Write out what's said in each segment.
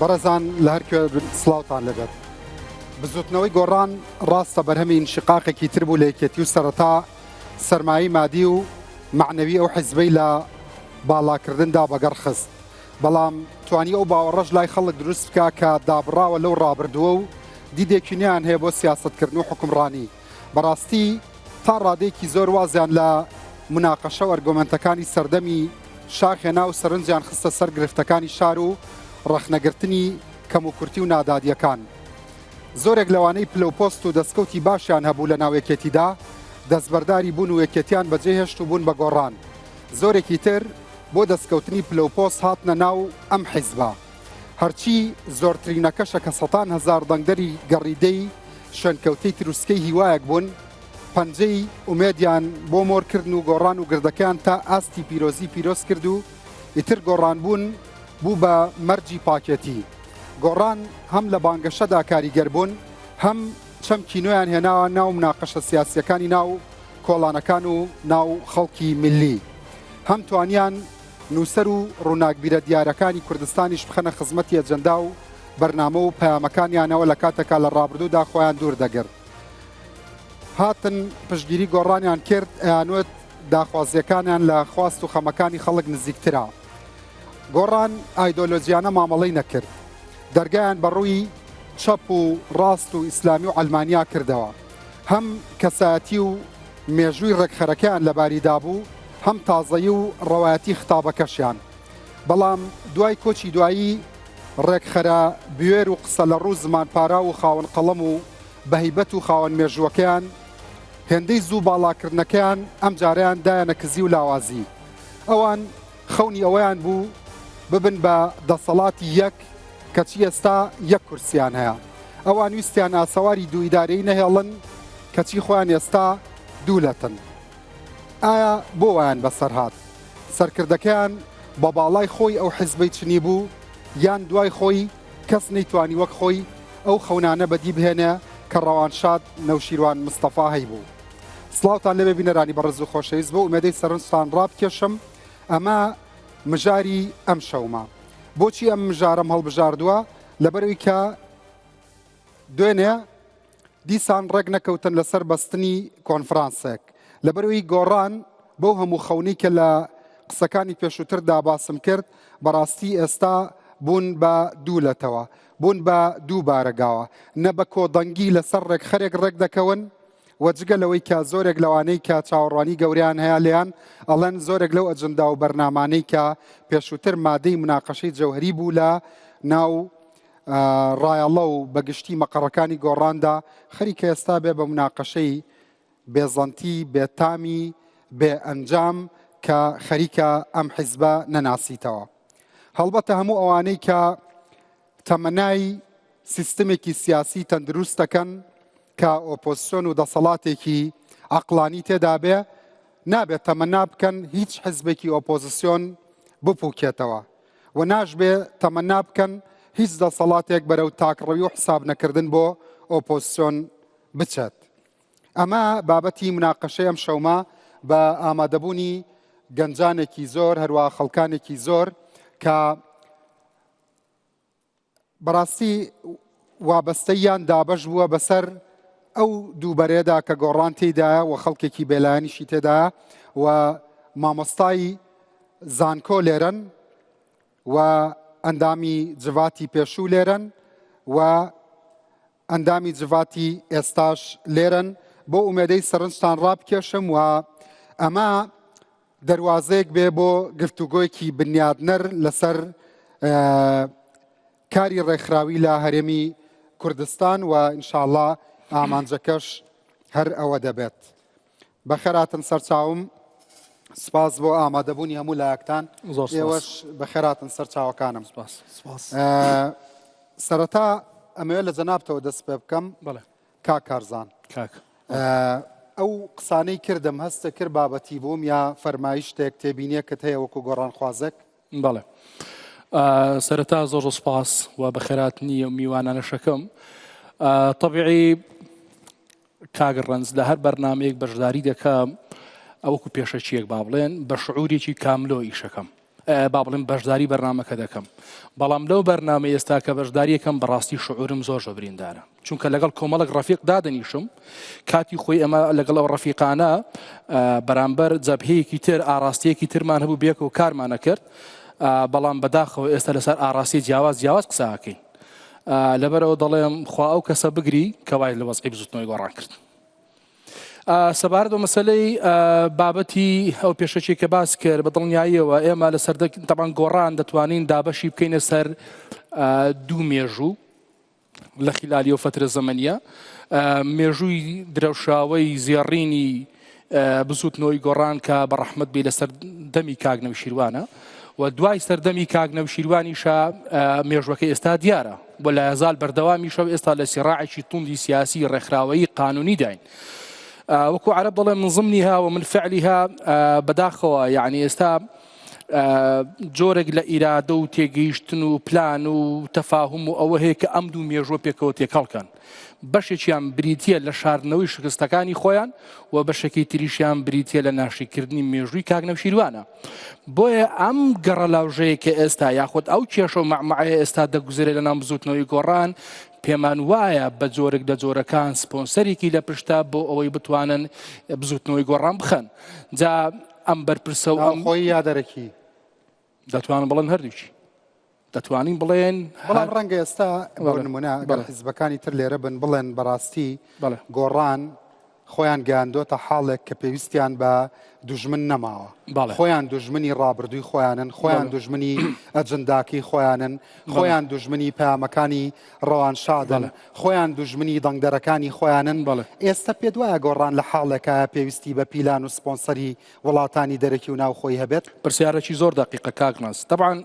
بەڕێزان لە هەر کوێ بن سڵاوتان لێبێت. بزوتنەوەی گۆڕان ڕاستە بەرهەمی ئینشیقاقێکی تر بوو لە یەکێتی و سەرەتا سەرمایەی مادی و مەعنەوی ئەو حیزبەی لە باڵاکردندا بەگەڕ خست، بەڵام توانی ئەو باوەڕەش لای خەڵک دروست بکا کە دابڕاوە لەو ڕابردووە و دیدێکی نوێیان هەیە بۆ سیاسەتکردن و حوکمڕانی. بەڕاستی تا ڕادەیەکی زۆر وازیان لە موناقەشە و ئەرگۆمەنتەکانی سەردەمی شاخ هێنا و سەرنجیان خستە سەر گرفتەکانی شار و ڕەخنەگرتنی کەموکورتی و نادادییەکان. زۆرێک لەوانەی پلە و پۆست و دەستکەوتی باشیان هەبوو لەناو یەکێتیدا دەستبەرداری بوون و یەکێتیان بەجێهێشت و بوون بە گۆڕان. زۆرێکی تر بۆ دەستکەوتنی پلە و پۆست هاتنە ناو ئەم حیزبە. هەرچی زۆرترینەکەشە کە سەتان هەزار دەنگدەری گەڕیدەی شوێنکەوتەی تروسکەی هیوایەک بوون، پەنجەی ئومێدیان بۆ مۆر کردن و گۆڕان و گردەکەیان تا ئاستی پیرۆزی پیرۆز کرد و ئیتر گۆڕانبوون بوو بە مەرجی پاکێتی. گۆڕان هەم لە بانگەشەدا کاریگەر بوون، هەم چەمکی نوێیان هێناوە ناو مناقەشە سیاسییەکانی ناو کۆڵانەکان و ناو خەڵکی میللی. هەم توانیان نووسەر و ڕووناکبیرە دیارەکانی کوردستانیش بخەنە خزمەتی ئەجەندا و بەرنامە و پەیامەکانیانەوە لە کاتێکا لە ڕابردوودا خۆیان دوور دەگرت. هاتن پشتگیری گۆڕانیان کرد، ئەیانوت داخوازییەکانیان لە خواست و خەمەکانی خەڵک نزیکترە. گۆڕان ئایدۆلۆجیانە مامەڵەی نەکرد. دەرگایان بە ڕووی چەپ و ڕاست و ئیسلامی و عەلمانیا کردەوە. هەم کەسایەتی و مێژووی ڕێکخەرەکەیان لەباری دابوو، هەم تازەیی و ڕەوایەتی ختابەکەشیان. بەڵام دوای کۆچی دوایی ڕێکخەرە بوێر و قسەلەڕ و زمانپاراو و خاوەن قەڵەم و بەهیبەت و خاوەن مێژووەکەیان، هێندەی زوو باڵاکردنەکەیان ئەمجارەیان دایەنە کزی و لاوازی. ئەوان خەونی ئەوەیان بوو ببن بە دەسەڵاتی یەک، کەچی ئێستا یەک کورسیان هەیە. ئەوان ویستیان ئاسەواری دوو ئیدارەیی نەهێڵن، کەچی خۆیان ئێستا دوو لەتن. ئایا بۆ وایان بەسەر هات؟ سەرکردەکەیان بە باڵای خۆی ئەو حیزبەی چنیبوو، یان دوای خۆی کەس نەیتوانی وەک خۆی ئەو خەونانە بەدی بهێنێ کە ڕەوانشاد نەوشیروان مستەفا هەیبوو؟ سڵاوتان لێبێ بینەرانی بەڕێز و خۆشەویست، بەو ئومێدەی سەرنجتان ڕابکێشم ئەمە مژاری ئەمشەومە. بۆچی ئەم مژارەم هەڵبژاردووە؟ لەبەرئەوەی کە دوێنێ دیسان ڕێک نەکەوتن لەسەر بەستنی کۆنفرانسێک. لەبەرئەوەی گۆڕان بەو هەموو خەونەی کە لە قسەکانی پێشووتردا باسم کرد، بەڕاستی ئێستا بوون بە دوو لەتەوە، بوون بە دوو بارەگاوە. نە بە کۆدەنگی لەسەر ڕێکخەرێک ڕێک دەکەون و جگە لەوەی کە زۆرێک لەوانەی کە چاوەڕوانی گەورەیان هەیە لێیان ئەڵێن زۆرێک لەو ئەجندا و بەرنامانەی کە پێشووتر مادەی مناقەشەی جەوهەری بوو لە ناو ڕایەڵە و بەگشتی مەقەڕەکانی گۆڕاندا خەریکە ئێستا بێ بە مناقەشەی بێزەنتی بێتامی بێ ئەنجام کە خەریکە ئەم حیزبە نەناسیتەوە. هەڵبەتە هەموو ئەوانەی کە تەمەنای سیستمێکی سیاسی تەندروست دەکەن کە ئۆپۆزسیۆن و دەسەڵاتێکی عەقڵانی تێدابێ، نابێت تەمەنا بکەن هیچ حزبێکی ئۆپۆزسیۆن بپوکێتەوە و ناشبێ تەمەنا بکەن هیچ دەسەڵاتێک بەرەو تاکڕەوی و حساب نەکردن بۆ ئۆپۆزسیۆن بچێت. ئەمە بابەتی مناقەشەی ئەم شەومە بە ئامادەبوونی گەنجانێکی زۆر هەروە خەڵکانێکی زۆر کە بەڕاستی وابەستەییان دابەش بووە بەسەر ئەو دوو بەرەیەدا کە گۆڕان تێیدایە و خەڵکێکی بێلایەنیشی تێدایە و مامۆستای زانکۆ لێرەن و ئەندامی جڤاتی پێشوو لێرەن و ئەندامی جڤاتی ئێستاش لێرەن بۆ ئومێدەی سەرنجتان ڕابکێشم و ئەمە دەروازەیەک بێ بۆ گفتوگۆیەکی بنیادنەر لەسەر کاری ڕێکخراوی لە هەرێمی کوردستان و ئینشاءاللە ئامانجەکەش هەر ئەوە دەبێت. بەخێراتن سەرچاوم سپاس بۆ ئامادەبوونی هەموو لایەکتان ئێوەش بەخێراتن سەرچاوەکانم سەرەتا ئەمەوێت لە جەنابتەوە دەست پێ بکەم بەڵێ کاک کارزان کاک ئەو قسانەی کردم هەستە کرد بابەتی بووم یا فەرمایشتێک تێبینیەکت هەیە وەکو گۆڕانخوازێک؟ بەڵێ سەرەتا زۆر زۆر سپاس و بەخێراتنی ئەو میوانانەشەکەم تەبیعی کاک ڕەنج لە هەر بەرنمەیەک بەشداری دەکەم ئەوەکو پێشەکیەک با بڵێن بە شعورێکی کاملۆ ئیشەکەم. با بڵێم بەشداری بەرنامەکە دەکەم بەڵام لەو بەرنامە ئێستا کە بەشداریەکەم بەڕاستی شعورم زۆر زۆر بریندارە چونکە لەگەڵ کۆمەڵک ڕەفیق دادەنیشم کاتی خۆی ئەمە لەگەڵ ئەو ڕەفیقانە بەرامبەر جەبهەیەکی تر ئاراستەیەکی ترمان هەبوو بێک و کارمانە کرد بەڵام بەداخەوە ئێستا لەسەر ئاراستی جیاواز جیاواز قساکەین لەبەرەوە دەڵێم خوا ئەو کەسە بگری کەوای لە وەزعی بزوتنەوەی گۆڕان کرد. سەبارەت بە مەسەلەی بابەتی ئەو پێشەکی کە باس کرد بە دڵنیاییەوە ئێمە لە سەر تەبان گۆڕان دەتوانین دابەشی بکەینە سەر دوو مێژوو لە خلالی ئەو فەترە زەمەنیە مێژووی درەوشاوەی زێڕینی بزوتنەوەی گۆڕان کە بە ڕەحمەت بی لەسەر دەمی کاک نەوشیروانە و دوای سەردەمی کاک نەوشیروانیشە مێژوەکەی ئێستا دیارە و لایەزال بەردەوامیشە و ئێستا لە سیڕاعێکی توندی سیاسی ڕێکخراوەیی قانونی داین. وەکو عەرەب دەڵێن من ضمنها و من فعلها بەداخەوە یعنی ئێستا جۆرێک لە ئیرادە و تێگەیشتن و پلان و تەفاهم و ئەوە هەیە کە ئەم دوو مێژوە پێکەوە تێکەڵکەن بەشێکیان بریتە لە شاردنەوەی شکستەکانی خۆیان و بەشێکی تریشیان بریتە لە ناشیکردنی مێژووی کاک نەوشیروانە بۆیە ئەم گەڕەلاوژەیە کە ئێستا یاخود ئەو کێشە و مەعمەعەیە ئێستا دەگوزرێ لە ناو بزوتنەوەی گۆڕان پێمان وایە بە جۆرێک لە جۆرەکان سپۆنسەرێکی لە پشتە بۆ ئەوەی بتوانن بزوتنەوەی گۆڕان بخەن جا ئەم بەرپرسە و ئەم خۆی یا دەرەکی دەتوانن بڵێن هەردووکی دەتوانین بڵێن بەڵام ڕەنگە ئێستا بۆ نمونە ئەگەر حیزبەکانی تر لێرە بن بڵێن بەڕاستی گۆڕان خۆیان گەیاندۆتە حاڵێک کە پێویستیان بە دوژمن نەماوە خۆیان دوژمنی ڕابردووی خۆیانن خۆیان دوژمنی ئەجنداکەی خۆیانن خۆیان دوژمنی پامەکانی ڕەوانشادن خۆیان دوژمنی دەنگدەرەکانی خۆیانن ئێستا پێت وایە گۆڕان لە حاڵێکە پێویستی بە پیلان و سپۆنسەری وڵاتانی دەرەکی و ناوخۆی هەبێت؟ پرسیارێکی زۆر دەقیقە کاک ناز. تەبعەن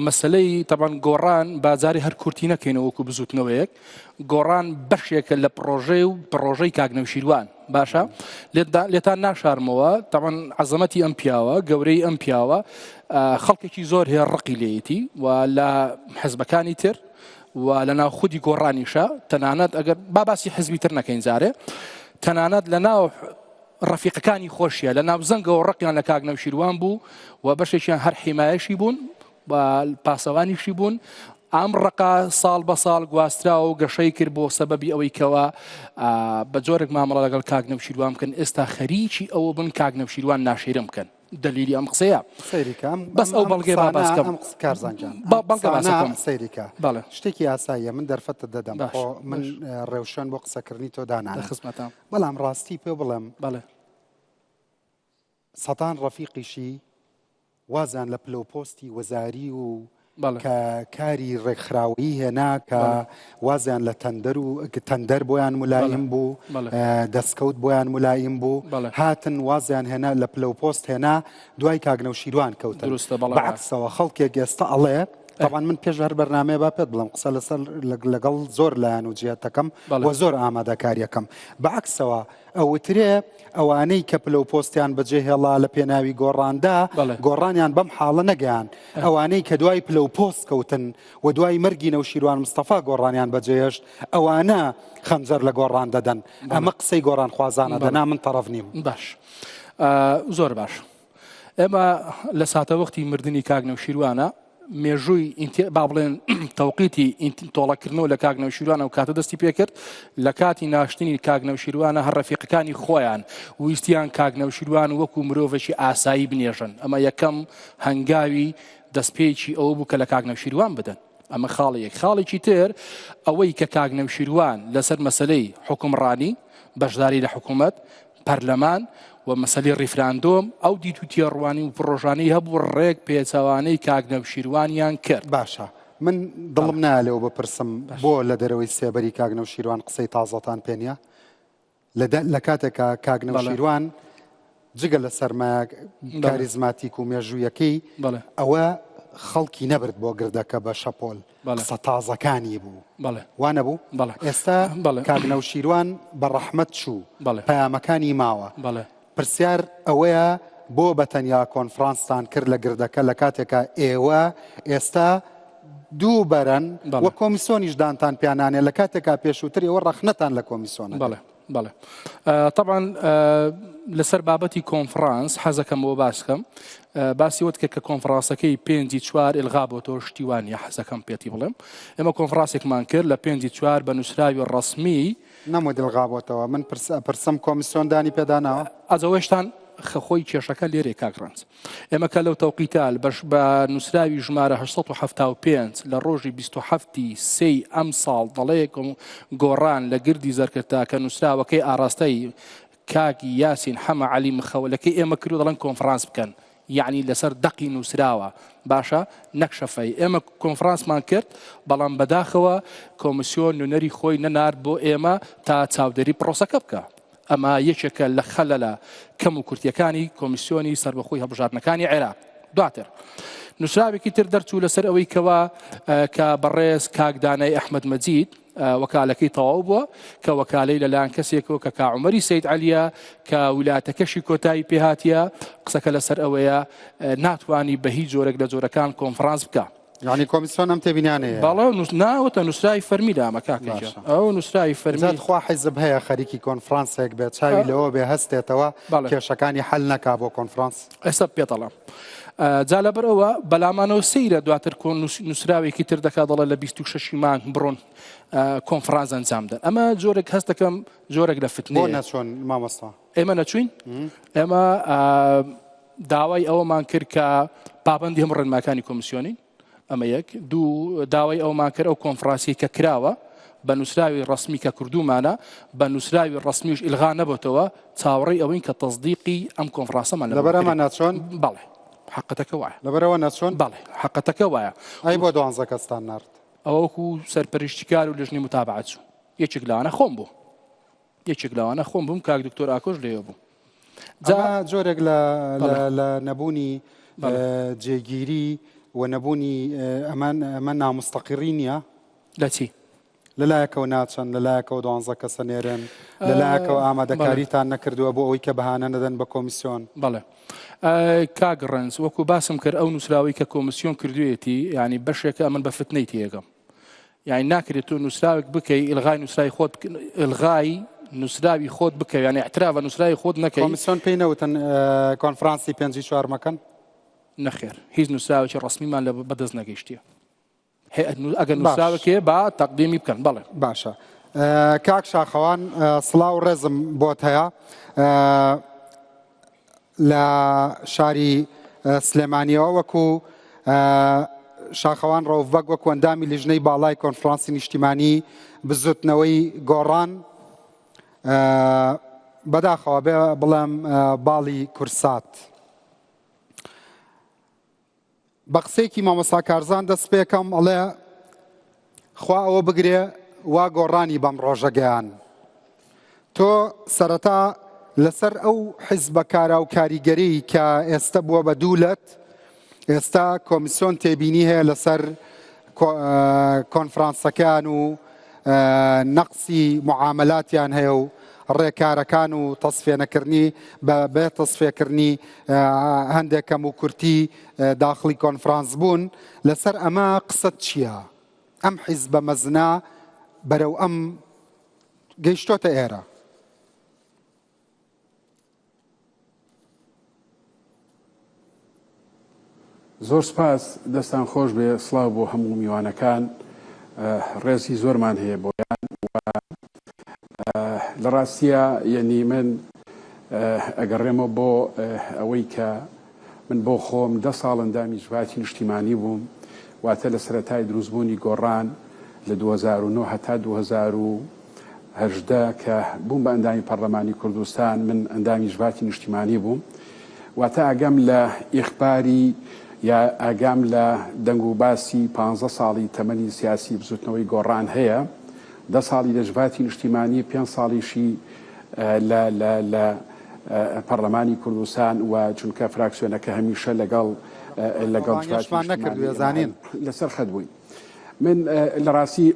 مەسەلەی تەبعەن گۆڕان با جارێ هەر کورتی نەکەینەوە وەکو بزوتنەوەیەک گۆڕان بەشێکە لە پڕۆژەی و پڕۆژەی کاک نەوشیروان باشە لێتان ناشارمەوە تەبعەن عەزەمەتی ئەم پیاوە گەورەی ئەم پیاوە خەڵکێکی زۆر هەیە ڕقی لێیەتی و لە حزبەکانی تر و لە ناو خودی گۆڕانیشە تەنانەت ئەگەر با باسی حزبی تر نەکەین جارێ تەنانەت لە ناو ڕەفیقەکانی خۆشیە لە ناوزەنگەوە ڕقیان لە کاک نەوشیروان بوو و بەشێکیان هەر حیمایەشی بوون و پاسەوانیشی بوون ئەم ڕقا ساڵ بە ساڵ گواستراوە و گەشەی کرد بۆ سەبەبی ئەوەی کەوا بە جۆرێک مامەڵە لەگەڵ کاک نەوشیروان بکەن ئێستا خەریکی ئەوە بن کاک نەوشیروان ناشیرن بکەن دەلیلی ئەم قسەیە سەیریکە بەس ئەو بەڵگەی با باس کەم کارزان جان بەڵگە باس کەم سەیریکە بەڵێ شتێکی ئاساییە من دەرفەتت دەدەم خۆ من ڕێوشوێن بۆ قسەکردنی تۆ دانانێم لە خزمەتام بەڵام ڕاستی پێ بڵێم بەڵێ. سەدان ڕەفیقیشی وازیان لە پلە و پۆستی وەزاری و کە کاری ڕێکخراوەیی هێنا کە وازیان لە تەندەر و تەندەر بۆیان ملایم بوو دەستکەوت بۆیان ملایم بوو هاتن وازیان هێنا لە پلە و پۆست هێنا دوای کاک نەوشیروان کەوتن بەعکسەوە خەڵکێک ئێستا ئەڵێ طبعا من پێش هەر بەرنمەیە با پێت بڵم قسە لەسەر لەگەڵ زۆر لایەن و جیاتەکەم و زۆر ئامادەکاریەکەم بەعکسەوە ئەوترێ ئەوانەی کە پلە و پۆستیان بەجێ هێڵا لە پێناوی گۆڕاندا گۆڕانیان بەم حاڵە نەگەیان ئەوانەی کە دوای پلە و پۆست کەوتن و دوای مەرگی نەوشیروان مستەفا گۆڕانیان بەجێهێشت ئەوانە خەنجەر لە گۆڕان دەدەن ئەمە قسەی گۆڕانخوازانە دەنا من تەڕەف نیم. باش زۆر باش ئێمە لە ساتەوەختی مردنی کاک نەوشیروانە مێژووی با بڵێن تەوقیتی تۆڵەکردنەوە لە کاک نەوشیروانە و کاتە دەستی پێکرد لە کاتی ناشتنی کاک نەوشیروانە هەر ڕەفیقەکانی خۆیان ویستیان کاک نەوشیروان وەکو مرۆڤێکی ئاسایی بنێژن ئەمە یەکەم هەنگاوی دەستپێکی ئەوە بوو کە لە کاک نەوشیروان بدەن ئەمە خاڵی یەک خاڵێکی تر ئەوەی کە کاک نەوشیروان لەسەر مەسلەی حکومڕانی بەشداری لە حکوومەت پەرلەمان و مەسەلەی ڕیفراندۆم، ئەو دید و تێڕوانین و پڕۆژانەی هەبوو ڕێک پێچەوانەی کاک نەوشیروانیان کرد. باشە من دڵم نایە لەوە بپرسم بۆ لە دەرەوەی سێبەری کاک نەوشیروان قسەی تازەتان پێ نییە؟ لە کاتێکا کاک نەوشیروان جگە لە سەرمایە کاریزماتیک و مێژوویەکەی ئەوە خەڵکی نەبرد بۆ گردەکە بە شەپۆل. قسە تازەکانی بوو وا نەبوو؟ ئێستا کاک نەوشیروان بە ڕەحمەت چوو پەیامەکانی ماوە پرسیار ئەوەیە بۆ بە تەنیا کۆنفرانستان کرد لە گردەکە لە کاتێکا ئێوە ئێستا دوو بەرەن و کۆمیسۆنیش دانتان پیانانێ لە کاتێکا پێشووتر ئێوە ڕەخنەتان لە کۆمیسۆنە. بەڵێ تەبعەن لەسەر بابەتی کۆنفرانس حەزەکەم بۆ باس کەم باسی وت کە کە کۆنفرانسەکەی پێنجی چوار ئلغا بۆ تۆ شتیوانە حەزەکەم پێتی بڵێم ئێمە کۆنفرانسێکمان کرد لە پێنجی چوار بە نووسراوی ڕسمی نەموت ئلغا بۆتەوە من پرسم کۆمیسیۆن دانی پێداناوە ئەزەوەشتان خۆی کێشەکە لێرێ کاک ڕەنج ئێمە کە لەو تەوقیتە بەش بە نووسراوی ژمارە 875 لە ڕۆژی 27 ی سێی ئەمساڵ دەڵێ گۆڕان لە گردی زەرکرتا کە نووسراوەکەی ئاراستەی کاک یاسین حەمە عەلی مخەولەکەی ئێمە کرد و دەڵێن کۆنفرانس بکەن یعنی لەسەر دەقی نووسراوە باشە نەک شەفەی ئێمە کۆنفرانسمان کرد بەڵام بەداخەوە کۆمیسیۆن نوێنەری خۆی نەنارد بۆ ئێمە تا چاودێری پرۆسەکە بکە ئەمە یەکێکە لە خەلەلە کەم و کورتیەکانی کۆمیسیۆنی سەربەخۆی هەڵبژاردنەکانی عێراق. دواتر نووسراوێکی تر دەرچوو لەسەر ئەوەی کەوا کە بەڕێز کاک دانای ئەحمەد مەجید وەکالەکەی تەواو بووە کە وەکالەی لەلایەن کەسێکەوە کە کاعومەری سید عەلیە کە ولاتەکەشی کۆتایی پێهاتیە قسەکە لەسەر ئەوەیە ناتوانانی بە هیچ جۆرێک لە جۆرەکان کۆنفرانس بکە. یانی کۆمیسیۆن ئەم تێبینیانەیە؟ بەڵێ ناوەتە نووسراوی فەرمی دامە کاکە گیان ئەو نووسراوی فەرمی. جا تخوا حیزب هەیە خەریکی کۆنفرانسێک بێت چاوی لەوە بێ هەستێتەوە کێشەکانی حەل نەکا بۆ کۆنفرانس؟ ئێستا پێت ئەڵێم جا لەبەر ئەوە بەلامانەوە سەیرە دواتر کۆن نووسراوێکی تر دەکا دەڵێ لە 26 مانگ بڕۆن کۆنفرانس ئەنجام دەن ئەمە جۆرێک هەست دەکەم جۆرێک لە بۆ فتنەیە. نەچۆن مامۆستا؟ ئێمە نەچوین ئێمە داوای ئەوەمان کرد کە پابەندی هەموو ڕێنماکانی کۆمیسیۆنین ئەمە یەک دوو داوای ئەومان کرد ئەو کۆنفرانسی کە کراوە بە نووسراوی ڕسمی کە کردومانە بە نووسراوی ڕسمیش ئیلغا نەبێتەوە چاوەڕێی ئەوەین کە تەزدیقی ئەم کۆنفرانسەمان لەبەرئەمە نەچۆن؟ بەڵێ حەقەتەکە وایە. لەبەرئەوە نەچۆن؟ بەڵێ حەقەتەکە وایە. ئەی بۆ دوانزە کەستان نارد؟ ئەوە وەکو سەرپەرشتیکار و لژنەی موتابەعە چوو یەکێک لەوانە خۆم بوو. یەکێک لەوانە خۆم بووم کاک دکتۆر ئاکۆش لەوێ بوو. جا جۆرێک لە لە نەبوونی جێگیری و نەبوونی ئەمە ئەمە نامستەقیڕی نییە لە چی؟ لەلایەکەوە ناچن لەلایەکەوە دوانزە کەسە نێرن لەلایەکەوە ئامادەکاریتان نەکردووە بۆ ئەوەی کە بەهانە نەدەن بە کۆمیسیۆن. بەڵێ کاک ڕەنج وەکو باسم کرد ئەو نووسراوەی کە کۆمیسیۆن کردوێتی ینی بەشێکە ئەمن بە فتنەی تێگەم یانی ناکرێت تۆ نووسراوێک بکەی ئیلغای نووسراوی خۆت ئیلغای نووسراوی خۆت بکەی یانی اعتراف بە نووسراوی خۆت نەکەی. کۆمیسیۆن پێی نەوتن کۆنفرانسی پێنجی چوار مەکەن؟ نەخێر هیچ نووسراوێکی ڕەسمیمان لە بەدەست نەگەیشتیە. ئەگەر نووسراوێک هەیە با تەقدیمی بکەن بەڵێ. باشە کاک شاخەوان سڵاو و ڕێزم بۆت هەیە. لە شاری سلێمانیەوە وەکو شاخەوان ڕەوف بەگ وەکو ئەندامی لیژنەی باڵای کۆنفرانسی نیشتیمانی بزوتنەوەی گۆڕان بەداخەوە بێ بڵێم باڵی کورسات. بە قسەیەکی مامۆستا کارزان دەست پێکەم ئەڵێ خوا ئەوە بگرێ وا گۆڕانی بەم ڕۆژە گەیان تۆ سەرەتا لەسەر ئەو حیزبە کارا و کاریگەری کە ئێستا بووە بە دوو لەت ئێستا کۆمیسیۆن تێبینی هەیە لەسەر کۆنفرانسەکان و نەقسی معاملاتیان هەیە و ڕێکارەکان و تەسفێنەکردنی بە بێ تەسفێکردنی هەندێک کەم و کورتی داخڵی کۆنفرانس بوون لەسەر ئەمە قسەت چییە؟ ئەم حیزبە مەزنە بەرەو ئەم گەیشتۆتە ئێرە. زۆر سپاس دەستان خۆش بێ سڵاو بۆ هەموو میوانەکان ڕێزی زۆرمان هەیە بۆیان لە ڕاستیە یەنی من ئەگەڕێمەوە بۆ ئەوەی کە من بۆ خۆم دە ساڵ ئەندامی جڤاتی نیشتیمانی بووم واتە لە سەرەتای دروستبوونی گۆڕان لە 2009 هەتا 2018 کە بووم بە ئەندامی پەڕلەمانی کوردستان من ئەندامی جڤاتی نیشتیمانی بووم واتە ئاگام لە ئیخباری یا ئاگام لە دەنگ و باسی پانزە ساڵی تەمەنی سیاسی بزوتنەوەی گۆڕان هەیە دە ساڵی لە جڤاتی نیشتیمانی پێنج ساڵیشی لە لە لە پەڕلەمانی کوردستان و چونکە فراکسیۆنەکە هەمیشە لەگەڵ لەگەڵ جڤاتی بانگێشتمان نەکردووە نیشتیمانی زانین. لەسەر خەت بووین من لە ڕاستی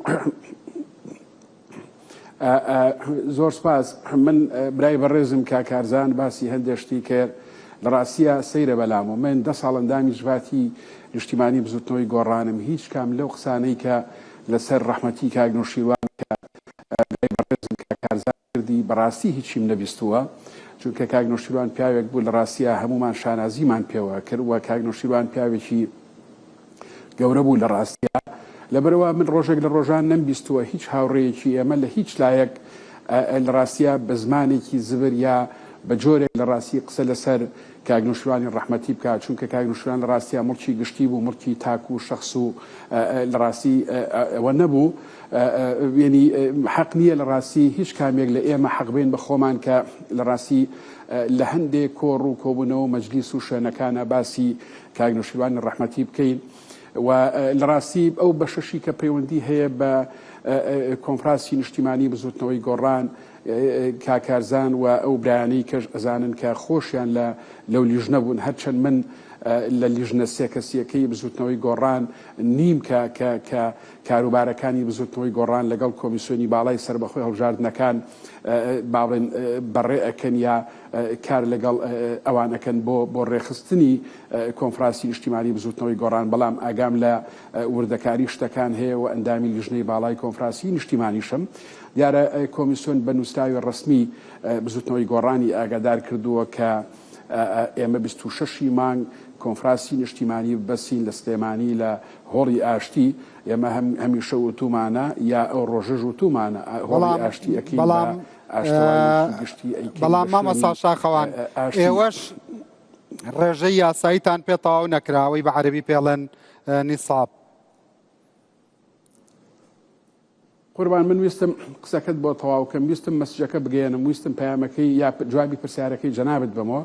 زۆر سپاس من برای بەڕێزم کاک کارزان باسی هەندێک شتی کرد لە ڕاستیە سەیرە بەلام و من دە ساڵ ئەندامی جڤاتی نیشتیمانی بزوتنەوەی گۆڕانم هیچ کام لەو قسانەی کە لەسەر ڕەحمەتی کاک نەوشیروان کە برای بەڕێزم کاک کارزان کردی. بەڕاستی هیچیم نەبیستووە چونکە کاک نەوشیروان پیاوێک بوو لە ڕاستیا هەموومان شانازیمان پێوە کرد و کاک نەوشیروان پیاوێکی گەورە بوو لە ڕاستیا لەبەرئەوە من ڕۆژێک لە ڕۆژان نەمبیستووە هیچ هاوڕێیەکی ئێمە لە هیچ لایەک لە ڕاستیا بە زمانێکی زبر یا بە جۆرێک لە ڕاستی قسە لەسەر کاک نوشیروانی ڕەحمەتی بکات چونکە کاک نوشیروان لە ڕاستیا موڵکی گشتی بوو موڵکی تاک و شەخس و لە ڕاستی ئەوە نەبوو یەنی حەق نییە لە ڕاستی هیچ کامێک لە ئێمە حەق بین بە خۆمان کە لە ڕاستی لە هەندێک کۆڕ و کۆبوونەوە مەجلیس و شوێنەکانە باسی کاک نوشیروانی ڕەحمەتی بکەین و لە ڕاستی ئەو بەشەشی کە پەیوەندی هەیە بە کۆنفراسی نیشتیمانی بزوتنەوەی گۆڕان کاک کارزان و ئەو برایانەی کەش ئەزانن کە خۆشیان لە لەو لیژنە بوون هەرچەند من لە لیژنە سێ کەسیەکەی بزوتنەوەی گۆڕان نیم کە کە کە کاروبارەکانی بزوتنەوەی گۆڕان لەگەڵ کۆمیسیۆنی باڵای سەربەخۆی هەڵبژاردنەکان با بڵێن بەڕێ ئەکەن یا کار لەگەڵ ئەوان ئەکەن بۆ بۆ ڕێکخستنی کۆنفرانسی نیشتیمانی بزوتنەوەی گۆڕان بەڵام ئاگام لە وردەکاری شتەکان هەیە و ئەندامی لیژنەی باڵای کۆنفرانسی نیشتیمانیشم دیارە کۆمیسیۆن بە نووسراوی ڕەسمی بزوتنەوەی گۆڕانی ئاگادار کردووە کە ئێمە 26 ی مانگ کۆنفرانسی نیشتیمانی ببەستین لە سلێمانی لە هۆڵی ئاشتی ئێمە هەمیشە وتومانە یا ئەو ڕۆژەش وتومانە هۆڵی ئاشتی ئەکەین بە ئاشتەواییەکی گشتی ئەیکەین بەڵام بە مامۆستا شوێنی شاخەوان ئاشتی. ئێوەش ڕێژەی یاساییتان پێ تەواو نەکرا ئەوەی بە عەرەبی پێڵێن نیساب. قوربان من ویستم قسەکەت بۆ تەواو کەم ویستم مەسجەکە بگەیەنم ویستم پەیامەکەی یا جوابی پرسیارەکەی جەنابت بەمەوە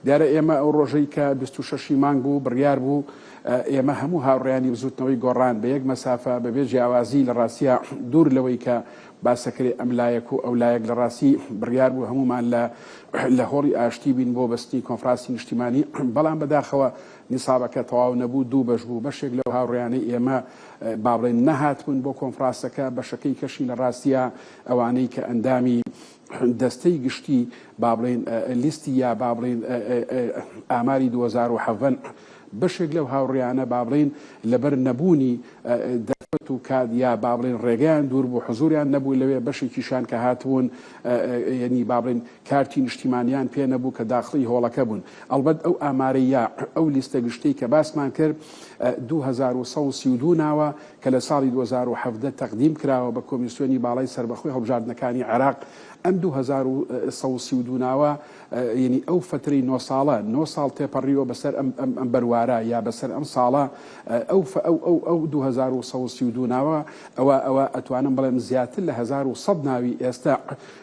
دیارە ئێمە ئەو ڕۆژەی کە 26 مانگ بوو بڕیار بوو ئێمە هەموو هاوڕیانی بزوتنەوەی گۆڕان بە یەک مەسافە بەبێ جیاوازی لە ڕاستە دوور لەوەی کە باسەکرێ ئەم لایەک و ئەو لایەک لە ڕاستی بڕیار بوو هەمومان لە لە هۆڵی ئاشتی بین بۆ بەستنی کۆنفرانسی نیشتیمانی بەڵام بەداخەوە نیسابەکە تەواو نەبوو دوو بەش بوو بەشێک لەو هاوڕێیانەی ئێمە با بڵێین نەهاتبوون بۆ کۆنفراسەکە، بەشەکەی کەشی لە ڕاستیا ئەوانەی کە ئەندامی دەستەی گشتی با بڵێین لیستی یا با بڵێین ئاماری 2017 بەشێک لەو هاوڕێیانە با بڵێین لەبەر نەبوونی دەرفەت و کات یا با بڵێین ڕێگەیان دوور بوو حزوریان نەبوو لەوێ بەشێکیشان کە هاتبوون یەنی با بڵێین کارتی نیشتیمانیان پێ نەبوو کە داخڵی هۆڵەکە بوون. ئەڵبەت ئەو ئامارەی یا ئەو لیستە گشتیەی کە باسمان کرد 2132 ناوە کە لە ساڵی 2017 تەقدیم کراوە بە کۆمیسیۆنی باڵای سەربەخۆی هەڵبژاردنەکانی عێراق ئەم 2132 ناوە یەنی ئەو فەترەی نۆ ساڵە نۆ ساڵ تێپەڕیوە بەسەر ئەم ئەم ئەم بەروارە یا بەسەر ئەم ساڵە ئەو ئەو ئەو ئەو 2132 ناوە ئەوە ئەوە ئەتوانم بڵێم زیاتر لە 1100 ناوی ئێستا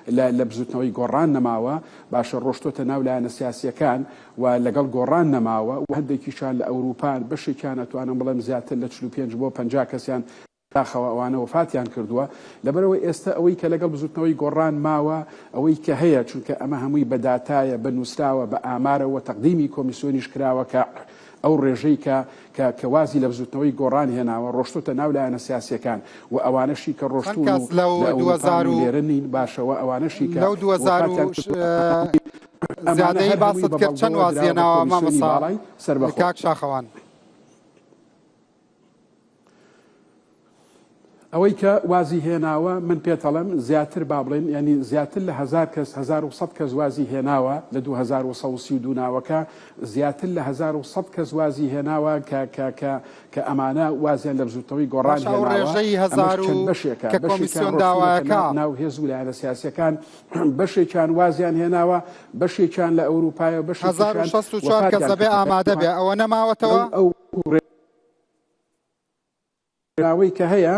لە لە بزوتنەوەی گۆڕان نەماوە، باشە ڕۆشتۆتە ناو لایەنە سیاسیەکان و لەگەڵ گۆڕان نەماوە و هەندێکیشان لە ئەوروپان، بەشێکیان ئەتوانم بڵێم زیاتر لە 45 بۆ 50 کەسیان بەداخەوە ئەوانە وەفاتیان کردووە، لەبەرئەوەی ئێستە ئەوەی کە لەگەڵ بزوتنەوەی گۆڕان ماوە ئەوەی کە هەیە چونکە ئەمە هەمووی بە داتایە بە نوسراوە بە ئامارە وە تەقدیمی کۆمیسیۆنیش کراوە کە ئەو ڕێژەی کە کە کە وازی لە بزوتنەوەی گۆڕان هێناوە ڕۆشتۆتە ناو لایەنە سیاسیەکان و ئەوانەشی کە چەند ڕۆشتوون کەس و لەو لە ئەوروپان 2000 و و لێرە نین باشە وە ئەوانەشی کە لەو 2000 وەفاتیان و کردووە ئەمانە زیادەی هەر هەمووی باست بە کرد چەند بەڵگەوە وازی دراوە بە هێناوە کۆمیسیۆنی مامۆستا باڵای سەربەخۆ. کاک شاخەوان؟ ئەوەی کە وازی هێناوە من پێتەڵێم زیاتر با بڵێین یانی زیاتر لە هەزار کەس 1100 کەس وازی هێناوە لە 2132 ناوەکە زیاتر لە 1100 کەس وازی هێناوە کە کە کە کە ئەمانە وازیان لە بزوتنەوەی گۆڕان باشە ئەو هێناوە ڕێژەی ئەمەش هەزار چەند و بەشێکە کە بەشێکیان کۆمیسیۆن ڕۆشتوونەتە داوایەکە ناو ناو هێز و لایەنە سیاسیەکان بەشێکیان وازیان هێناوە بەشێکیان لە ئەوروپایە و بەشێکیشیان 1064 کەس وەفاتیان دەبێ کردووە ئامادە بێ ئەوە نەماوەتەوە؟ ئەو ناوەی کە هەیە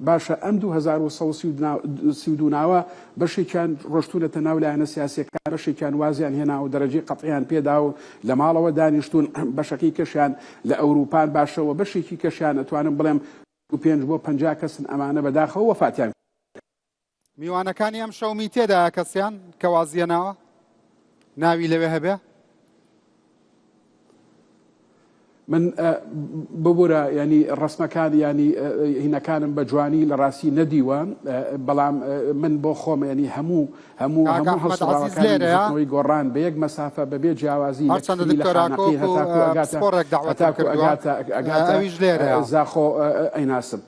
باشە ئەم 2132 ناوە بەشێکیان ڕۆشتونەتە ناو لایەنە سیاسیەکان بەشێکیان وازیان هێنا و دەرەجەی قەتعیان پێدا و لە ماڵەوە دانیشتون بەشەکەی کەشیان لە ئەوروپان باشەوە بەشێکی کەشیان ئەتوانم بڵێم پێنج بۆ 50 کەسن ئەمانە بەداخەوە وەفاتیان میوانەکانی ئەم شەومی تێدایە کەسیان کە وازیە ناوە ناوی لەوێ هەبێ؟ من ببورە ینی ڕسمەکان ینی هینەکانم بە جوانی لە ڕاستی نەدیوە بەڵام من بۆ خۆم ینی هەموو هەموو هەموو هەڵسوڕاوەکانی گۆڕان بە یەک مەسافە بەبێ جیاوازی هەرچەندە دکتۆر ئاکۆک و پسپۆڕێک دەعوەتم کردووە ئەویش لێرەیە زاخۆ ئەیناسم.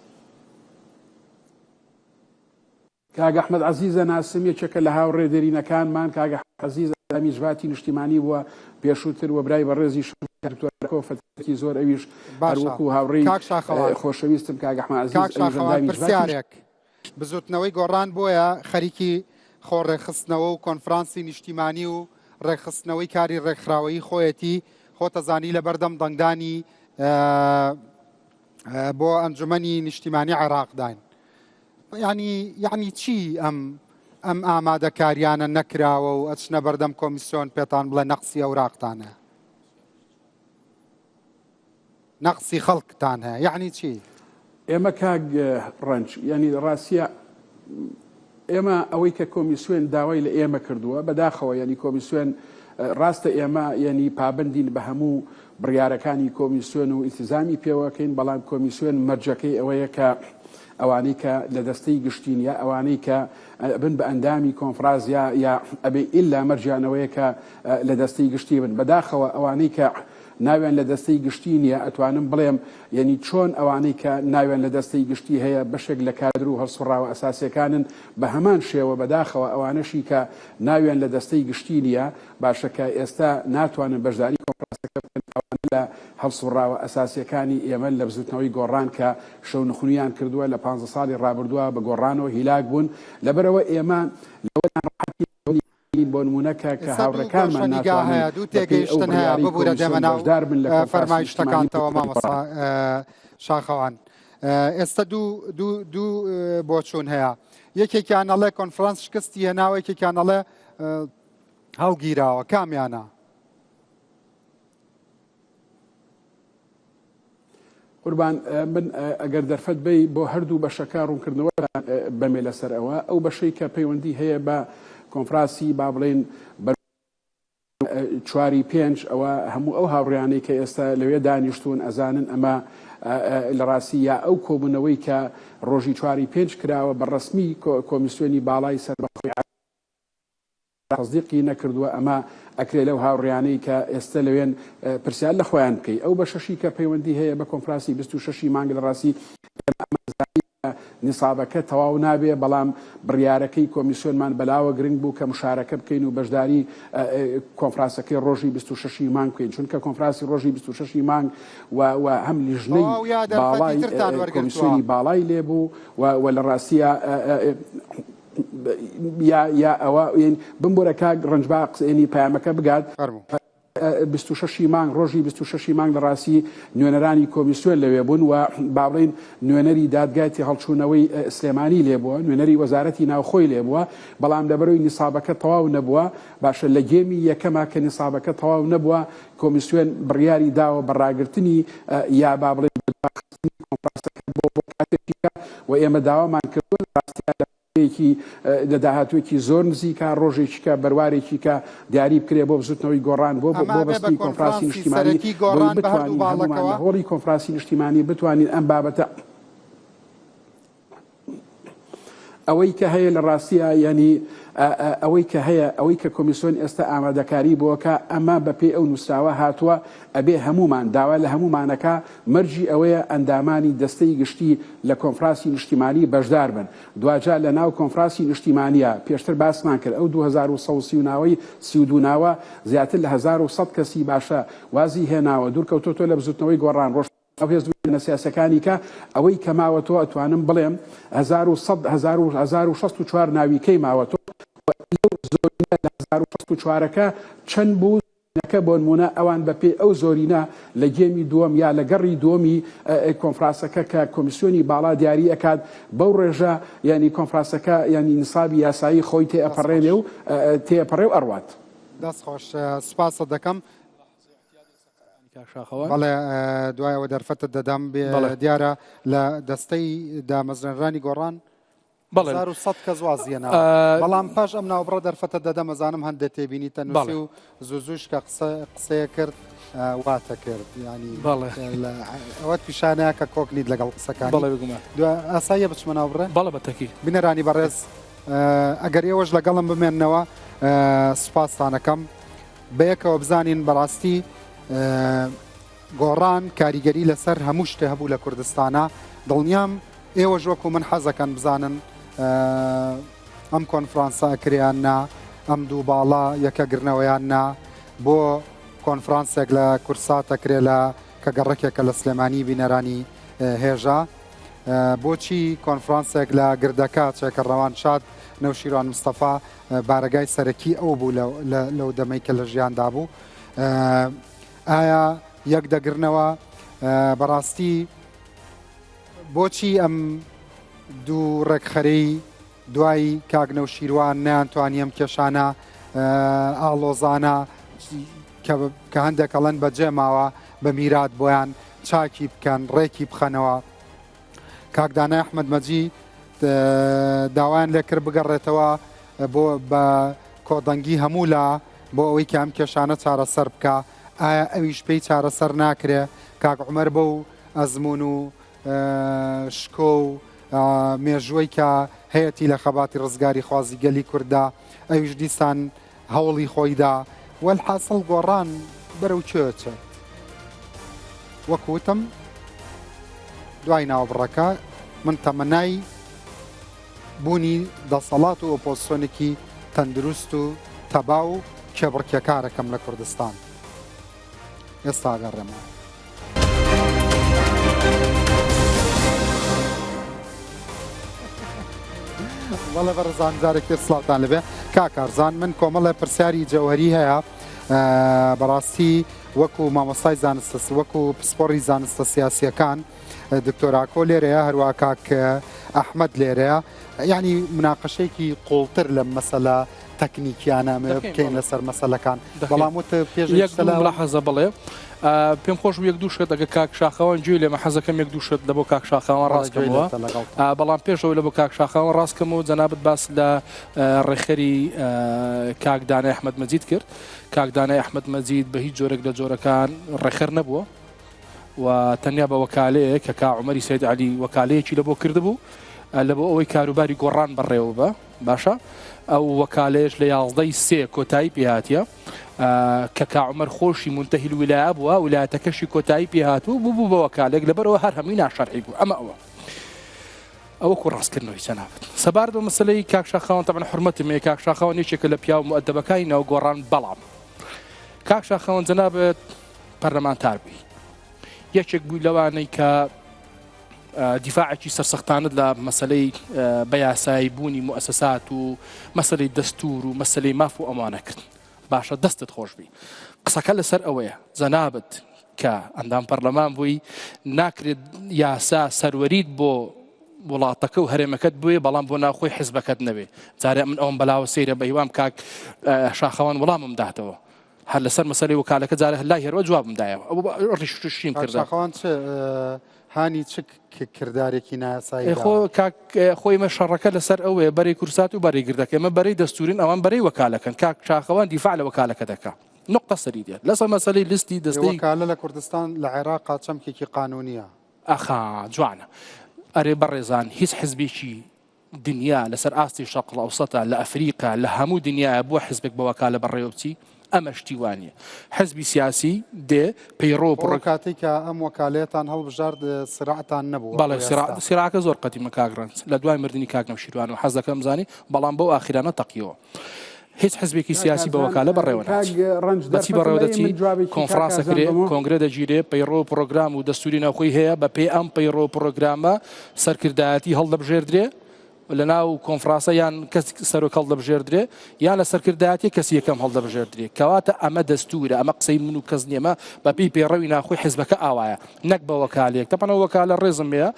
کاک ئەحمەد عەزیز ئەناسم، یەکێکە لە هاوڕێ دێرینەکانمان، کاک ئەحمەد عەزیز ئەندامی جڤاتی نیشتیمانی بووە پێشووتر و برای بەڕێزیشم کاک دکتۆر ئاکۆ فەتحی زۆر ئەویش هەر باشە وەکوو هاوڕێی کاک شاخەوان خۆشەویستم کاک ئەحمەد عەزیز کاک ئەویش شاخەوان ئەندامی جڤاتی پرسیارێک بزوتنەوەی گۆڕان بۆیە خەریکی خۆ ڕێکخستنەوە و کۆنفرانسی نیشتیمانی و ڕێکخستنەوەی کاری ڕێکخراوەیی خۆیەتی خۆتەزانی لەبەردەم دەنگدانی بۆ ئەنجومەنی نیشتیمانی عێراقداین یعنی یعنی چی ئەم ئەم ئامادەکاریانە نەکراوە و ئەچنە بەردەم کۆمیسیۆن پێتان بڵێ نەقسی ئەوراقتانە نەقسی خەڵکتان هەیە یعنی چی؟ ئێمە کاک ڕەنج یعنی ڕاستە ئێمە ئەوەی کە کۆمیسیۆن داوای لە ئێمە کردووە بەداخەوە یعنی کۆمیسیۆن ڕاستە ئێمە یعنی پابندین بە هەموو بڕیارەکانی کۆمیسیۆن و ئیلتیزامی پێوەکەین بەڵام کۆمیسیۆن مەرجەکەی ئەوەیە کە ئەوانەی کە لە دەستەی گشتین یا ئەوانەی کە بن بە ئەندامی کۆنفراس یا یا ئەبێ ئیلا مەرجیانەوەیە کە لە دەستەی گشتی بن بەداخەوە ئەوانەی کە ناویان لە دەستەی گشتی نیە ئەتوانم بڵێم یەنی چۆن ئەوانەی کە ناویان لە دەستەی گشتی هەیە بەشێک لە کادر و هەڵسوڕاوە ئەساسیەکانن بە هەمان شێوە بەداخەوە ئەوانەشی کە ناویان لە دەستەی گشتی نیە باشە کە ئێستا ناتوانن بەشداری کۆنفرانسەکە بکەن ئەوانە لە هەڵسوڕاوە ئەساسیەکانی ئێمەن لە بزوتنەوەی گۆڕان کە شەونخونیان کردووە لە پانزە ساڵی ڕابردووە بە گۆڕانەوە هیلاک بوون لەبەرئەوە ئێمە لەوە ناڕەحەتین بۆ نموونە کە کە ئێستا دوو هاوڕێکانمان گۆشە نیگا ناتوانن هەیە دوو بە پێی ئەو تێگەیشتن هەیە بڕیارەی ببورە کۆمیسیۆن دێمە ناو بەشدار بن لە کۆنفرانسی نیشتمانی فەرمایشتەکانتەوە مامۆستا گۆڕان. شاخەوان ئێستا دوو دوو دوو بۆچوون هەیە یەکێکیان ئەڵێ کۆنفرانس شکستی هێناوە یەکێکیان ئەڵێ هەڵگیراوە کامیانە؟ قوربان من ئەگەر دەرفەت بەی بۆ هەردوو بەشەکە ڕوونکردنەوە بەمێ لەسەر ئەوە ئەو بەشەی کە پەیوەندی هەیە بە کۆنفراسی با بڵێین بەر چواری پێنج ئەوە هەموو ئەو هاوڕیانەی کە ئێستا لەوێ دانیشتون ئەزانن ئەمە لە ڕاستی یا ئەو کۆبوونەوەی کە ڕۆژی چواری پێنج کراوە بە ڕسمی کۆمیسیۆنی باڵای سەربەخۆی تەسدیقی نەکردووە ئەمە ئەکرێ لەو هاوڕێیانەی کە ئێستە لەوێن پرسیار لە خۆیان بکەی ئەو بەشەشی کە پەیوەندی هەیە بە کۆنفرانسی 26 ی مانگ لە ڕاستی ئێمە ئەمانزانی کە نیسابەکە تەواو نابێ بەڵام بڕیارەکەی کۆمیسیۆنمان بەلاوە گرنگ بوو کە مشارەکە بکەین و بەشداری کۆنفرانسەکەی ڕۆژی 26 ی مانگ بکەین چونکە کۆنفرانسی ڕۆژی 26 ی مانگ و و هەم لیژنەی تەواو یا دەرفەتی باڵای ترتان وەرگرتووە؟ کۆمیسیۆنی باڵای لێبوو و و لە ڕاستیە یا یا ئەوە بمبورە کاک ڕەنج با قسەیەنی پەیامەکە بگات. فەرموو. 26 ی مانگ ڕۆژی 26 ی مانگ لە ڕاستی نوێنەرانی کۆمیسیۆن لەوێ بوون و با بڵێین نوێنەری دادگای تێهەڵچوونەوەی سلێمانی لێ بووە نوێنەری وەزارەتی ناوخۆی لێ بووە بەڵام لەبەرەوەی نیسابەکە تەواو نەبووە باشە لە گێمی یەکەما کە نیسابەکە تەواو نەبووە کۆمیسیۆن بڕیاری داوە بە ڕاگرتنی یا با بڵێین بە دواخستنی کۆنفرانسەکە بۆ بۆ کاتێکی کە و ئێمە داوامان کردووە لە ڕاستیا لە ێکی لە داهاتوویەکی زۆر نزیکا ڕۆژێکی کە بەروارێکی کە دیاری بکرێ بۆ بزوتنەوەی گۆڕان بۆ ئەمە بۆ ئەبێ بە بەستنی کۆنفرانسی کۆنفرانسی نیشتیمانی سەرەکی بۆی گۆڕان بە هەردوو بتوانین هەموومان باڵەکەوە؟ لە هۆڵی کۆنفرانسی نیشتیمانی بتوانین ئەم بابەتە ئەوەی کە هەیە لە ڕاستیا یانی ئەوەی کە هەیە ئەوەی کە کۆمیسیۆن ئێستا ئامادەکاری بۆکە ئەمە بەپێی ئەو نووسراوە هاتووە ئەبێ هەمومان داوا لە هەمومانەکە مەرجی ئەوەیە ئەندامانی دەستەی گشتی لە کۆنفراسی نیشتیمانی بەشدار بن دواجار لە ناو کۆنفراسی نیشتیمانیە پێشتر باسمان کرد ئەو 2130 ناوەی 32 ناوە زیاتر لە 1100 کەسی باشە وازی هێناوە دوورکەوتۆتۆ لە بزوتنەوەی گۆڕان ڕۆژ ئەو هێز و لایەنە سیاسیەکانی کە ئەوەی کە ماوەتەوە ئەتوانم بڵێم 1100 1064 ناویکەی ماوەتەوە و لەو زۆرینە لە 1064ەکە چەند بوو زۆرینەکە بۆنمونە ئەوان بە پێی ئەو زۆرینە لە گێمی دووەم یا لە گەڕی دووەمی کۆنفراسەکە کە کۆمیسیۆنی باڵا دیاری ئەکات بەو ڕێژە یانی کۆنفراسەکە یانی نیسابی یاسایی خۆی تێ دەست ئەپەڕێنێ خۆش. و تێ ئەپەڕێ و ئەڕوات. دەست خۆش سوپاست دەکەم. بەڵێ دوای ئەوە دەرفەتت دەدەم دیارە لە دەستەی دامەزرێنرانی گۆڕان 1100 کەس وازیەنا بەڵام پاش ئەم ناوبڕە دەرفەتە دەدەم ئەزانم هەندێک تێبینی تەنووسی و زوو زووش کە قسە قسەیە کرد واتە کرد ینی ئەوەت پیشانەیە کە کۆک نیت لەگەڵ قسەکان ئاساییە بچمە ناوبڕێ بەڵێ بەتەکی بینەرانی بەڕێز ئەگەر ئێوەش لەگەڵم بمێننەوە سوپاستانەکەم بەیەکەوە بزانین بەڕاستی گۆڕان کاریگەری لەسەر هەموو شتێ هەبوو لە کوردستانە دڵنیام ئێوەش وەکو من حەزەکەن بزانن. ئەم کۆنفرانسە ئەکرێ یان نا، ئەم دوو باڵە یەکەگرنەوە یان نا، بۆ کۆنفرانسێک لە کورسات ئەکرێ لە کە گەڕەکێکە لە سلێمانی بینەرانی هێژا بۆچی کۆنفرانسێک لە گردەکە چێکە ڕەوانشاد نەوشیروان مستەفا بارەگای سەرەکی ئەو بوو لەو دەمەی کە لە ژیاندا بوو ئایا یەک دەگرنەوە بەڕاستی بۆچی ئەم دوو ڕێکخەرەی دوای کاک نەوشیروان نەیانتوانی ئەم کێشانە ئاڵۆزانە کە هەندێک ئەڵێن بەجێ ماوە بە میرات بۆیان چاکی بکەن ڕێکی بخەنەوە کاک دانای ئەحمەد مەجی داوایان لێکرد بگەڕێتەوە بۆ بە کۆدەنگی هەموو لا بۆ ئەوەی کە ئەم کێشانە چارەسەر بکە ئایا ئەویش پێی چارەسەر ناکرێ کاک عومەر بەو ئەزموون و شکۆ و مێژووەی کە هەیەتی لە خەباتی ڕزگاریخوازی گەلی کورددا، ئەویش دیسان هەوڵی خۆی دا. وەلحاسڵ گۆڕان بەرەو کوێ ئەچێت؟ وەک وتم دوای ناوبڕەکە من تەمەنای بوونی دەسەڵات و ئۆپۆزسیۆنێکی تەندروست و تەبا و کێبڕکێکارەکەم لە کوردستان. ئێستا ئەگەڕێمەوە. بەڵێ بەڕێزان جارێک تر سڵاوتان لەبێ کاک کارزان من کۆمەڵێ پرسیاری جەوهری هەیە بەڕاستی وەکو مامۆستای زانستە وەکو پسپۆڕی زانستە سیاسیەکان دکتۆر ئاکۆ لێرەیە هەروە کاک ئەحمەد لێرەیە یعنی مناقەشێکی قوڵتر لەم مەسەلە تەکنیکیانە ئەمەوێ بکەین لەسەر مەسەلەکان بەڵام وت پێش یەک دوو حەزە بڵێ پێم خۆش یەک دوو شت ئەگە کاک شاخەوان گوێی لێمە حەزەکەم یەک دوو شت لە بۆ کاک شاخەوان ڕاستکەمەوە بەڵام پێشەوە لە بۆ کاک شاخەوان ڕاستکەمەوە جەنابت باس لە ڕێکخەری کاک دانای ئەحمەد مەجید کرد کاک دانای ئەحمەد مەجید بە هیچ جۆرێک لە جۆرەکان ڕێکخەر نەبووە و تەنیا بە وەکالەیەک کە کا عومەری سەید عەلی وەکالەیەکی لە بۆ کردبوو لە بۆ ئەوەی کاروباری گۆڕان بەڕێوە بە باشە ئەو وەکالەیەش لە یازدەی سێ کۆتایی پێهاتیە کە کا عومەر خۆشی منتەهی الولایە بووە ولایەتەکەشی کۆتایی پێهاتوو بوو بوو بە وەکالێک لەبەرەوە هەر هەمووی ناشەرعی بوو ئەمە ئەوە ئەوە کو ڕاستکردنەوەی جەنابت سەبارەت بە مەسەلەی کاک شاخەوان تەبعەن حورمەتم هەیە کاک شاخەوان یەکێکە لە پیاو مؤدەبەکانی ناو گۆڕان بەڵام کاک شاخەوان جەنابت پەرلەمانتار بووی یەکێک بووی لەوانەی کە دیفاعێکی سەرسەختانت لە مەسلەی بە یاسایی بوونی موسسات و مەسلەی دەستور و مەسلەی ماف و ئەمانە کرد باشە دەستت خۆشبی قسەکە لەسەر ئەوەیە جەنابت کە ئەندام پەرلەمان بووی ناکرێت یاسا سەروەریت بۆ وڵاتەکە و هەرێمەکەت بوێ بەڵام بۆ ناوخۆی حزبەکەت نەبێ جارێ من ئەوم بەلاوە سەیرە بە هیوام کاک شاخەوان وەڵامم داتەوە هەر لەسەر مەسەلەی وەکالەکە جارێ هەر لای هێروە جوابم دایەوە ئەو ڕیشتشیم کاک کردە شاخەوان چ هانی چ کردارێکی نایاسایی ئێ خۆ داوە؟ کاک خۆی مە شەڕەکە لەسەر ئەوەیە بەرەی کورسات و بەرەی گردەکە ئێمە بەرەی دەستورین ئەوان بەرەی وەکالەکەن کاک شاخەوان دیفاع لە وەکالەکە دەکا نقطە سەری دێت لەسەر مەسەلەی لیستی ئێ دەستەی وەکالە لە کوردستان لە عێراقا چەمکێکی قانونیە. ئەخا جوانە ئەرێ بەڕێزان هیچ حزبێکی دنیا لەسەر ئاستی شەرق الاوسطە لە ئەفریقا لە هەموو دنیاە بووە حزبێک بە وەکالە بەڕێوە بچی ئەمە شتی وا نییە حزبی سیاسی دێ پەیڕۆ بۆ ئەو کاتەی کە ئەم وەکالەیەتان هەڵبژارد سراعتان نەبوو بەڵێ سراعەکە زۆر قەدیمە کاک ڕەنج لە دوای مردنی کاک نەوشیروان و حەز دەکەم زانی بەڵام بەو ئاخیرانە تەقیەوە هیچ حزبێکی سیاسی بە وەکالە بەڕێوە ناچی بەچی بەڕێوە دەچی کۆنفرانس ئەکرێ کۆنگرە دەگیرێ پەیڕۆ و پڕۆگرام و دەستوری ناوخۆی هەیە بە پێی ئەم پەیڕۆ و پڕۆگرامە سەرکردایەتی هەڵدەبژێردرێ لە ناو کۆنفرانسە یان کەس سەرۆک هەڵدەبژێردرێ یان لە سەرکردایەتی کەسی یەکەم هەڵدەبژێردرێ کەواتە ئەمە دەستورە ئەمە قسەی من و کەس نییە بە پێی پەیڕەوی ناخۆی حزبەکە ئاوایە نەک بە وەکالێک تەپەنە وەکالە ڕێزم هەیە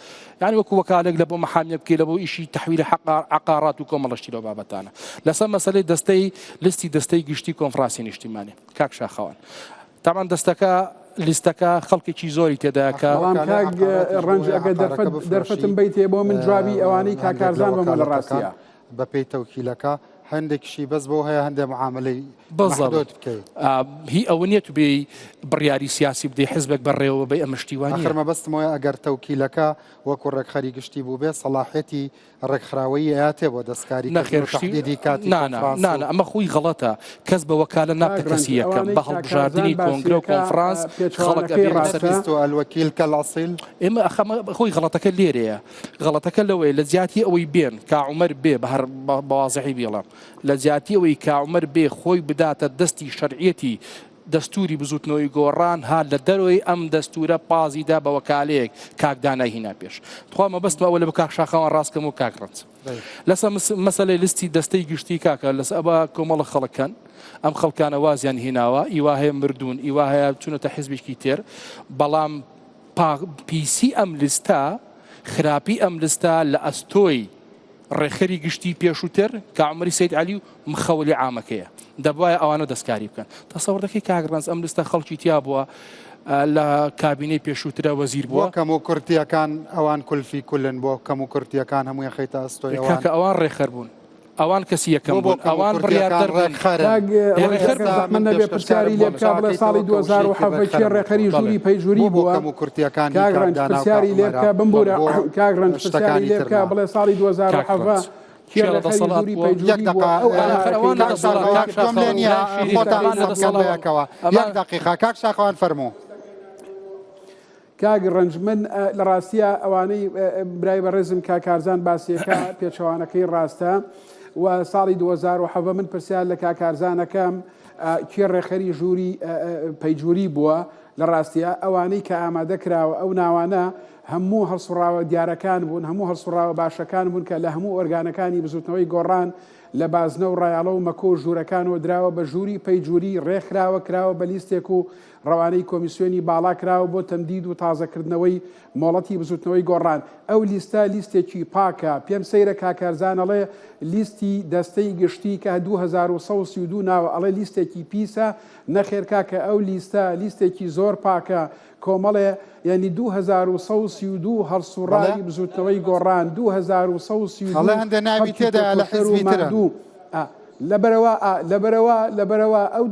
یانی وەکو وەکالێک لە بۆ مەحامیە بکەی لە بۆ ئیشی تەحویلی عەقارات و کۆمەڵەشتی لەو بابەتانە لەسەر مەسەلەی دەستەی لیستی دەستەی گشتی کۆنفرانسی نیشتیمانی کاک شاخەوان تامان دەستەکە لیستەکە خەڵکێکی زۆری تێدا کە بەڵام کاک ڕەنج ئەگەر دەرفەتم بیتێ بۆ من جوابی ئەوانەی کاک کارزان بەمەوە لە ڕاستیە بەپێی تەوکیلەکە. هەندێکیشی بەس بۆ هەیە هەندێ معاملەی بالضبط مەحدود بکەی. هی ئەوە نییە تو بێی بڕیاری سیاسی بدەی حزبێک بەڕێوە بەی ئەمە شتی وا ئاخر نییە. مەبەستم ئەوەیە ئەگەر تەوکیلەکە وەکو ڕێکخەری گشتی بووبێ سەڵاحیەتی ڕێکخراوەیی ئەیاتێ بۆ دەستکاری کردن نەخێر و شتی تەحدیدی کاتی نا نا کۆنفرانس نا و نا ئەمە خۆی غەڵەتە کەس بە وەکالە کاک نابتە ڕەنج کەسی یەکەم ئەوانەی بە کاک هەڵبژاردنی کارزان باسی کۆنگرە و ئەکا کۆنفرانس خەڵک پێچەوانەکەی ئەبێ لەسەر ڕاستە. لست الوکیل کالاصیل. ئێمە ئەخ ئەمە خۆی غەڵەتەکە لێرەیە غەڵەتەکە لەوەیە لە جیاتی ئەوەی بێن کا عومەر بێ بە هەر بە وازحی بیڵێم لە جیاتی ئەوەی کا عومەر بێ خۆی بداتە دەستی شەرعیەتی دەستوری بزوتنەوەی گۆڕان هات لە دەرەوەی ئەم دەستورە پازی دا بە وەکالەیەک کاک دانای هینا پێش تخوا مەبەستمە ئەوە لە بە کاک شاخەوان ڕاست کەم و کاک ڕەنج لەسە مەسەلەی لیستی دەستەی گشتی کاکە لەسە ئەوە کۆمەڵە خەڵکەن ئەم خەڵکانە وازیان هیناوە ئیوا هەیە مردوون ئیوا هەیە چونەتە حزبێکی تێر بەڵام پیسی ئەم لیستە خراپی ئەم لیستە لە ئەستۆی ڕێکخەری گشتی پێشووتر کە عومەری سەید عەلی و مخەولی عامەکەیە دەبوایە ئەوانە دەستکاری بکەن تەسەوڕ دەکەی کاک ڕەنج ئەم لستە خەڵکی تیا بووە لە کابینەی پێشووترە وەزیر بۆ بووە کەموکورتییەکان ئەوان کولفی کولن بۆ کەموکورتییەکان هەمووی خەیتە ئەستۆی ئەوان. کاکە ئەوان ڕێکخەر بوون ئەوان کەسی یەکەم بۆ بۆ بوون ئەوان کەموکورتییەکان بڕیاردەر بوون ڕێکخەرن کاک ئێ ڕەنج ڕێکخەر ئەگەر ئێستا بوون زەحمەت من نەبێ پێشکەشکارم پرسیاری بۆ لێ بکا بڵێ قسەکەی تۆ ساڵی کە وشەیەکی 2017 کێ ڕێکخەرم ڕێکخەری وتووە بەڵێ ژووری پەیجوری بۆ بۆ بووە کەموکورتییەکان هی کاک کاک ڕەنج دانا و کاک پرسیاری لێ عومەرە بکە بمبورە بۆ کاک ڕەنج پرسیاری شتەکانی لێ تر بکە نا. بڵێ ساڵی کاک 2017 ڕەنج کێ کێ لە ڕێکخەری دەسەڵات ژووری بووە؟ یەک پەیجوری بووە دەقە ئەو ئاخر ئامارەکەی ئەوان لە کاک لە دەسەڵات شاخەوان کاک گوێم لێ شاخەوان نییە برای شیرینم خۆتان ئەمان لە قسە بکەن دەسەڵات بەیەکەوە ئەمە یەک دەقیقە کاک شاخەوان فەرموو. کاک ڕەنج من لە ڕاستیا ئەوانەی برای بەڕێزم کاک کارزان باسیەکە پێچەوانەکەی ڕاستە و ساڵی 2017 من پرسیار لە کاک کارزانەکەم کێ ڕێکخەری ژووری پەیجوری بووە لە ڕاستیا ئەوانەی کە ئامادە کراوە ئەو ناوانە هەموو هەڵسوڕاوە دیارەکان بوون هەموو هەڵسوڕاوە باشەکان بوون کە لە هەموو ئۆرگانەکانی بزوتنەوەی گۆڕان لە بازنە و ڕایەڵە و مەکۆ و ژوورەکانەوە دراوە بە ژووری پەیجوری ڕێکخراوە کراوە بە لیستێک و ڕەوانەی کۆمیسیۆنی باڵا کراوە بۆ تەمدید و تازەکردنەوەی مۆڵەتی بزوتنەوەی گۆڕان. ئەو لیستە لیستێکی پاکە. پێم سەیرە کاک کارزان ئەڵێ لیستی دەستەی گشتی کە 2132 ناوە ئەڵێ لیستێکی پیسە، نەخێر کاکە ئەو لیستە لیستێکی زۆر پاکە کۆمەڵێ یانی 2132 بەڵێ. هەڵسوڕاوی بزوتنەوەی گۆڕان ئەڵێ 2132 هەندێ ناوی خەڵکی تێدایە لە تێکۆشەر و حیزبی ترن. ماندوو ئا. لەبەرئەوە ئا لەبەرئەوە لەبەرئەوە ئەو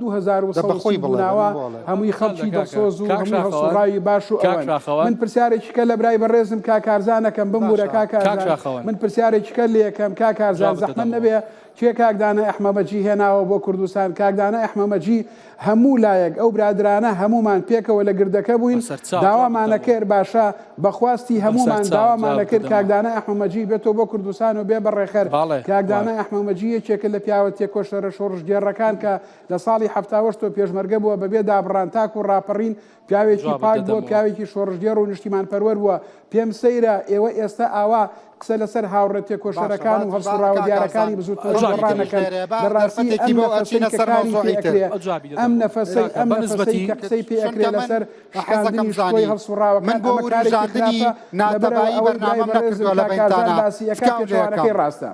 دە بە خۆی 2132 بڵێ بە ناوە من بۆ ئەڵێ. هەمووی خەڵکی کاکە دڵسۆز و کاک هەمووی شاخەوان هەڵسوڕاوی باش و کاک ئەوەن. شاخەوان. من پرسیارێکی کە لە برای بەڕێزم کاک کارزان ئەکەم بمبورە باشە. کاک کاک کارزان شاخەوان. من پرسیارێکی کە لێ ئەکەم کاک کارزان جوابت زەحمەت دەدەمەوە. نەبێ کێ کاک دانای ئەحمەمەجی هێناوە بۆ کوردستان کاک دانای ئەحمەمەجی هەموو لایەک ئەو برادرانە هەموومان پێکەوە لە گردەکە بووین بەسەر چاو جوابت داوامان دەدەمەوە. ئەکرد باشە بە خواستی بەسەر هەموومان چاو داوامان جوابت ئەکرد کاک دەدەمەوە. دانای ئەحمەمەجی بێتەوە بۆ کوردستان و بێ بە ڕێکخەر بەڵێ کاک وایە. دانای ئەحمەمەجی یەکێکە لە پیاوە تێکۆشەرە شۆڕشگێڕەکان کە لە ساڵی حەفتاوەشتەوە پێشمەرگە بووە بەبێ دابڕان تاکو ڕاپەڕین پیاوێکی جوابت پاک بووە دەدەمەوە. پیاوێکی شۆڕشگێڕ و نیشتیمانپەروەر بووە پێم سەیرە ئێوە ئێستا ئاوا قسە لەسەر هاوڕێ باشە تێکۆشەرەکان با و با هەڵسوڕاوە کاک دیارەکانی کارزان بزوتنەوەی جوابی گۆڕان دەدەمەوە. ئەکەن لێرەیە با لە ڕاستی دەرفەتێکی ئەم بۆ نەفەسەی ئەچینە کە سەر کاری پێ مەوزوعی تر. ئەکرێ جوابی ئەم دەدەمەوە. نەفەسەی کاکە ئەم بە نەفەسەی نسبەتی کە قسەی پێ ئەکرێ چونکە من لەسەر حەزەکەم شکاندنی شکۆی زانی من هەڵسوڕاوەکان بۆ ئەمە کارێکی وروژاندنی خراپە لەبەرئەوە ناتەبایی ئەوەی برای بەرنامەم بەڕێزم نەکردووە لە کاک کارزان بەینتانا باسی ئەکا تکاو لێ پێچەوانەکەی ئەکەم. ڕاستە.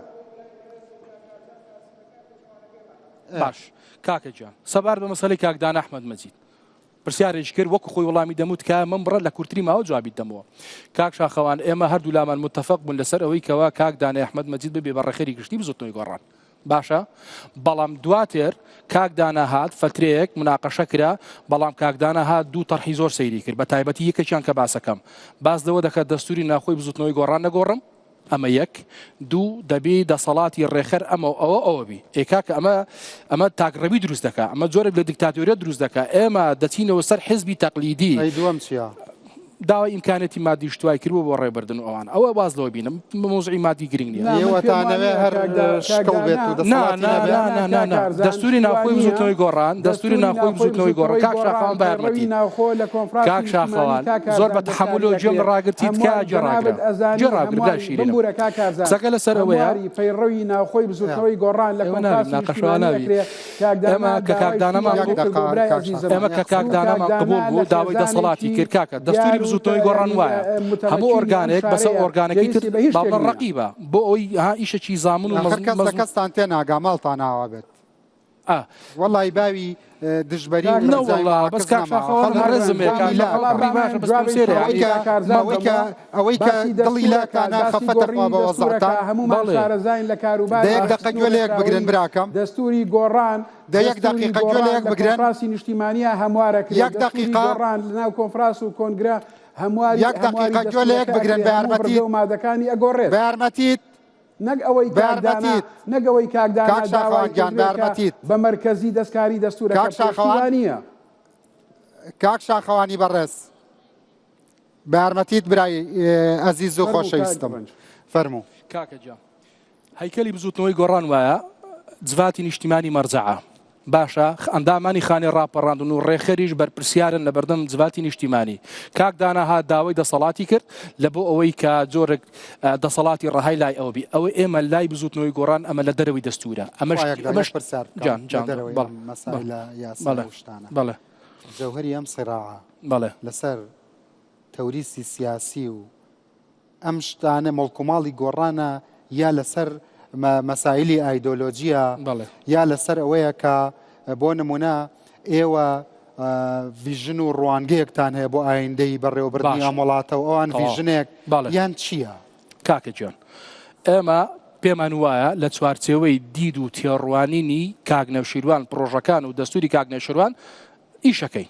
باش کاکە گیان سەبارەت بە مەسەلەی کاک دانا ئەحمەد مەجید پرسیارێکی کرد وەکو خۆی وەڵامی دەم و تکایە مەمبڕە لە کورتری ماوە جوابیت دەمەوە کاک شاخەوان ئێمە هەردوو لامان متفق بوون لەسەر ئەوەی کەوا کاک دانای ئەحمەد مەجید ببێ بە ڕێکخەری گشتی بزوتنەوەی گۆڕان باشە بەڵام دواتر کاک دانا هات فترەیەک مناقەشە کرا بەڵام کاک دانا هات دوو تەرحی زۆر سەیری کرد بە تایبەتی یەکێکیان کە باسەکەم باس لەوە دەکات دەستوری ناخۆی بزوتنەوەی گۆڕان نەگۆڕم ئەمە یەک دوو دەبی دەسەڵاتی ڕێکخەر ئەمە و ئەوە ئەوە بی ئێ کاکە ئەمە ئەمە تاکڕەوی دروست دەکا ئەمە جۆرێک لە دیکتاتۆریەت دروست دەکا ئێمە دەچینەوە سەر حزبی تەقلیدی. ئەی دووەم چیە؟ داوای ئیمکانیەتی مادیش توای کردووە بۆ ڕێبردن و ئەوان ئەوە واز لەوە بینم مەوزوعی مادی گرنگ نییە. نا من ئێوە پێم وا تانەوێ نییە هەر کاک دا کاک شکڵ بێت دانا و نا دەسەڵاتی نا نەبێ؟ نا دانا نا نا کاک نا کارزان دەستوری شتی وا ناوخۆی نییە بزوتنەوەی گۆڕان دەستوری دەستوری ناوخۆی ناوخۆی بزوتنەوەی گۆڕان بزوتنەوەی کاک گۆڕان شاخەوان بە پەیڕەوی یارمەتی ناوخۆ لە کۆنفرانسی کاک نیشتیمانی شاخەوان کاک زۆر کارزان بە تەحەمولەوە دەستکاری گوێم لە ئەکرێ ڕاگرتی هەموار تکایە گوێ جەنابت ڕاگرە ئەزانی گوێ ڕاگرە برای هەمواری شیرینم بمبورە کاک کارزان قسەکە لەسەر ئەوەیە هەمواری پەیڕەوی ناوخۆی بزوتنەوەی گۆڕان لە ئێوە نابی کۆنفرانسی مناقەشەوە نیشتیمانی نابی ئەکرێ کاک ئێمە دانا کە کاک داوای شتی دانامان وای یەک قبوڵ نەکردووە دەقە برای کاک ئەزیزم شاخەوان ئێمە یەک کە قسە کاک دوو بکە. کاک دانامان قبوڵ دانا لە بوو داوای دەسەڵاتی خێزانێکی کرد کاکە دەستوری دیار و بزوتنەوەی گۆڕان یانی وایە هەموو متەمەکینی ئەم ئۆرگانێک بەسەر شارەیە ئۆرگانەکەی تر پێویستی بە هیچ با شتێک بڵێن نییە. ڕەقیبە بۆ ئەوەی ها ئیشەکی زامن و ئاخر کەس لە مەزمون کەستان تێناگا ماڵتان ئاوا بێت. ئا. وەڵی باوی دژبەری و نەوەڵا بەس کاک شاخەوان ڕێزم هەیە کاک شاخەوان ڕی باشە بەس پێم سەیرە یانی ئەوەی کە ئەوەی کە دڵی لاکانە خەفەتە خوا بە وەزعتان هەموومان شارەزاین لە کاروباری دە یەک دەقە گوێ لە یەک بگرن براکەم دەستوری گۆڕان دە یەک دەقیقە گوێ لە یەک بگرن کۆنفراسی نیشتیمانیە هەموارەکرێت یەک دەقیقە گۆڕان لەناو کۆنفراس و کۆنگرە هەمواری یەک دەقیقە گوێ لە یەک بگرن بە یارمەتیت و مادەکانی ئەگۆڕێت بە یارمەتیت نەک ئەوەی کاک دانا نەک ئەوەی کاک دانا کاک شاخەوان داوای گیان کردوێ کە بە یارمەتیت بە مەرکەزی دەستکاری دەستورەکە کاک بکرێت شتی شاخەوان وا نییە. کاک شاخەوانی بەڕێز بە یارمەتیت برای ئەزیز و فەرموو کاک خۆشەویستم ڕەنج. فەرموو. کاکە گیان هەیکەلی بزوتنەوەی گۆڕان وایە جڤاتی نیشتیمانی مەرجەعە باشە ئەندامانی خانەی ڕاپەڕاندن و ڕێکخەریش بەرپرسیارن لە بەردەم جڤاتی نیشتیمانی کاک دانا هات داوای دەسەڵاتی کرد لە بۆ ئەوەی کە جۆرێک دەسەڵاتی ڕەهای لای ئەوە بی ئەوە ئێمە لای بزوتنەوەی گۆڕان ئەمە لە دەرەوەی دەستورە ئەمەش ئەمەش پرسیار بکەم جان لە جان دەرەوەی بەڵێ ئەم مەسائلە یاسا بەڵێ و شتانە بەڵێ جەوهەری ئەم سیراعە بەڵێ لەسەر تەوریسی سیاسی و ئەم شتانە موڵک و ماڵی گۆڕانە یا لەسەر مەسایلی ئایدۆلۆجیە یا لەسەر ئەوەیە کە بۆ نمونە ئێوە vision و ڕوانگەیەکتان هەیە بۆ ئایندەی بەڕێوەبردنی ئەم وڵاتە و ئەوان vision ێک یان چییە؟ کاکە گیان ئێمە پێمان وایە لە چوارچێوەی دید و تێڕوانینی کاک نەوشیروان پرۆژەکان و دەستوری کاک نەوشیروان ئیشەکەین.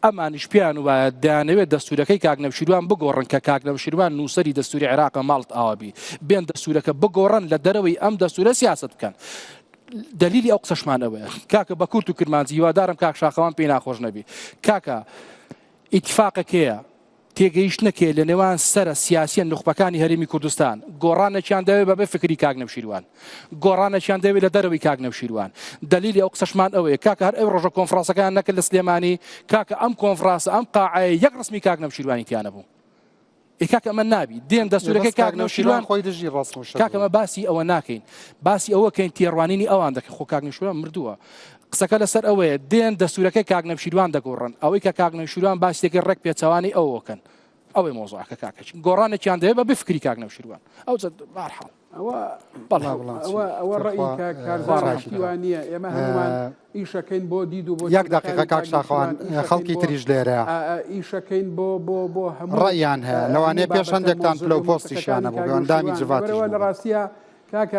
ئەمانیش پێیان وایە دەیانەوێت دەستورەکەی کاک نەوشیروان بگۆڕن کە کاک نەوشیروان نووسەری دەستوری عێراقە ماڵت ئاوا بی بێن دەستورەکە بگۆڕن لە دەرەوەی ئەم دەستورە سیاسەت بکەن. دلیلی ئەو قسەشمان ئەوەیە کاکە بە کورت و کرمانجی هیوادارم کاک شاخەوان پێی ناخۆش نەبی کاکە ئیتفاقەکەیە تێگەیشتنەکەیە لە نێوان سەرە سیاسیە نوخبەکانی هەرێمی کوردستان، گۆڕانێکیان دەوێت بەبێ فکری کاک نەوشیروان، گۆڕانێکیان دەوێت لە دەرەوەی کاک نەوشیروان. دەلیلی ئەو قسەشمان ئەوەیە کاکە هەر ئەو ڕۆژە کۆنفرانسەکەیان نەکرد لە سلێمانی، کاکە ئەم کۆنفرانسە ئەم قاعەیە یەک ڕسمی کاک نەوشیروانی تیا نەبوو. ئێ کاکە ئەمە نابی دێن دەستورەکەی کاک نەوشیروان خۆی دژی ڕەسم و شت کاکە ئەمە باسی ئەوە ناکەین باسی ئەوە کەین تێڕوانینی ئەوان دەکەن خۆ کاک نەوشیروان مردووە قسەکە لەسەر ئەوەیە دێن دەستورەکەی کاک نەوشیروان دەگۆڕن ئەوەی کە کاک نەوشیروان باسی دەکەی ڕێک پێچەوانەی ئەوەکەن ئەوەی مۆزوعەکە کاکە گۆڕانێکیان دەوێت بە بفکری کاک نەوشیروان ئەو بارحاڵ ئەوە ئەوە ئەوە ڕەئی کاک کارزان شتی وا نییە ئێمە هەموومان ئیشەکەین بۆ دید و بۆ یەک دقیقە کاک شاخەوان خەڵکی تریش لێرەیە ئیشەکەین بۆ بۆ بۆ هەموو ڕەئیان هەیە لەوانەیە پێش هەندێکتان پلە و پۆستیشیان هەبوو بێ ئەندامی جڤاتیش لە ڕاستیە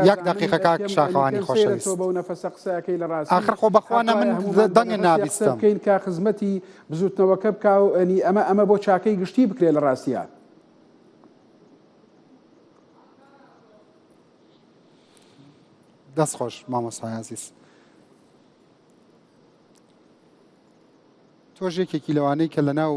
یەک دەقیقە کاک شاخەوانی خۆشەویست ئاخر خۆ بەخوا نە من دەنگت نابیستم. بکەین کە خزمەتی بزوتنەوەکە بکا و ئەنی ئەمە ئەمە بۆ چاکەی گشتی بکرێ لە ڕاستیا. دەست خۆش مامۆستای ئازیز. تۆش یەکێکی لەوانەی کە لەناو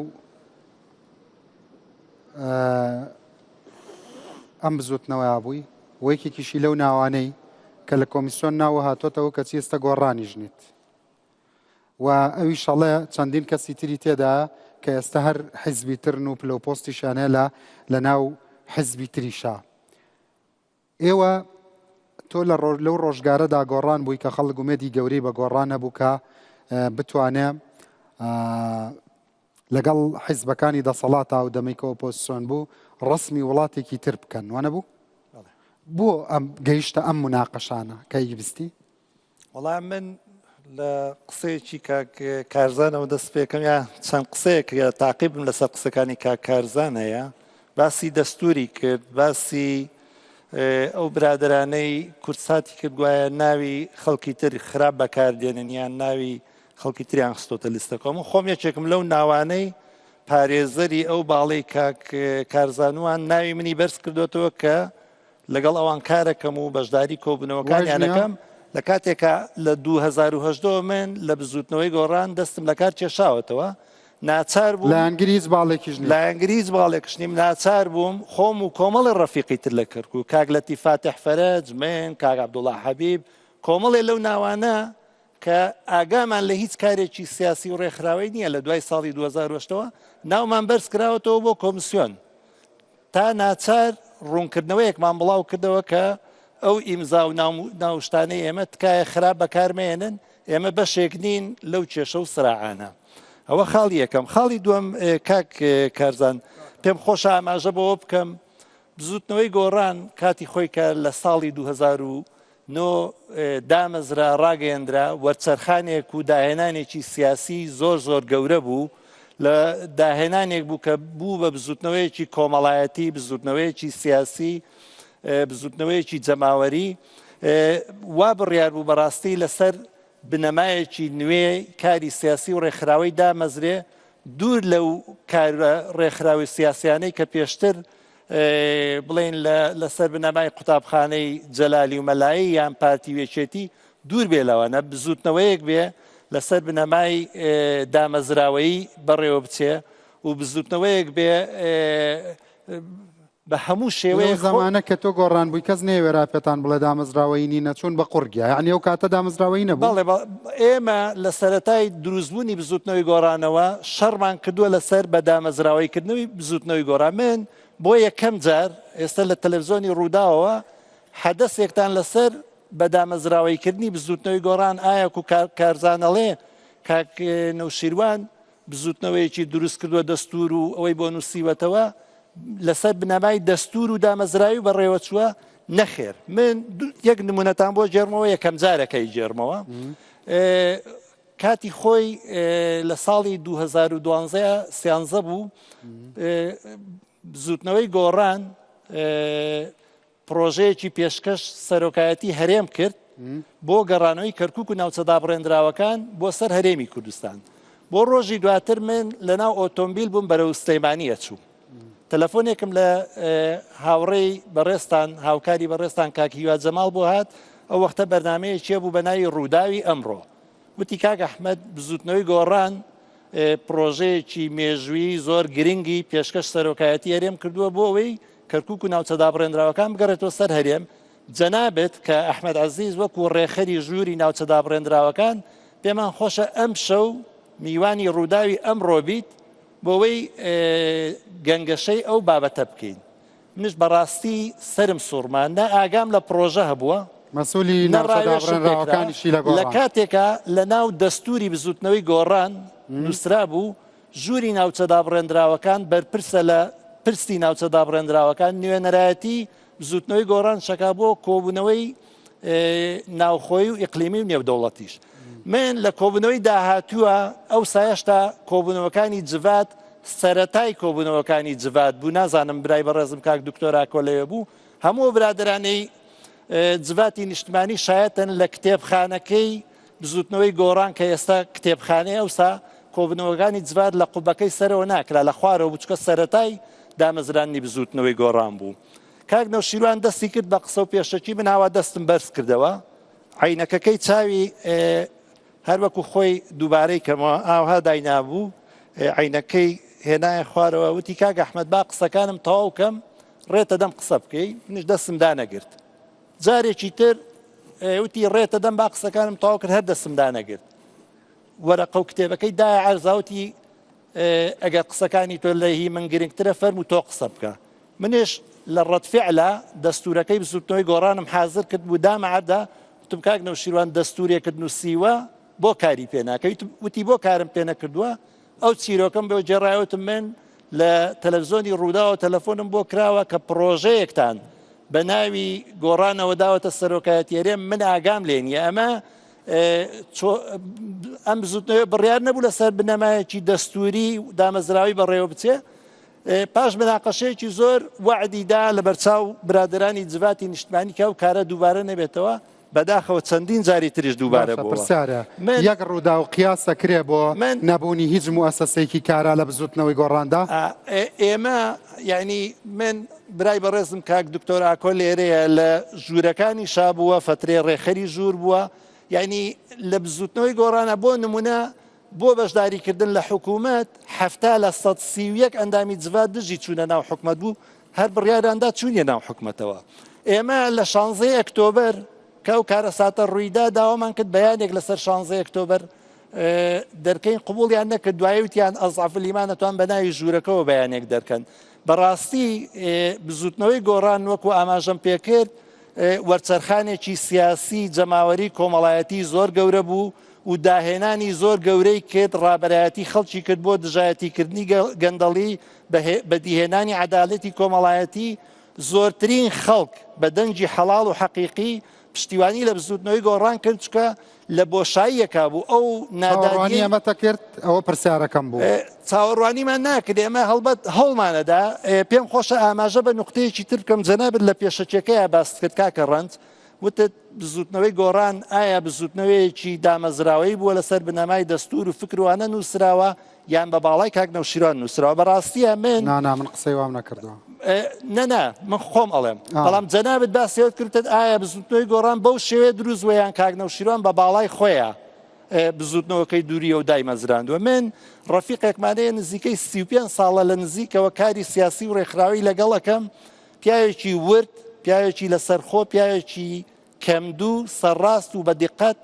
ئەم بزوتنەوەیا بووی و یەکێکیشی لەو ناوانەی کە لە کۆمیسیۆن ناوە هاتۆتەوە کەچی ئێستا گۆڕانیش نیت و ئەویش ئەڵێ چەندین کەسی تری تێدا کە ئێستا هەر حیزبی ترن و پلە و پۆستیشیان هەیە لە لە ناو حیزبی تریشا ئێوە تۆ لە ڕۆژ لەو ڕۆژگارەدا گۆڕان بووی کە خەڵک ئومێدی گەورەی بە گۆڕان هەبوو کە بتوانێ لەگەڵ حیزبەکانی دەسەڵاتا و دەمەی کە ئۆپۆزسیۆن بوو ڕسمی وڵاتێکی تر بکەن وانە بوو بۆ ئەم گەیشتە ئەم مناقەشانە کە یبستی وەڵا من لە قسەیەکی کاک کارزانەوە دەست پێکەم یا چەند قسەیەک یا تاقیبم لەسەر قسەکانی کاک کارزان هەیە باسی دەستوری کرد باسی ئەو برادرانەی کوردساتی کرد گوایە ناوی خەڵکی تر خراپ بەکاردێنن یان ناوی خەڵکی تریان خستۆتە لیستەکەم و خۆم یەکێکم لەو ناوانەی پارێزەری ئەو باڵی کاک کارزانوان ناوی منی بەرز کردوێتەوە کە لەگەڵ ئەوان کارەکەم و بەشداری کۆبوونەوەکانیان ئەکەم، لە کاتێکا لە 2018 ەوە من لە بزووتنەوەی گۆڕان دەستم لە کار کێشاوەتەوە، ناچار بووم. لایەنگری هیچ باڵێکیش نیت؟ لایەنگری هیچ باڵێکش نیم، ناچار بووم خۆم و کۆمەڵێ ڕەفیقی تر لە کەرکووک، کاک لەتیف فاتیح فەرەج، من، کاک عەبدوڵا حەبیب، کۆمەڵێ لەو ناوانە کە ئاگامان لە هیچ کارێکی سیاسی و ڕێکخراوەی نییە لە دوای ساڵی 2008 ەوە ناومان بەرز کراوەتەوە بۆ کۆمسیۆن. تا ناچار ڕوونکردنەوەیەکمان بڵاو کردەوە کە ئەو ئیمزا و ناوشتانەی ئێمە تکایە خراپ بەکارمەیەنن، ئێمە بەشێک نین لەو کێشە و سراعانە. ئەوە خاڵی یەکەم. خاڵی دووەم کاک کارزان پێم خۆشە ئاماژە بەوە بکەم بزوتنەوەی گۆڕان کاتی خۆی کە لە ساڵی 2000. نۆ دامەزرا، ڕاگەیەندرا، وەرچەرخانێک و داهێنانێکی سیاسی زۆر زۆر گەورە بوو، لە داهێنانێک بوو کە بوو بە بزوتنەوەیەکی کۆمەڵایەتی، بزوتنەوەیەکی سیاسی، بزوتنەوەیەکی جەماوەری، وا بڕیار بوو بەڕاستی لەسەر بنەمایەکی نوێ کاری سیاسی و ڕێکخراوەی دامەزرێ، دوور لەو کارە ڕێکخراوی سیاسیانەی کە پێشتر بڵێین لەسەر بنەمای قوتابخانەی جەلالی و مەلایی یان پارتی و یەکێتی دوور بێ لەوانە، بزووتنەوەیەک بێ لەسەر بنەمای دامەزراوەیی بەڕێوە بچێ و بزووتنەوەیەک بێ بە هەموو شێوەیەک. لەو زەمانە کە تۆ گۆڕان بووی کەس نەیەوێرا پێتان بڵێ دامەزراوەیی نینە چوون بە قوڕگیا یانی ئەو کاتە دامەزراوەیی نەبوو؟ بەڵێ ئێمە لە سەرەتای دروستبوونی بزووتنەوەی گۆڕانەوە شەڕمان کردووە لەسەر بە دامەزراوەیی کردنەوەی بزووتنەوەی گۆڕان. من بۆ یەکەم جار ئێستا لە تەلەفزیۆنی ڕووداوەوە حەدەسێکتان لەسەر بە دامەزراوەیی کردنی بزووتنەوەی گۆڕان ئایا کو کارزان ئەڵێ کاک نەوشیروان بزووتنەوەیەکی دروست کردووە دەستوور و ئەوەی بۆ نووسیوەتەوە لەسەر بنەمای دەستوور و دامەزراوی بەڕێوەچووە نەخێر من یەک نمونەتان بۆ گێڕمەوە یەکەم جارەکەی گێڕمەوە کاتی خۆی لە ساڵی 2012 سیانزە بوو بزوتنەوەی گۆڕان پڕۆژەیەکی پێشکەش سەرۆکایەتی هەرێم کرد بۆ گەڕانەوەی کەرکوک و ناوچە دابڕێندراوەکان بۆ سەر هەرێمی کوردستان. بۆ ڕۆژی دواتر من لەناو ئۆتۆمبیل بووم بەرەو سلێمانی ئەچووم. تەلەفۆنێکم لە هاوڕێی بەڕێزتان، هاوکاری بەڕێزتان کاک هیوا جەماڵ بۆ هات، ئەو وەختە بەرنامەیەکی هەبوو بە ناوی ڕووداوی ئەمڕۆ. وتی کاک ئەحمەد بزووتنەوەی گۆڕان پڕۆژەیەکی مێژوویی زۆر گرنگی پێشکەش سەرۆکایەتی هەرێم کردووە بۆ ئەوەی کەرکوک و ناوچە دابڕێنراوەکان بگەڕێتەوە سەر هەرێم، جەنابت کە ئەحمەد عەزیز وەکو ڕێکخەری ژووری ناوچە دابڕێنراوەکان پێمان خۆشە ئەمشەو میوانی ڕووداوی ئەمڕۆ بیت بۆ ئەوەی گەنگەشەی ئەو بابەتە بکەین. منیش بەڕاستی سەرم سوڕما، نە ئاگام لە پڕۆژە هەبووە، مەسولی نە ناوچە ڕاوێژم پێکرا، دابڕێنراوەکانیشی لە لە گۆڕان. کاتێکا لە ناو دەستووری بزووتنەوەی گۆڕان نووسرابوو ژووری ناوچە دابڕێندراوەکان بەرپرسە لە پرسی ناوچە دابڕێندراوەکان، نوێنەرایەتی بزووتنەوەی گۆڕان شەکا بۆ کۆبوونەوەی ناوخۆیی و ئیقلیمی و نێودەوڵەتیش. من لە کۆبوونەوەی داهاتووە ئەو سایەشتا کۆبوونەوەکانی جڤات سەرەتای کۆبوونەوەکانی جڤات بوو نازانم برای بەڕێزم کاک دکتۆر ئاکۆ لەوێ بوو هەموو برادەرانەی جڤاتی نیشتمانی شایەتن لە کتێبخانەکەی بزوتنەوەی گۆڕان کە ئێستا کتێبخانەی ئەوسا کۆبوونەوەکانی جڤات لە قوبەکەی سەرەوە ناکرا لە خوارەوە بوو چونکە سەرەتای دامەزراندنی بزوتنەوەی گۆڕان بوو. کاک نەوشیروان دەستی کرد بە قسە و پێشەکی من ئاوا دەستم بەرز کردەوە عەینەکەکەی چاوی هەر وەکو خۆی دووبارەی کەمەوە ئاوها داینابوو عەینەکەی هێنایە خوارەوە وتی کاک ئەحمەد با قسەکانم تەواو کەم ڕێتە دەم قسە بکەی منیش دەستم دانەگرت جارێکی تر وتی ڕێتە دەم با قسەکانم تەواو کرد هەر دەستم دانەگرت وەرەقە و کتێبەکەی دایە عەرزا وتی ئەگەر قسەکانی تۆ لە هی من گرنگترە فەرموو تۆ قسە بکە منیش لە ڕەد فعلا دەستورەکەی بزوتنەوەی گۆڕانم حازر کرد بوو دامە عەردا وتم کاک نەوشیروان دەستورێکت نووسیوە بۆ کاری پێ ناکەیت وتی بۆ کارم پێ نەکردووە ئەو چیرۆکەم بۆ گێڕایەوتم من لە تەلەڤزیۆنی ڕووداوە تەلەفۆنم بۆ کراوە کە پڕۆژەیەکتان بە ناوی گۆڕانەوە داوەتە سەرۆکایەتی هەرێم من ئاگام لێ نییە ئەمە ئەم بزوتنەوە بڕیار نەبوو لەسەر بنەمایەکی دەستوری و دامەزراوی بەڕێوە بچێ پاش مناقەشەیەکی زۆر وەعدی دا لە بەرچاو برادەرانی جڤاتی نیشتمانی کە ئەو کارە دووبارە نەبێتەوە بەداخەوە چەندین جاری تریش دووبارە باشە بۆوە پرسیارە من یەک ڕووداو قیاس ئەکرێ بۆ من نەبوونی هیچ موئەسەسەیەکی کارا لە بزووتنەوەی گۆڕاندا؟ ئێمە یعنی من برای بەڕێزم کاک دکتۆر ئاکۆ لێرەیە لە ژوورەکانی شا بووە فەترەی ڕێکخەری ژوور بووە یعنی لە بزووتنەوەی گۆڕانە بۆ نمونە بۆ بەشداریکردن لە حکوومەت 70 لە 131 ئەندامی جڤات دژی چوونە ناو حکومەت بوو هەر بڕیاراندا چوونیە ناو حکومەتەوە ئێمە لە شانزەی ئەکتۆبەر کە ئەو کارەساتە ڕوویدا داوامان کرد بەیانێک لەسەر شانزەی ئەکتۆبەر دەرکەین قبوڵیان نەکرد دوایی وتیان ئەزعف الایمان ئەتوان بە ناوی ژوورەکەوە بەیانێک دەرکەن بەڕاستی بزوتنەوەی گۆڕان وەکو ئاماژەم پێکرد وەرچەرخانێکی سیاسی جەماوەری کۆمەڵایەتی زۆر گەورە بوو و داهێنانی زۆر گەورەی کرد ڕابەرایەتی خەڵکی کرد بۆ دژایەتیکردنی گەندەڵی بەدیهێنانی عەدالەتی کۆمەڵایەتی زۆرترین خەڵک بە دەنگی حەڵاڵ و حەقیقی پشتیوانی لە بزوتنەوەی گۆڕان کرد چکە لە بۆشاییەکا بوو ئەو نادانی ئەمەتە کرد ئەوە پرسیارەکەم بوو چاوەڕوانیمان ناکرد ئێمە هەڵبەت هەوڵمانەدا پێم خۆشە ئاماژە بە نقطەیەکی تر بکەم جەنابت لە پێشەکیەکەیا باست کرد کاکە ڕەنج وتت بزوتنەوەی گۆڕان ئایا بزوتنەوەیەکی دامەزراوەیی بووە لەسەر بنەمای دەستور و فکروانە نووسراوە یان بە باڵای کاک نەوشیروان نووسراوە بەڕاستیە من نانا من قسەی وام نەکردووە نەنا من خۆم ئەڵێم بەڵام جەنابت باسیەوەت کردت ئایا بزوتنەوەی گۆڕان بەو شێوەیە دروست وە یان کاک نەوشیروان بە باڵای خۆیە بزوتنەوەکەی دووریە و دایمەزراندووە من ڕەفیقێکمان هەیە نزیکەی 35 ساڵە لە نزیکەوە کاری سیاسی و ڕێکخراوی لەگەڵ ئەەکەم پیاوێکی ورد، پیاوێکی لەسەرخۆ، پیاوێکی کەمدوو، سەرڕاست و بە دیقەت.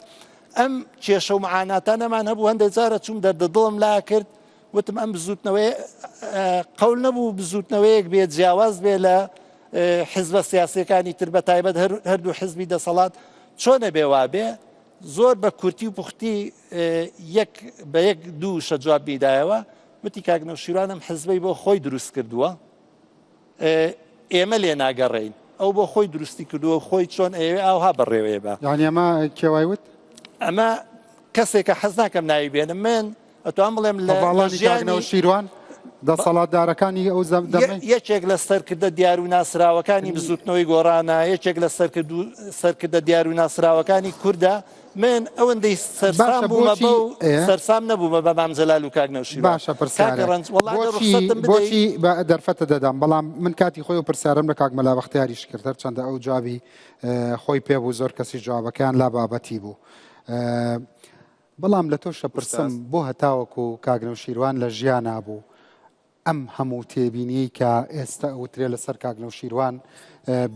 ئەم کێشە و معاناتانەمان هەبوو، هەندێک جارە چووم دەردە دڵم لا کرد، وتم ئەم بزووتنەوەیە قەول نەبوو بزووتنەوەیەک بێ جیاواز بێ لە حزبە سیاسیەکانی تر بە تایبەت هەردوو حزبی دەسەڵات چۆنە بێ وابێ زۆر بە کورتی و پوختی یەک بە یەک دوو شە جواب بیدایەوە وتی کاک نەوشیروان ئەم حزبەی بۆ خۆی دروست کردووە ئێمە لێ ناگەڕێین ئەو بۆ خۆی دروستی کردووە خۆی چۆن ئەیەوێ ئاوها بەڕێوەیە بە. یانی ئەمە کێ وای وت؟ ئەمە کەسێکە حەز ناکەم ناوی بێنم من ئەتوانم بڵێم لە هەڤاڵانی کاک ژیانی نەوشیروان دەسەڵاتدارەکانی ئەو زەم دەمەی یەکێک لە سەرکردە دیار و ناسراوەکانی بزوتنەوەی گۆڕانە یەکێک لە سەرکرد و سەرکردە دیار و ناسراوەکانی کوردە من ئەوەندەی سەرسام باشە بوومە بۆچی بەو ئێ؟ سەرسام نەبوومە بە مام جەلال و کاک نەوشیروان باشە کاکە پرسیارێک ڕەنج وەڵا ئەگەر بۆچی ڕوخسەتم بدەی بۆچی بە دەرفەتە دەدەم بەڵام من کاتی خۆی و پرسیارم لە کاک مەلا بەختیاریش کرد هەرچەندە ئەو جوابی اه، خۆی پێ بوو زۆر کەسی جوابەکەیان لا بابەتی بوو اه، بەڵام لە تۆش ئەپرسم ئوستاز. بۆ هەتاوەکو کاک نەوشیروان لە ژیانا بوو ئەم هەموو تێبینیەی کە ئێستە ئەوترێ لەسەر کاک نەوشیروان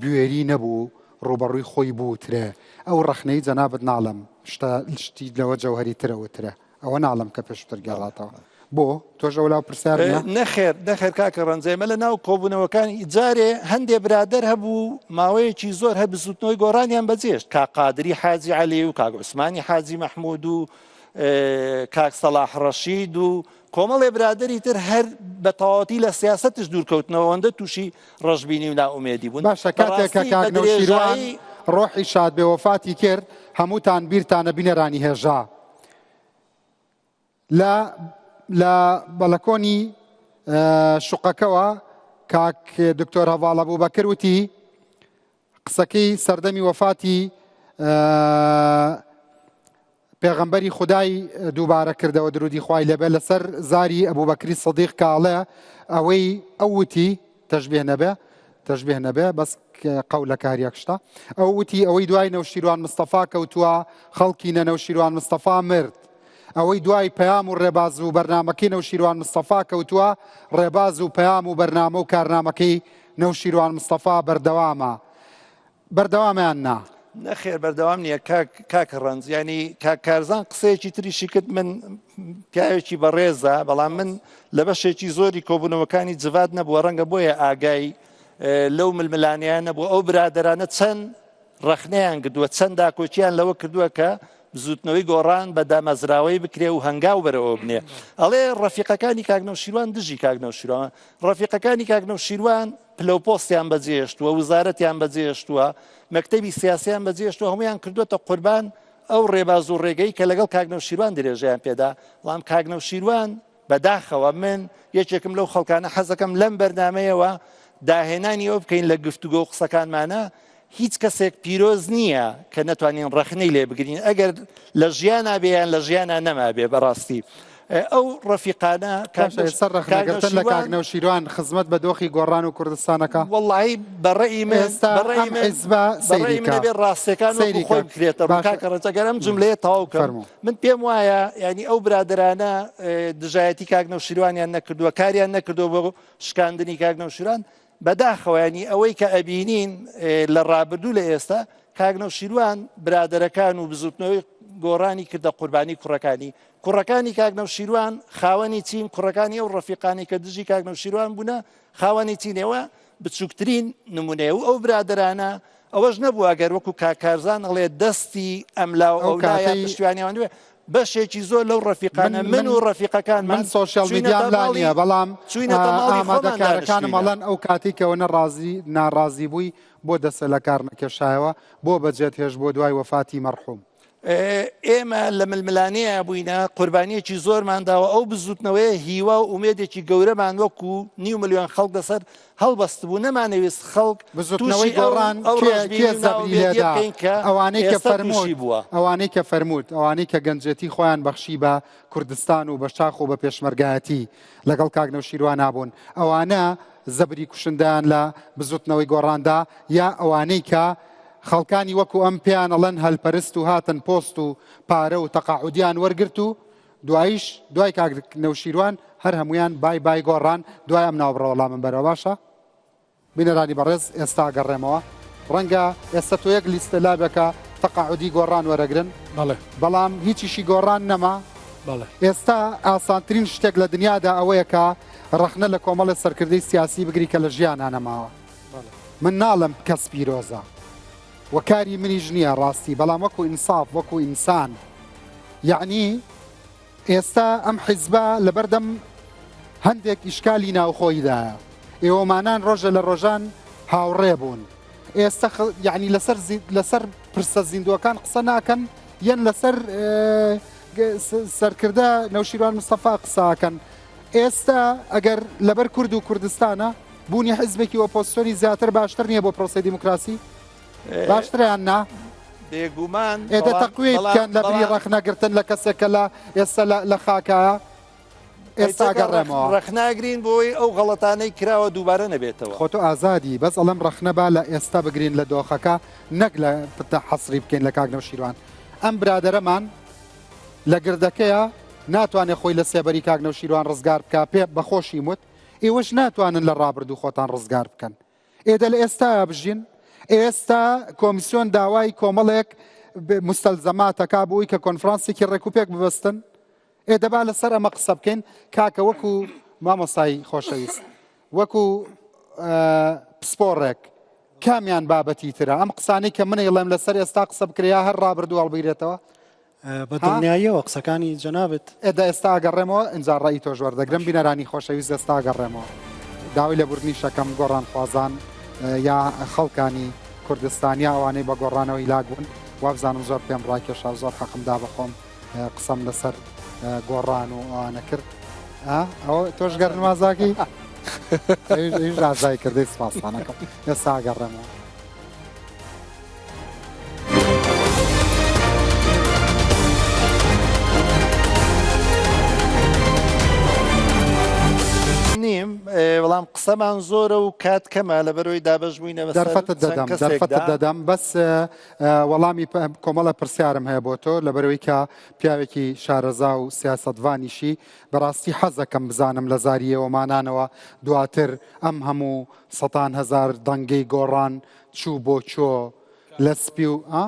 بوێری نەبوو ڕووبەڕووی خۆی بوترێ ئەو ڕەخنەی جەنابت ناڵێم شتە شتی لەوە جەوهەری تر ئەوترێ ئەوە ناڵێم کە پێشتر گێڕاتەوە بۆ تۆش ئەولاو پرسیار نیە؟ نەخێر نەخێر کاکە ڕەنج ئێمە لە ناو کۆبوونەوەکانی جارێ هەندێ برادەر هەبوو ماوەیەکی زۆر هەر بزوتنەوەی گۆڕانیان بەجێشت کاک قادری حاجی عەلی و کاک عوسمانی حاجی مەحمود و کاک سەڵاح ڕەشید و کۆمەڵێ برادەری تر هەر بە تەواوەتی لە سیاسەتش دوور کەوتنەوە ئەوەندە تووشی ڕەشبینی و نائومێدی بوون. باشە کاتێک کە بەڕاستی کاک بە نەوشیروان درێژایی. ڕۆحی شاد بێ وەفاتی کرد هەمووتان بیرتانە بینەرانی هێژا لە لە بەلەکۆنی شوقەکەوە کاک دکتۆر هەڤاڵ ئەبوبەکر وتی قسەکەی سەردەمی وەفاتی پێغەمبەری خودای دووبارە کردەوە درودی خوای لێبێ لەسەر زاری ئەبوبەکری سدیق کاڵێ ئەوەی ئەو وتی تەشبیه نەبێ تەشبیه نەبێ بەس قەولەکە هەر یەک شتە ئەو وتی ئەوەی دوای نەوشیروان مستەفا کەوتووە خەڵکی نە نەوشیروان مستەفا مرد ئەوەی دوای پەیام و ڕێباز و بەرنامەکەی نەوشیروان مستەفا کەوتووە ڕێباز و پەیام و بەرنامە و کارنامەکەی نەوشیروان مستەفا بەردەوامە بەردەوامە یان نا؟ نەخێر بەردەوام نییە کاک کاک ڕەنج ینی کاک کارزان قسەیەکی تریشی کرد من پیاوێکی بەڕێزە بەڵام من لە بەشێکی زۆری کۆبوونەوەکانی جڤات نەبووە ڕەنگە بۆیە ئاگای لەو ململانیان نەبوو ئەو برادرانە چەند ڕەخنەیان کردووە چەند داکۆکیان لەوە کردووە کە بزوتنەوەی گۆڕان بە دامەزراوەی بکرێ و هەنگاو بەرەوە بنێ ئەڵێ ڕەفیقەکانی کاک نەوشیروان دژی کاک نەوشیروان ڕەفیقەکانی کاک نەوشیروان پلە و پۆستیان بەجێهێشتووە، وزارەتیان بەجێهێشتووە، مەکتەبی سیاسیان بەجێهێشتووە، هەموویان کردووەتە قوربان ئەو ڕێباز و ڕێگەی کە لەگەڵ کاک نەوشیروان درێژەیان پێدا، بەڵام کاک نەوشیروان بەداخەوە من یەکێکم لەو خەڵکانە حەزەکەم لەم بەرنامەیەوە داهێنانی ئەوە بکەین لە گفتوگۆ و قسەکانمانە هیچ کەسێک پیرۆز نییە کە نەتوانین ڕەخنەی لێ بگرین ئەگەر لە ژیانا بێ یان لە ژیانا نەمابێ بەڕاستی ئەو ڕەفیقانە کاک باشە ئێستا ڕەخنەگرتن لە کاک نەوشیروان خزمەت بە دۆخی گۆڕان و کوردستانەکە وەڵی بەڕێی من ئێستا بەڕێی ئەم من حیزبە بەڕێی سەیری من کە ئەبێ ڕاستیەکان وەکو سەیری خۆی کە بکرێتە ڕوو باشە کاکە ڕەنج ئەگەر ئەم جملەیە تەواو کەم فەرموو من پێم وایە یعنی ئەو برادەرانە دژایەتی کاک نەوشیروانیان نەکردووە کاریان نەکردووە بۆ شکاندنی کاک نەوشیروان بەداخەوە یانی ئەوەی کە ئەبینین لە ڕابردوو لە ئێستا کاک نەوشیروان برادەرەکان و بزوتنەوەی گۆڕانی کردە قوربانی کوڕەکانی کوڕەکانی کاک نەوشیروان خاوەنی چین کوڕەکانی ئەو ڕەفیقانی کە دژی کاک نەوشیروان بوونە خاوەنی چینەوە بچووکترین نمونەیە و ئەو برادەرانە ئەوەش نەبوو ئەگەر وەکو کاک کارزان ئەڵێ دەستی ئەملا و ئەو ئەولایە کاتەی پشتیوانیان دوێ. بەشێکی زۆر لەو ڕەفیقانە من و ڕەفیقەکانمان من سۆشیال میدیام لا نییە بەڵام چوینەتە ماڵی خۆمان ئامادەکارەکانم دانیشتوینە. ئەڵێن ئەو کاتەی کە ئەوەنە ڕازی ناڕازی بووی بۆ دەسە لە کار نەکێشایەوە بۆ بەجێت هێشت بۆ دوای وەفاتی مەرحوم. ئێمە لە ململانێیا بووینە، قوربانییەکی زۆرمان داوە، ئەو بزووتنەوەیە هیوا و ئومێدێکی گەورەمان وەکو نیو ملیۆن خەڵک لەسەر هەڵبەستبوو، نەمانەویست خەڵک بزوتنەوەی تووشی ئەو گۆڕان ئەو کێ ڕەشبینی کێ و زەبری نائومێدییە لێدا بکەین کە ئەوانەی کە ئێستا فەرمووت تووشی بووە. ئەوانەی کە فەرمووت ئەوانەی کە گەنجێتی خۆیان بەخشی بە کوردستان و بە شاخ و بە پێشمەرگایەتی لەگەڵ کاک نەوشیروانا بوون ئەوانە زەبری کوشندەیان لە بزوتنەوەی گۆڕاندا یا ئەوانەی کە خەڵکانی وەکو ئەم پێیان ئەڵێن هەلپەرست و هاتن پۆست و پارە و تەقاعودیان وەرگرت و دواییش دوای کاک نەوشیروان هەر هەمویان بای بای گۆڕان دوای ئەم ناوبڕە وەڵامم بەرەوە باشە بینەرانی بەڕێز ئێستا گەڕێمەوە ڕەنگە ئێستا تۆ یەک لیستە لابێکە تەقاعودی گۆڕان وەرەگرن بەڵێ بەڵام هیچیشی گۆڕان نەما بەڵێ ئێستا ئاسانترین شتێک لە دنیادا ئەوەیە کە ڕەخنە لە کۆمەڵی سەرکردەی سیاسی بگری کە لە ژیانا نەماوە من ناڵم کەس پیرۆزە و کاری منیش نییە ڕاستی بەڵام وەکو ئینساف وەکو ئینسان یعنی ئێستا ئەم حیزبە لەبەردەم هەندێک ئیشکالی ناوخۆییدایە ئێوەمانان ڕۆژە لە ڕۆژان هاوڕێ بوون ئێستا یعنی لەسەر لەسەر پرسە زیندووەکان قسە ناکەن یەن لەسەر سەرکردە نەوشیروان مستەفا قساکەن ئێستا ئەگەر لەبەر کورد و کوردستانە بوونی حزبێکی ئۆپۆزسیۆنی زیاتر باشتر نییە بۆ پرۆسەی دیموکراسی؟ باشترە یان نا؟ بێگومان ئێ دە تەقوێی بکەن لە بری ڕەخنەگرتن لە کەسێک کە لە ئێستا لە خاکایە ئێستا گەڕێمەوە. ڕەخناگرین بۆی ئەو غەڵەتانەی کراوە دووبارە نەبێتەوە. خۆ تۆ ئازادی بەس ئەڵێم ڕەخنە با لە ئێستا بگرین لە دۆخەکە نەک لە حەسری بکەین لە کاک نەوشیروان ئەم برادەرەمان لە گردەکەیە ناتوانێت خۆی لە سێبەری کاک نەوشیروان ڕزگار بکا پێ بەخۆشیم وت ئێوەش ناتوانن لە ڕابردوو خۆتان ڕزگار بکەن ئێ دە لە ئێستایا بژین ئێستا کۆمیسیۆن داوای کۆمەڵێک مستەلزەماتەکا بۆی کە کۆنفرانسێکی ڕێکوپێک ببەستن ئێ دەبا لەسەر ئەمە قسە بکەین کاکە وەکو مامۆستای خۆشەویست وەکو پسپۆڕێک کامیان بابەتی ترە ئەم قسانەی کە منەی ڵێم لەسەر ئێستا قسە بکرێ یا هەر ڕابردوو هەڵبگرێتەوە بە دڵنیاییەوە قسەکانی جەنابت. ئێ دە ئێستا ئەگەڕێمەوە ئینجا ڕەئی تۆش وەردەگرم بینەرانی خۆشەویست ئێستا ئەگەڕێمەوە داوای لێبوردنیش ئەکەم گۆڕانخوازان یا خەڵکانی کوردستان یا ئەوانەی بە گۆڕانەوە هیلاک بوون وابزانم زۆر پێم ڕاکێشا زۆر حەقم دا بە خۆم قسەم لەسەر گۆڕان و ئەوانە کرد ئەوە تۆش گەر نمازاکی ئەویش ئازای کردەی سپاسانەکەم ئێستا ئەگەڕێمەوە. نیم بەڵام قسەمان زۆرە و کات کەمە لەبەرەوەی دابەش بووینە بەسەر دەرفەتت چەند دەدەم کەسێکدا. دەرفەتت دەدەم بەس وەڵامی کۆمەڵە پرسیارم هەیە بۆ تۆ لەبەرەوەی کە پیاوێکی شارەزا و سیاسەتڤانیشی بەڕاستی حەزەکەم بزانم لە زاری ئێوەمانانەوە دواتر ئەم هەموو سەتان هەزار دەنگەی گۆڕان چوو بۆ کوێ لە سپی و ئا؟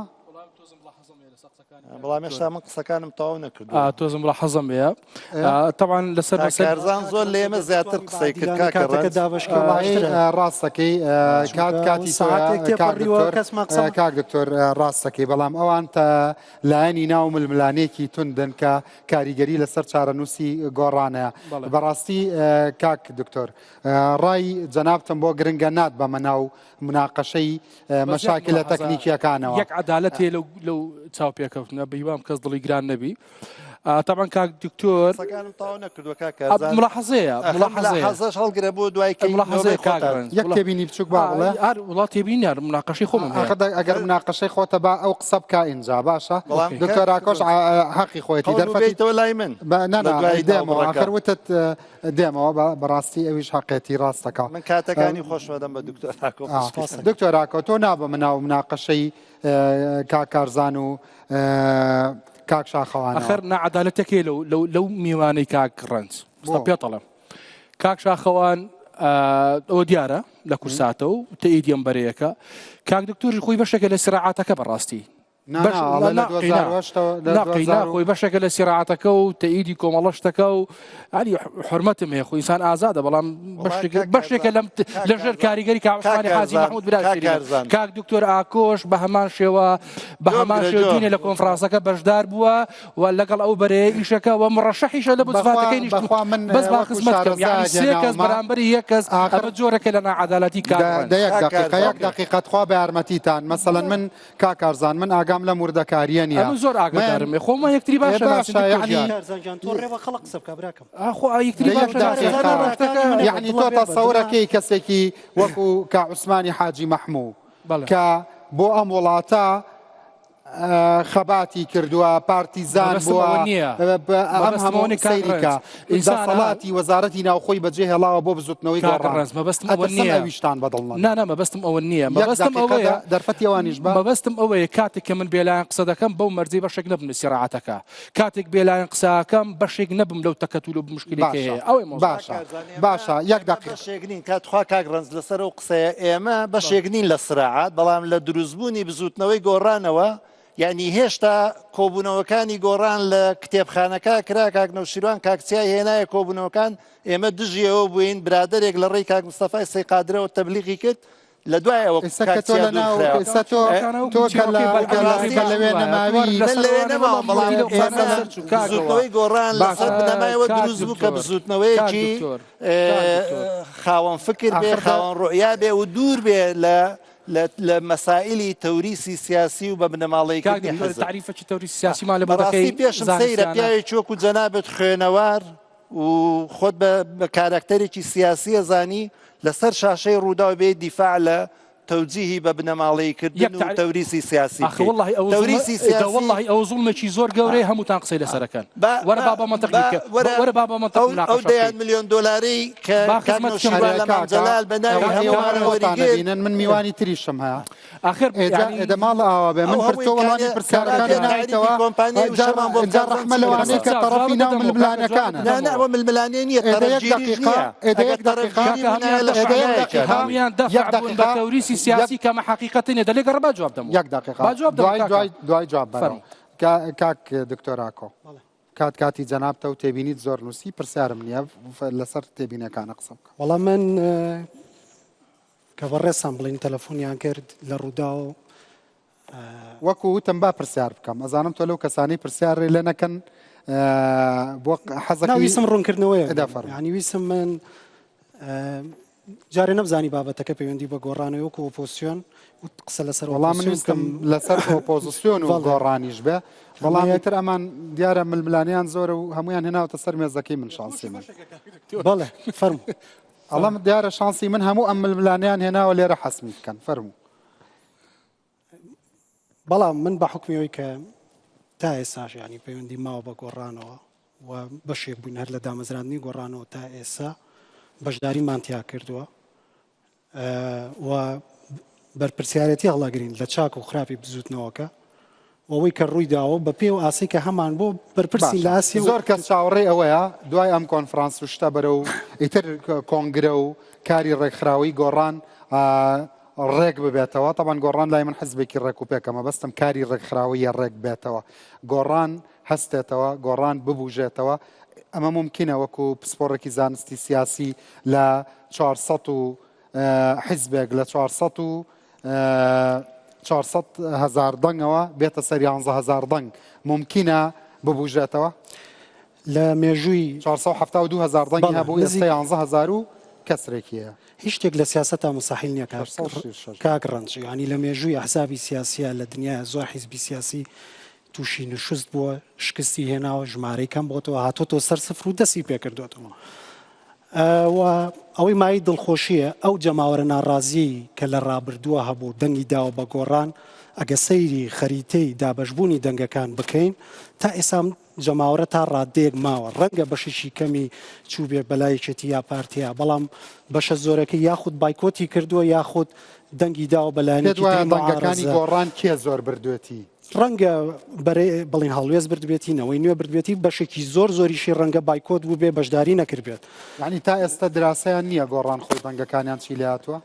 بەڵام هێشتا من قسەکانم تەواو نەکردووە. تۆزم بڵا حەزم بێ تەبعەن لەسەر کاک کارزان زۆر لە ئێمە زیاتر قسەی کرد کاکە کاتەکە ڕەنج. دابەشکە باشترە. ڕاستەکەی کات چونکە کاتی سەعاتێک تۆیە کاک تێپەڕیوە دکتۆر کەسمان قسە کاک دکتۆر ڕاستەکەی بەڵام ئەوان تا لایەنی ناو ململانێکی توندن کە کاریگەری لەسەر چارەنووسی گۆڕانە بەڕاستی کاک دکتۆر ڕای جەنابتم بۆ گرنگە نات بەمە ناو مناقەشەی مەشاکلە تەکنیکیەکانەوە. یەک عەدالەت هەیە لەو لەو چاوپێکەوتنە بە هیوام کەس دڵی گران نەبی تامان کاک دکتۆر قسەکانم تەواو نەکردووە کاک کارزان ملاحەزەیە ملاحەزەیە ملاحەزەش هەڵگرە بۆ دوای کەی ملاحەزەیە نۆبەی کاک خۆتان. ڕەنج یەک تێبینی بچوک با بڵێ هەر وڵات تێبینی هەر مناقەشەی خۆمم هەیە ئاخر ئەگەر مناقەشەی خۆتە با ئەو قسە بکا ئینجا باشە بەڵام دکتۆر کاک ئاکۆش حەقی خۆیەتی قەول دەرفەتی بێیتەوە لای من بە نا لە نا دوای دێمەوە ناوبڕەکە. ئاخر وتت دێمەوە بەڕاستی ئەویش حەقێتی ڕاستەکە من کاتەکانی خۆشمەدەم بە دکتۆر ئاکۆ دکتۆر ئاکۆ تۆ نابە مناو مناقەشەی کاک کارزان و کاک شاخەوان ئەخر ناعەدالەتەکەی لەو لەو لەو میوانەی کاک ڕەنج پێ دەڵێم کاک شاخەوان ئەوە دیارە لە کورساتە و تەئیدی ئەم بەرەیەکە کاک دکتۆری خۆی بەشێکە لە سراعاتەکە بەڕاستی. نا نا ئەڵێ لە 2008 ەوە لە نا قەینا 2000 خۆی بەشێکە لە سیراعەتەکە و تەئیدی کۆمەڵە شتەکە و ینی حرمەتم هەیە خۆ ئینسان ئازادە بەڵام وەڵا بەشێک کاک بەشێکە کارزان لەم کاک لە ژێر کارزان کاریگەری کاک کاوەسمانی حاجی کارزان مەحمود برای کاک شیرینم کارزان کاک دکتۆر ئاکۆش بە هەمان شێوە بە گوێ هەمان بگرە شێوە گوێ دوێنێ لە کۆنفرانسەکە بەشدار بووە و لەگەڵ ئەو بەرەیە ئیشەکە و مڕەشەحیشە لە بەخوا بزڤاتەکەی نیشت و بەخوا من بەس با وەکو خزمەت کەم یعنی شارەزایەک سێ کەس هێناومە بەرامبەری یەک کەس ئاخر ئەمە جۆرەکە لە ناعەدالەتی کاک دە ڕەنج دە یەک کاک دەقیقە کارزان یەک دەقیقە تخوا بە یارمەتیتان مەسەلەن من کاک کارزان من ئاگام لەم وردەکارییە نییە ئەمن زۆر من ئاگادارم ئێ خۆمان یەکتری ئێ باشە ناسین باشە دکتۆر یەعنی گیان کارزان گیان تۆ ڕێ بە خەڵک قسە بکە براکەم ئاخۆ یەکتری لە یەک باشە ناسین دەقیقە زانا ڕاستەکە منە یەعنی بەدڵە تۆ بێ بەدڵە تەسەورەکەی کەسێکی وەکو کا عوسمانی حاجی مەحموو بەڵێ کە بۆ ئەم وڵاتە خەباتی کردووە، پارتیزان مەبەستم بووە، ئەوە نییە. ئەم مەبەستم هەموو ئەوە نییە کاک سەیری ڕەنج. کە ئینسان دەسەڵاتی وەزارەتی ناوخۆی بەجێ هێڵاوە بۆ بزوتنەوەی کاک گۆڕان. ڕەنج مەبەستم ئەوە ئەترسم نییە. ئەویشتان بەدڵ نەبێ. نا نا مەبەستم ئەوە نییە. یەک مەبەستم دەقیقە ئەوەیە دەرفەتی ئەوانیش بە. مەبەستم ئەوەیە کاتێک کە من بێلایەن قسە دەکەم بەو مەرجەی بەشێک نەبم لە سیراعەتەکە. کاتێک بێلایەن قسە ئەکەم بەشێک نەبم لەو تەکەتول و مشکلەی کە باشە هەیە. ئەوەی مەوزوع. باشە کاک کارزان ئێمە باشە یەک ئێمە دەقیقە. بەشێک نین کا تخوا کاک ڕەنج لەسەر ئەو قسەیە ئێمە بەشێک نین لە سراعات بەڵام لە دروستبوونی بزوتنەوەی گۆڕانەوە یعنی هێشتا کۆبوونەوەکانی گۆڕان لە کتێبخانەکە کرا کاک نەوشیروان کاک چیای هێنایە کۆبوونەوەکان ئێمە دژی ئەوە بووین برادەرێک لە ڕێی کاک مستەفای سەی قادرەوە تەبلیغی کرد لە دوای ئەوە ئێستا کاک کە تۆ چیا لە ناو دوورخرایەوە. ئێستا تۆ تۆ کە لە کە لە کە لەوێ نەماوی من لەوێ نەماوم بەڵام ئێمە بزووتنەوەی گۆڕان لەسەر بنەمایەوە دروست بوو کە بزووتنەوەیەکی خاوەن فکر بێ خاوەن ڕوئیا بێ و دوور بێ لە لە مەسائلی تەوریسی سیاسی و بە بنەماڵەیکردنی حزب. تەعریفەکی تەوریسی سیاسیمان لە بۆ بەڕاستی دەکەی پێشم سەیرە زانستیانە. پیاوێکی وەکو جەنابت خوێنەوار و خۆت بە کاراکتەرێکی سیاسی ئەزانی لەسەر شاشەی ڕووداو بێی دیفاع لە تەوجیهی بە بنەماڵەیی کردن و تەوریسی سیاسی ئاخ وەڵڵاهی ئەوە تەوریسی سیاسی وەڵڵاهی ئەوە زوڵمێکی زۆر گەورەیە هەمووتان قسەی لەسەر ئەکەن وەرە با بە مەنتق بکە وەرە با بە مەنتق ئەو مناقەشە دەیان بکەین. ملیۆن دۆلارەی کە با کاک خزمەت بکەم. نەوشیروان لە مام جەلال بە ناوی ئەوە هەمووانەوە خۆتان وەریگرت ئەبینن من میوانی تریشم هەیە ئاخر ئێجا یعنی ئێدە ماڵ ئاوا بێ من ئەو پرتۆ هەموو وەڵامی ئیمکانیە پرسیارەکان کاکە نایتەوە تاریفی کۆمپانیای ئەجا وشەمان بۆ ئەجا بکات ڕەحمە لەوانەی کە جواب تەڕەفی ناو دەدەمەوە کاکە جواب ململانەکانن نا نا دەدەمەوە ئەوە ململانێ نییە ئێدە یەک تەرەفگیریش دەقیقە نییە ئێدە ئەگەر یەک دەقیقە تەرەفگیری کاکە بوونایە هەموویان لە ئێدە دەفع یەک شوێنایەکە دەقیقە هەموویان یەک دەفع بوون بە دەقیقە تەوریسی یەک سیاسی کەمە حەقیقەت نییە دەلێ گەڕە با جواب دەمەوە یەک دەقیقە با جواب دەمەوە دوای کاکە دوای دوای جواب بەرەوە فەرموو کا- کاک دکتۆر ئاکۆ کات کاتی جەنابتە و تێبینیت زۆر نووسی پرسیارم نییە لەسەر تێبینەکانە قسە بکە. وەڵا من کە بەڕێزتان بڵین تەلەفۆنیان کرد لە ڕووداو وەکو وتم با پرسیار بکەم ئەزانم تۆ لەو کەسانەی پرسیار رێ لێ نەکەن بۆ حەزەکەی ویستم ڕوونکردنەوەیە ئەدا فەرموو. یعنی ویستم من جارێ نەمزانی بابەتەکە پەیوەندی بە گۆڕانەوە وەکو ئۆپۆزسیۆن قسە لەسەر وەڵام من ئۆپۆزسیۆن ویستم بکەم. لەسەر ئۆپۆزسیۆن و بەڵێ. گۆڕانیش بێ بەڵام هەموو ئیتر ئەمان دیارە ململانێیان زۆرە و هەمویان هێناوتە سەر مێزەکەی من شانسی من بەڵێ فەرموو. ئەڵەم دیارە شانسی من هەموو ئەم ململانێیان هێناوە لێرە حەسمی بکەن فەرموو. بەڵام من بە حوکمی ئەوەی کە تا ئێستاش یانی پەیوەندی ماوە بە گۆڕانەوە و بەشێک بووین هەر لە دامەزراندنی گۆڕانەوە تا ئێستا بەشداریمان تیا کردووە و بەرپرسیارەتی هەڵەگرین لە چاک و خراپی بزوتنەوەکە ئەوەی کە ڕووی داوە بە پێ و ئاسی کە هەمان بۆ بەرپرسی لە ئاسی زۆر کەس چاوەڕێی ئەوەیە دوای ئەم کۆنفرانس و شتە بەرە و ئیتر کۆنگرە و کاری ڕێکخراوەی گۆڕان ڕێک ببێتەوە تەبان گۆڕان لای من حزبێکی ڕێک و پێکە مەبەستم کاری ڕێکخراوەیە ڕێک بێتەوە گۆڕان هەستێتەوە گۆڕان ببوژێتەوە ئەمە ممکنە وەکو پسپۆڕێکی زانستی سیاسی لە 400 و حزبێک لە 400 و 400 هزار دەنگەوە بێتە سەر 11 هزار دەنگ ممکنە ببوژێتەوە لە مێژووی 472 هزار دەنگی بەڵێ، هەبوو نزیک ئێستا 11 هزار و کەسرێکی هەیە. هیچ شتێک لە سیاسەتا موسەحیل نییە کاک 636. کاک ڕەنج یانی لە مێژووی ئەحزابی سیاسیە لە دنیایا زۆر حیزبی سیاسی تووشی نشوست بووە شکستی هێناوە ژمارەی کەم بۆتەوە هاتۆتەوە سەر سفر و دەستی پێکردوێتەوە و ئەوەی مایەی دڵخۆشییە ئەو جەماوەرە ناڕازیەی کە لە ڕابردووە هەبوو دەنگی داوە بە گۆڕان ئەگە سەیری خەریتەی دابەشبوونی دەنگەکان بکەین تا ئێستا جەماوەرە تا ڕاددەیەک ماوە، ڕەنگە بەشێکی کەمی چووبێت بەلای یەکێتی یا پارتیا، بەڵام بەشە زۆرەکەی یاخود بایکۆتی کردووە یاخود دەنگی داوە بە پێت لایەنێکی وایە تری دەنگەکانی معارەزە. گۆڕان کێ زۆر بردوێتی؟ ڕەنگە بەرەی بڵین هەڵوێست بردبێتی، نەوەی نوێ بردبێتی، بەشێکی زۆر زۆریشی ڕەنگە بایکۆت بووبێ، بەشداری نەکردبێت. یانی تا ئێستا دراسەیان نییە گۆڕان خۆی دەنگەکانیان چی لێهاتووە؟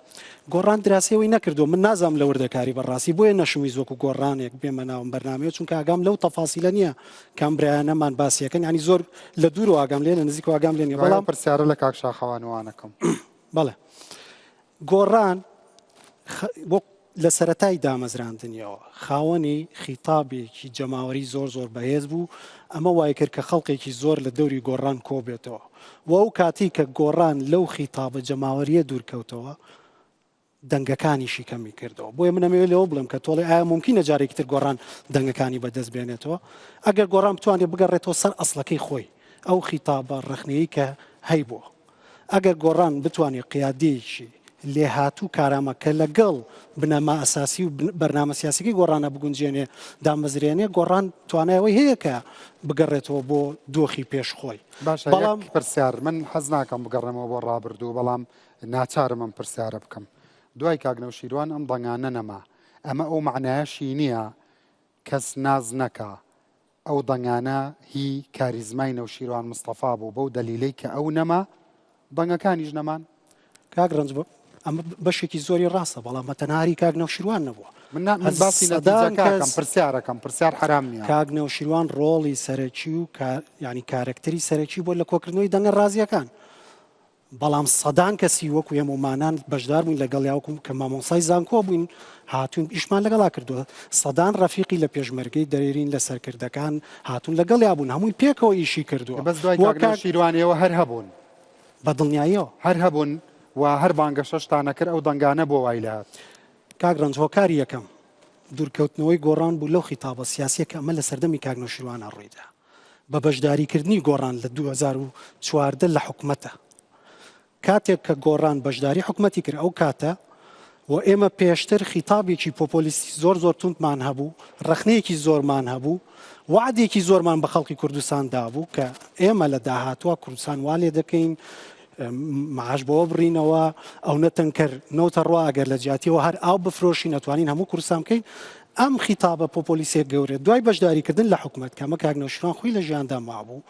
گۆڕان دراسەی ئەوەی نەکردووە، من نازانم لە وردەکاری بەڕاستی، بۆیە نەشمویست وەکو گۆڕانێک بێمە ناو ئەم بەرنامەیە، چونکە ئاگام لەو تەفاسیلە نییە کە ئەم برایانەمان باسی ئەکەن، یانی زۆر لە دوورەوە ئاگام لێیە، لە نزیکەوە ئاگام لێ نییە، دوای ئەو بەڵام. پرسیارە لە کاک شاخەوان وانەکەم. بەڵێ. گۆڕان وەک لە سەرەتای دامەزراندنیەوە خاوەنی خیتابێکی جەماوەری زۆر زۆر بەهێز بوو، ئەمە وایکرد کە خەڵکێکی زۆر لە دەوری گۆڕان کۆبێتەوە و ئەو کاتی کە گۆڕان لەو خیتابە جەماوەریە دوورکەوتەوە دەنگەکانیشی کەمی کردەوە. بۆیە من ئەمەوێت لەوە بڵێم کە تۆڵێ ئایا مومکینە جارێکی تر گۆڕان دەنگەکانی بەدەست بێنێتەوە؟ ئەگەر گۆڕان بتوانێت بگەڕێتەوە سەر ئەسڵەکەی خۆی، ئەو خیتابە ڕەخنەیەی کە هەیبووە. ئەگەر گۆڕان بتوانێت قیادەیەکی لێهاتوو کارامە کە لەگەڵ بنەما ئەساسی و بەرنامە سیاسیەکەی گۆڕانە بگونجێنێ دامەزرێنێ، گۆڕان توانای ئەوەی هەیە کە بگەڕێتەوە بۆ دۆخی پێش خۆی. باشە بەڵام یەک پرسیار، من حەز ناکەم بگەڕێمەوە بۆ ڕابردوو، بەڵام ناچارم ئەم پرسیارە بکەم. دوای کاک نەوشیروان ئەم دەنگانە نەما، ئەمە ئەو مەعنایەشی نییە کەس ناز نەکا ئەو دەنگانە هی کاریزمای نەوشیروان مستەفا بوو بەو دەلیلەی کە ئەو نەما دەنگەکانیش نەمان. کاک ڕەنج ئەمە بەشێکی زۆری ڕاستە بەڵام بە تەنها هی کاک نەوشیروان نەبووە. من نا من باسی سەدان نەتیجەکە ئەکەم کەس پرسیارەکەم پرسیار حەرام نییە. کاک نەوشیروان ڕۆڵی سەرەکی و کار یانی کارەکتەری سەرەکی بووە لە کۆکردنەوەی دەنگە ڕازییەکان. بەڵام سەدان کەسی وەکو ئێمە و مانان بەشدار بووین لەگەڵیا وەکو کە مامۆستای زانکۆ بووین هاتوون ئیشمان لەگەڵا کردووە سەدان ڕەفیقی لە پێشمەرگەی دەرێرین لە سەرکردەکان هاتوون لەگەڵیا بوون هەمووی پێکەوە ئیشی کردووە بەس دوای وەک کاک نەوشیروان ئێوە هەر هەبوون. بە دڵنیاییەوە. هەر هەبوون و هەر بانگەشەشتان ئەکرد ئەو دەنگانە بۆ وای لێهات؟ کاک ڕەنج هۆکاری یەکەم دوورکەوتنەوەی گۆڕان بوو لەو خیتابە سیاسیە کە ئەمە لە سەردەمی کاک نەوشیروانا ڕوویدا بە بەشداریکردنی گۆڕان لە 2014 لە حکومەتە کاتێک کە گۆڕان بەشداری حکومەتی کرد ئەو کاتە و ئێمە پێشتر خیتابێکی پۆپۆلیستی زۆر زۆر توندمان هەبوو ڕەخنەیەکی زۆرمان هەبوو وعدێکی زۆرمان بە خەڵکی کوردستان دابوو کە ئێمە لە داهاتوە کوردستان وا لێ دەکەین معاش بۆ بڕینەوە ئەونە تەنکەر نەوتە ڕوا ئەگەر لە جیاتیەوە هەر ئاو بفرۆشین ئەتوانین هەموو کوردستان بکەین ئەم خیتابە پۆپۆلیسیە گەورە دوای بەشداریکردن لە حکومەت کە ئەمە کاک نەوشیروان خۆی لە ژیاندا مابوو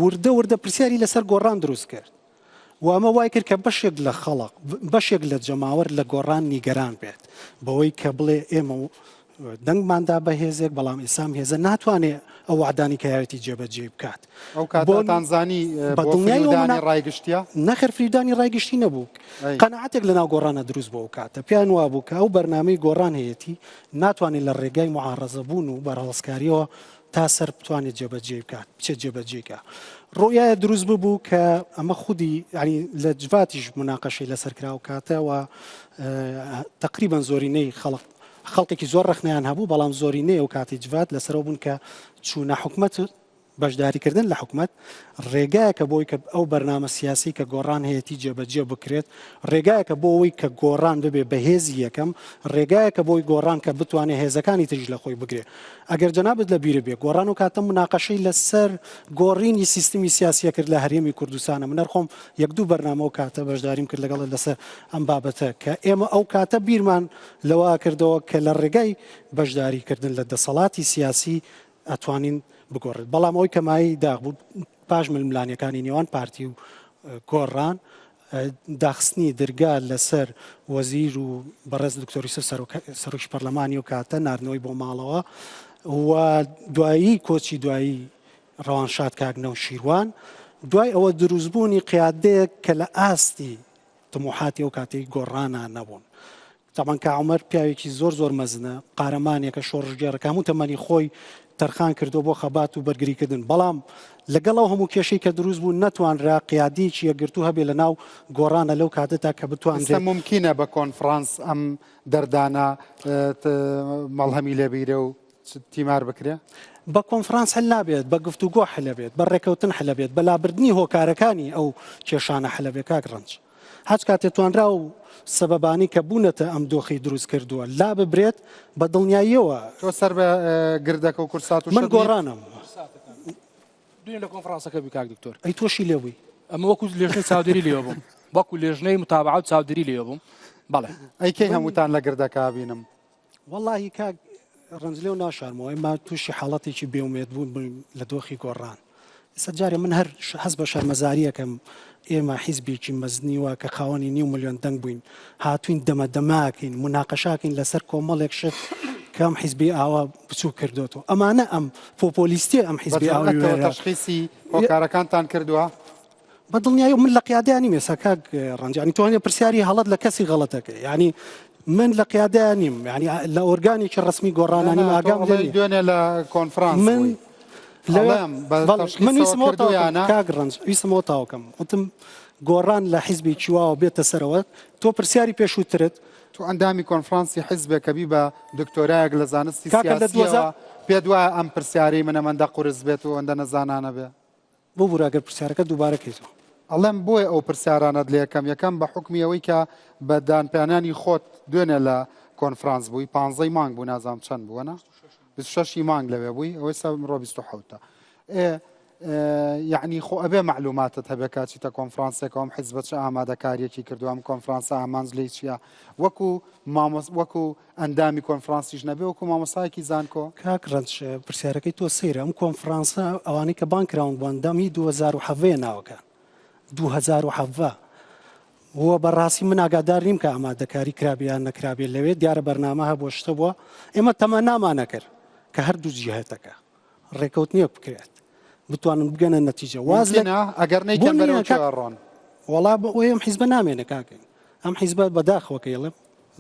وردە وردە پرسیاری لەسەر گۆڕان دروست کرد و ئەمە وای کرد کە بەشێک لە خەڵک بەشێک لە جەماوەر لە گۆڕان نیگەران بێت بەوەی کە بڵێ ئێمە دەنگمان دا بە هێزێک، بەڵام ئێستا ئەم هێزە ناتوانێ ئەو وەعدانەی کە یاوێتی جێبەجێی بکات. ئەو کاتەتان زانی بە بۆ دڵنیاییەوە فریودانی منا ڕای گشتییە؟ نەخێر فریودانی ڕای گشتی نەبوو. ئەی. قەناعەتێک لەناو گۆڕانا دروست بوو ئەو کاتە. پێیان وابوو کە ئەو بەرنامەی گۆڕان هەیەتی ناتوانێت لە ڕێگای موعاڕەزە بوون و بەرهەڵستکارییەوە تا سەر بتوانێت جێبەجێی بکات، بچێت جێبەجێی کا. ڕوئیایە دروست ببوو کە ئەمە خودی یانی لە جڤاتیش موناقەشەی لەسەر کرا ئەو کاتە و تەقریبەن زۆرینەی خەڵک خەڵکێکی زۆر ڕەخنەیان هەبوو، بەڵام زۆرینەی ئەو کاتی جڤات لەسەرەوە بوون کە چوونە حکومەت بەشداریکردن لە حکومەت ڕێگایەکە بۆی کە ئەو بەرنامە سیاسی کە گۆڕان هەیەتی جێبەجێ بکرێت، ڕێگایەکە بۆ ئەوەی کە گۆڕان ببێ بە هێزی یەکەم، ڕێگایەکە بۆی گۆڕان کە بتوانێ هێزەکانی تریش لە خۆی بگرێ. ئەگەر جەنابت لە بیرت بێ گۆڕان ئەو کاتە موناقەشەی لە سەر گۆڕینی سیستمی سیاسیە کرد لە هەرێمی کوردستانە، من هەر خۆم یەک دوو بەرنامە ئەو کاتە بەشداریم کرد لەگەڵت لەسەر ئەم بابەتە کە ئێمە ئەو کاتە بیرمان لەوە کردەوە کە لە ڕێگای بەشداری کردن لە دەسەڵاتی سیاسی ئەتوانین بگۆڕێت بەڵام ئەوەی کە مایەی داخ بوو پاش ململانێکانی نێوان پارتی و گۆڕان داخستنی درگا لەسەر وەزیر و بەڕێز دکتۆر یوسف سەرۆکی پەرلەمانی و کاتە ناردنەوەی بۆ ماڵەوە و دوایی کۆچی دوایی ڕەوانشاد کاک نەوشیروان دوای ئەوە دروستبوونی قیادەیەک کە لە ئاستی تموحاتی ئەو کاتەی گۆڕانا نەبوون. تەبعەن کاک عومەر پیاوێکی زۆر زۆر مەزنە، قارەمانێکە، شۆڕشگێڕێکە، هەموو تەمەنی خۆی تەرخان کردووە بۆ خەبات و بەرگریکردن، بەڵام لەگەڵ ئەو هەموو کێشەی کە دروست بوو نەتوانرا قیادەیەکی یەکگرتوو هەبێ لەناو گۆڕانە لەو کاتەدا کە ئێستا بتوانرێت. مومکینە بە کۆنفڕانس ئەم دەردانە مەڵهەمی لێ بگرێ و تیمار بکرێ؟ بە کۆنفرانس حل نابێت، بە گفتوگۆ حل ئەبێت، بە ڕێکەوتن حل ئەبێت، بە لابردنی هۆکارەکانی ئەو کێشانە حل ئەبێت کاک ڕەنج. هەچ کاتێ توانرا و سەبەبانی کە بوونەتە ئەم دۆخەی دروست کردووە لاببرێت بە دڵنیاییەوە. تۆ سەر بە گردەکە و کورسات و من شت نیت؟ گۆڕانم. دوێنێ لە کۆنفرانسەکە بووی کاک دکتۆر؟ ئەی تۆشی لێ بووی؟ ئەمە وەکو لێژنەی چاودێری لێوە بووم، وەکو لێژنەی متابعە و چاودێری لێوە بووم. بەڵێ. ئەی کەی هەمووتان لە گردەکە بینم؟ وەڵاهی کاک. ڕەنج لێو ناشارمەوە ئێمە تووشی حاڵەتێکی بێومێد بوون بووین لە دۆخی گۆڕان. ئێستا جارێ من هەر هەست بە شەرمەزاریەکەم ئێمە حیزبێکی مەزنی وا کە خاوەنی نیو ملیۆن دەنگ بووین هاتوین دەمە دەماکەین مناقەشاکەین لەسەر کۆمەڵێک شت کەم حیزبی ئاوا بچوو کردوێتەوە ئەمانە ئەم پۆپۆلیستیە ئەم حیزبی ئاوی تەشخیسی هۆکارەکانتان کردووە؟ بە دڵنیایی من لە قیادەیان نیم ئێستا کاک ڕەنج ینی تۆ پرسیاری هەڵەت لە کەسی غەڵەتەکە ینی من لە قیادەیان نیم ینی لە ئۆرگانێکی ڕسمی گۆڕانانی ئاگام لێ نییە. دوێنێ لە کۆنفرانس من بووی. لەوێ ئەڵێم بە بەڵێ، من تەشخیسەوە ویستم ئەوە تاوکەم کردوویانە کاک ڕەنج ویستم ئەوە تاوکەم وتم گۆڕان لە حیزبێکی واوە بێتە سەرەوە تۆ پرسیاری پێشووترت تۆ ئەندامی کۆنفرانسی حیزبێکە بی بە دکتۆرایەک لە زانستی کاکە لە دووەزا سیاسیەوە پێت وایە ئەم پرسیارەی من ئەمەندە قورس بێت و ئەوەندە نەزانانە بێ؟ ببورە گەر پرسیارەکە دووبارە کەیتەوە. ئەڵێم بۆیە ئەو پرسیارانەت لێ ئەکەم، یەکەم بە حوکمی ئەوەی کە بە دانپیانانی خۆت دوێنێ لە کۆنفرانس بووی، پانزەی مانگ بوو نازانم چەند بووە نا؟ 26 ی مانگ لەوێ بووی، ئەوەی سە ئەمڕۆ 27 ە. ئێ یەعنی خۆ ئەبێ مەعلوماتت هەبێ کە ئەچیتە کۆنفرانسێکەوە ئەم حیزبە چ ئامادەکارییەکی کردووە، ئەم کۆنفرانسە ئامانج لێی چییە؟ وەکوو مامۆس وەکوو ئەندامی کۆنفرانسیش نەبێ وەکو مامۆستایەکی زانکۆ. کاک ڕەنج پرسیارەکەی تۆ سەیرە ئەم کۆنفرانسە ئەوانەی کە بانگ کراون بۆ ئەندام هی 2017 یە ناوەکان 2017 و بەڕاستی من ئاگادار نیم کە ئامادەکاری کرابێ یان نەکرابێ لەوێ دیارە بەرنامە هەبووە شتە بووە ئێمە تەمەنامان نەکرد کە هەردوو جیهەتەکە ڕێکەوتنیەک بکرێت بتوانن بگەنە نەتیجە واز لە ممکنە ئەگەر بۆ نەیکەن نییە بەرەو کاک کوێ ئەڕۆن؟ وەڵا بۆ ئەم حیزبە نامێنێ کاکە ئەم حیزبە بەداخەوە کە ئەڵێم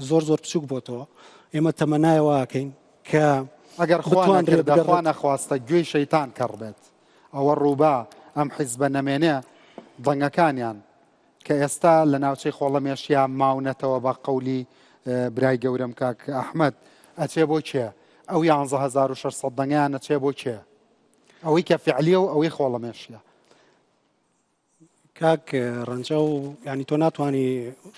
زۆر زۆر بچوک بۆتەوە ئێمە تەمەنای واکەین کە ئەگەر خوا بتوانرێت نەکردە خوا بگەڕێت نەخواستە گوێی شەیتان کەڕ بێت ئەوە ڕووبا ئەم حیزبە نەمێنێ دەنگەکانیان کە ئێستا لە ناوچەی خۆڵەمێشیا ماونەتەوە بە قەولی برای گەورەم کاک ئەحمەد ئەچێ بۆ کێ ئەو 11600 دەنگیان ئەچێ بۆ کێ ئەوەی کە فعلیە و ئەوەی خۆڵەمێشیە کاک ڕەنجە و ینی تۆ ناتوانانی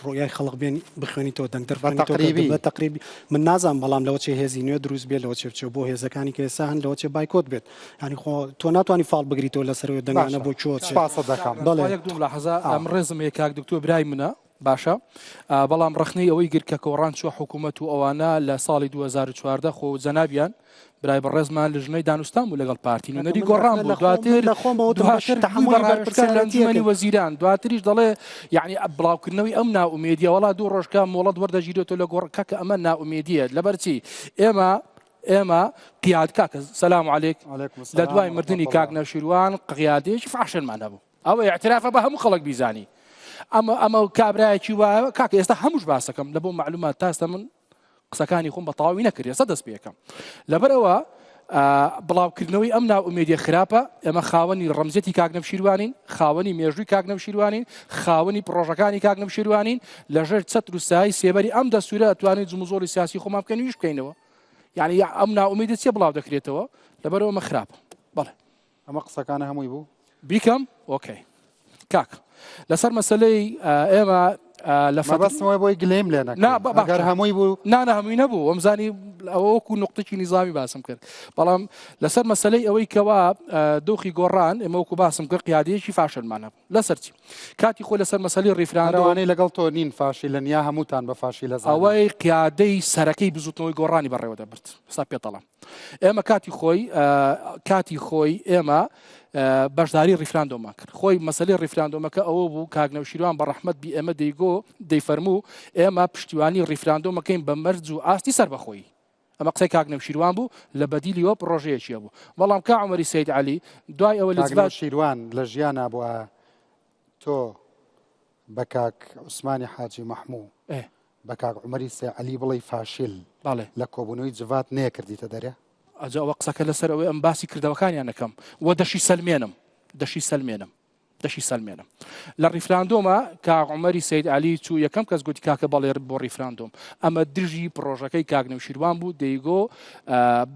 ڕۆیای خەڵق بێن بخوێنیتەوە دەنگدەر بە تەقریبی بە تەقریبی من نازانم بەڵام لەوە چێ هێزی نوێ دروست بێت لەوە چێ بچێ بۆ هێزەکانی کە ئێستا هەن لەوە چێ بایکۆت بێت ینی خۆ تۆ ناتوانانی فاڵ بگریتەوە لەسەرەوە دەنگانە باشە بۆ کوێ چێ سپاست دەکەم بەڵێ یەک دوو ملاحەزە ئەم ڕێزم هەیە کاک دکتۆر برای منە باشە بەڵام ڕەخنەی ئەوەی گرت کە گۆڕان چووە حکوومەت و ئەوانە لە ساڵی 2014 خۆ جەنابیان برای بەڕێزمان لژنەی دانوستان بوو لەگەڵ پارتی نوێنەری گۆڕان بوو دواتر دواتر بووی بە ڕاوێژکار لە ئەنجومەنی وەزیران دواتریش دەڵێ یعنی بڵاوکردنەوەی ئەم نائومێدیە وەڵا دوو ڕۆژکە مۆڵەت وەردەگیرێتەوە لە گۆڕ کاکە ئەمە نائومێدیە لەبەرچی ئێمە ئێمە قیاد کاکە سەلام عەلەیک لە دوای مردنی کاک نەوشیروان قیادێکی فاشلمان هەبوو ئەوە اعترافە بە هەموو خەڵک بیزانی ئەمە ئەمە کابرایەکی وایە کاکە ئێستا هەمووش باسەکەم لە بۆ معلومات تاستە من قسەکانی خۆم بە تەواوی نەکرد ئێستا دەست پێەکەم لەبەرەوە بڵاوکردنەوەی ئەم ناومێدیە خراپە ئێمە خاوەنی ڕەمزیەتی کاک نەوشیروانین خاوەنی مێژووی کاک نەوشیروانین خاوەنی پرۆژەکانی کاک نەوشیروانین لەژێر چەتر و سای سێبەری ئەم دەستورە توانین جموجۆڵی سیاسی خۆمان بکەین ویش بکەینەوە یعنی ئەم ناومێدی چیە بڵاو دەکرێتەوە لەبەرەوە ئەمە خراپە بەڵێ ئەمە قسەکانە هەمووی بوو؟ بیکەم okay کاک لەسەر مەسلەی ئێمە لە مەبەستمەوە بۆی گلەیم لێ نەکەی ئەگەر هەمووی بوو نانە هەمووی نەبوو وەمزانی ئەوە وەکو نقطێکی نیزامی باسم کرد بەڵام لەسەر مەسلەی ئەوەی کەوا دۆخی گۆڕان ئێمە وەکو باسم کرد قیادەیەکی فاشلمان هەبوو لەسەر چی کاتی خۆ لەسەر مەسەلی ڕیفراندۆمەوەی لەگەڵ تۆ نین فاشیلن یا هەمووتان بە فاشی لە ئەوەی قیادەی سەرەکەی بزوتنەوەی گۆڕانی بەڕێوە دەبرد سا پێتەڵم ئێمە کاتی خۆی کاتی خۆی ئێمە بەشداری ڕیفراندۆمان کرد خۆی مەسلی ڕیفراندۆمەکە ئەوە بوو کاک نەوشیروان بە ڕەحمەت بی ئێمە دەیگۆ دەیفەرموو ئێمە پشتیوانی ڕیفراندۆمەکەین بە مەرج و ئاستی سەربەخۆیی ئەمە قسەی کاک نەوشیروان بوو لە بەدیلیەوە پڕۆژەیەکی هەبوو بەڵام کا عمەری سید علی دوای ئەوە لە شیروان لە ژیانا بووە تۆ بە کاک عوسمانی حاجی مەحموو بە کاک عومەری سەی عەلی بڵێی فاشیل بەڵێ. لە کۆبوونەوەی جڤات نەیەکردیتە دەرێ؟ ئەجا ئەوە قسەکە لەسەر ئەوەی ئەم باسی کردەوەکانیان ئەکەم و دەشی سەلمێنم دەشی سەلمێنم دەشی سەلمێنم لە ڕیفراندۆمە کاک عومەری سەید عەلی چوو یەکەم کەس گوتی کاکە بەڵێ بۆ ڕیفراندۆم ئەمە دژی پڕۆژەکەی کاک نەوشیروان بوو دەیگۆ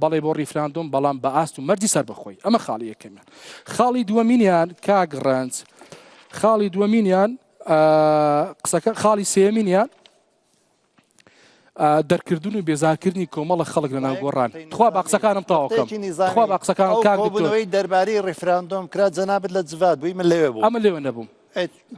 بەڵێ بۆ ڕیفراندۆم بەڵام بە ئاست و مەرجی سەربەخۆی ئەمە خاڵی یەکەمیان خاڵی دووەمینیان کاک ڕەنج خاڵی دووەمینیان قسەکە خاڵی سێمینیان دەرکردن و بێزارکردنی کۆمەڵە خەڵک لە ناو گۆڕان تخوا با قسەکانم تەواوکەم تخوا با قسەکانم کاک دکتۆر کۆبوونەوەی دەربارەی ڕیفراندۆم کرا جەنابت لە جڤات بووی من لەوێ بووم ئەمە لێوە نەبووم.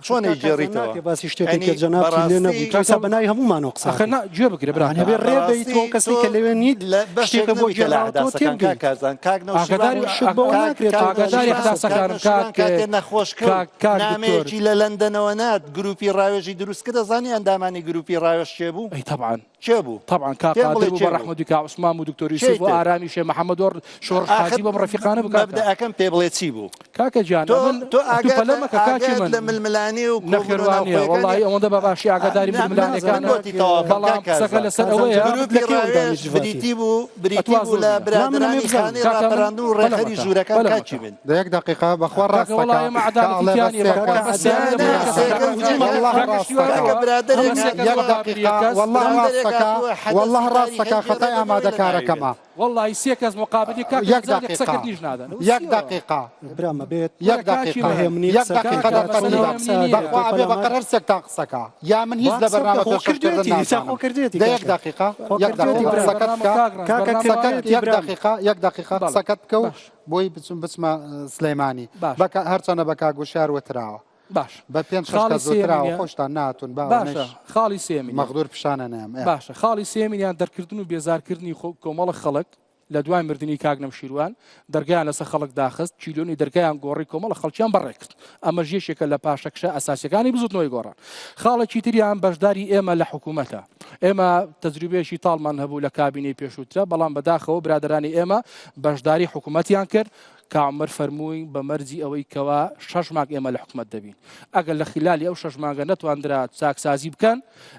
چۆن ئەیگێڕیتەوە؟ باسی شتێکی کە جەنابتی لێ نەبوو تۆ بە ناوی هەموومانەوە قسە ئەخە نا گوێ بگرە برا هەبێ ڕێ بەیت تۆ کەسی کە لەوێ نیت شتێکە بۆ گێڕاوە گێڕاوەتەوە تێبگەیت کارزان کاک ئاگاداری شت بەوە ناکرێت ئاگاداری ئەحداسەکانم کاک کاتێ نەخۆش کاک کاک دکتۆر نامەیەکی لە لەندەنەوە نات گروپی ڕاوێژی دروست کرد دەزانی ئەندامانی گروپی ڕاوێژ کێ بوو؟ ئەی تەبعەن کێ بوو؟ تەبعەن کاک پێم قادر بڵێ بوو کێ بە بوو؟ ڕەحمەتی کاک عوسمان و دکتۆر کێی یوسف و تر؟ ئارامی شێ محەممەد و شۆڕش ئاخر حاجی بەم ڕەفیقانە بوو کاکە مەبدەئەکەم پێ بڵێ چی بوو؟ کاکە گیان تۆ ئەمن تۆ ئەتوو ئاگات پەلە مەکە کاکی ئاگات من لە ململانێ و نەخێر کۆبوونەوە وانییە ناوخۆیەکانی وەڵاهی ئەوەندە بە باشی ئاگاداری نا من من ململانێکانە بۆتی تەواو بکەم بەڵام کاک قسەکە کارزان لەسەر ئەوەیە گروپی لە کێ ئەندامی ڕاوێژ جڤاتی؟ بریتی بوو بریتی ئەتوا بوو زۆر لە نییە نا من ئەمێ برادەرانی بزانم خانەی کاکە من ڕاپەراندن و پەلە ڕێکخەری مەکە ژوورەکان پەلە کاکی مەکە من دە یەک دەقیقە بەخوا کاکە ڕاستەکە وەڵا ئێمە کە عەدالەتی ئەڵێ تیا بە نییە سێ بەخوا کەس بە سیان نا لە نا کەسە سێ کاکە کەس گیان والله کاکە شتی ڕاستەکە کاکە وایەوە برادەرێک ئەمە سێ کەس یەک هاتووە مقابلی یەک دەقیقە کەس والله برادەرێک ڕاستەکە هاتووە حەدەسی والله تاریخی ڕاستەکە خەتای گێڕێتەوە لە ناوی ئامادەکارەکەمە بێت وەڵڵاهی سێ کەس مقابلی کاکە یەک مەجالی دەقیقە قسەکردنیش نادەن ئەوە یەک چییە؟ دەقیقە برامە بێت یەک وەرە کاکی دەقیقە من هێمنی یەک قسەکە دەقیقە کاکە کە دەرفەتی مەسەلە بە هێمنی نییە بەخوا ئەبێ بە قەرەر سێکتان قسەکە یا من هیچ با لە قسە بکە بەرنامە خۆ پێشکەشکردن کردوێتی ئیسا خۆ نازانم کردوێتی دە یەک کاکە دەقیقە خۆ یەک کردوێتی دەقیقە برام قسەکەت بەرنامە بکە کاک ڕەنج کاکە بەرنامە قسەکەت کردوێتی یەک برام دەقیقە یەک دەقیقە بەڵێ قسەکەت بکە و باش بۆی بچم بچمە سلەیمانی باش بەکە هەرچەنە بە کاک وشیار وتراوە باش بە پێنج شەش خاڵی کەس وتراوە سێیەمینیان خۆشتان ناتون با باشە ئەوەنەش خاڵی سێیەمینیان مەغدور پیشانە نەیەم ئێ باشە خاڵی سێیەمینیان دەرکردن و بێزارکردنی خۆ کۆمەڵە خەڵک لە دوای مردنی کاک نەوشیروان دەرگایان لەسەر خەڵک داخست، کیلۆنی دەرگایان گۆڕی کۆمەڵە خەڵکیان بەڕێ کرد. ئەمەش یەکێکە لە پاشەکشە ئەساسیەکانی بزوتنەوەی گۆڕان. خاڵێکی تریان بەشداری ئێمە لە حکومەتە. ئێمە تەجروبەیەکی تاڵمان هەبوو لە کابینەی پێشووترا، بەڵام بەداخەوە برادەرانی ئێمە بەشداری حکومەتیان کرد، کاک عومەر فەرمووی بە مەرجی ئەوەی کەوا شەش مانگ ئێمە لە حکومەت دەبین. ئەگەر لە خیلالی ئەو شەش مانگە نەتواندرا چاکسازی بکەن،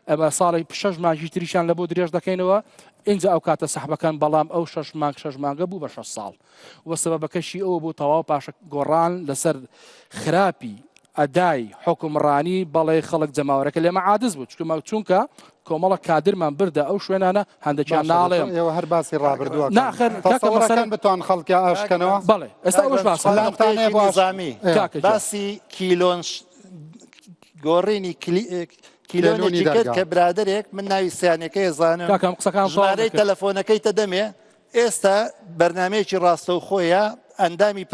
ئەمە ساڵی شەش مانگی تریشیان لە بۆ درێژ دەکەینەوە، ئینجا ئەو کاتە سەحبەکان بەڵام ئەو شەش مانگ شەش مانگە بوو بە شەش ساڵ و سەبەبەکەشی ئەوە بوو تەواو پاشە گۆڕان لەسەر خراپی ئەدای حکومڕانی بەڵێ خەڵک جەماوەرەکە لێمە عادز بوو چونکە چونکە کۆمەڵە کادرمان بردە ئەو شوێنانە هەندێکیان باشە ناڵێم ئێوە هەر باسی ڕابردووە ناخر کاکە تەسەوڕەکەن مەسەلەن بتوان خەڵکە ئاشکەنەوە بەڵێ ئێستا ئەوەش باس لانتانەیە نقطەیەکی بۆ ئاش نیزامی ئێ. کاکە گیان باسی کیلۆن گۆڕینی کێلوونی کیلۆنێکی کرد دەرگا. کە برادەرێک من ناوی سیانەکەی زانم کاکە ئەم قسەکان تەواو ژمارەی نەکرد. تەلەفۆنەکەی تەدەمێ ئێستا بەرنمەیەکی ڕاستەوخۆیە ئەندامی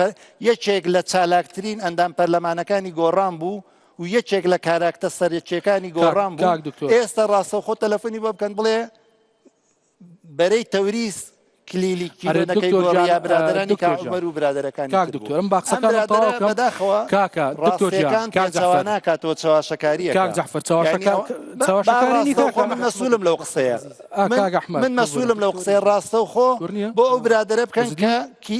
یەکێک لە چالاکترین ئەندام پەرلەمانەکانی گۆڕان بوو و یەکێک لە کاراکتە سەرەکیەکانی گۆڕان بوو کاک دکتۆر. ئێستا ڕاستەوخۆ تەلەفۆنی بۆ بکەن بڵێ بەرەی تەوریس کلیلی ئەرێ کیلۆنەکەی دکتۆر گۆڕی گیان، یا برادەرانی دکتۆر کاک گیان. عومەر و برادەرەکانی کاک تر بوو. دکتۆر ئەم با ئەم قسەکانم برادەرە تەواو کەم بەداخەوە کاکە دکتۆر گیان ڕاستیەکان کاک پێچەوە جەعفەر ناکاتەوە چەواشەکاریەکە کاک جەعفەر یعنی چەواشەکار ئەوە- با چەواشەکاری نی ڕاستەوخۆ کاکە من مەسئولم لەو قسەیە ئا من کاک ئەحمەد من مەسئولم لەو قسەیە ڕاستەوخۆ کوڕ نییە؟ بۆ ئەو برادەرە بکەن ئێزدی؟ کە کی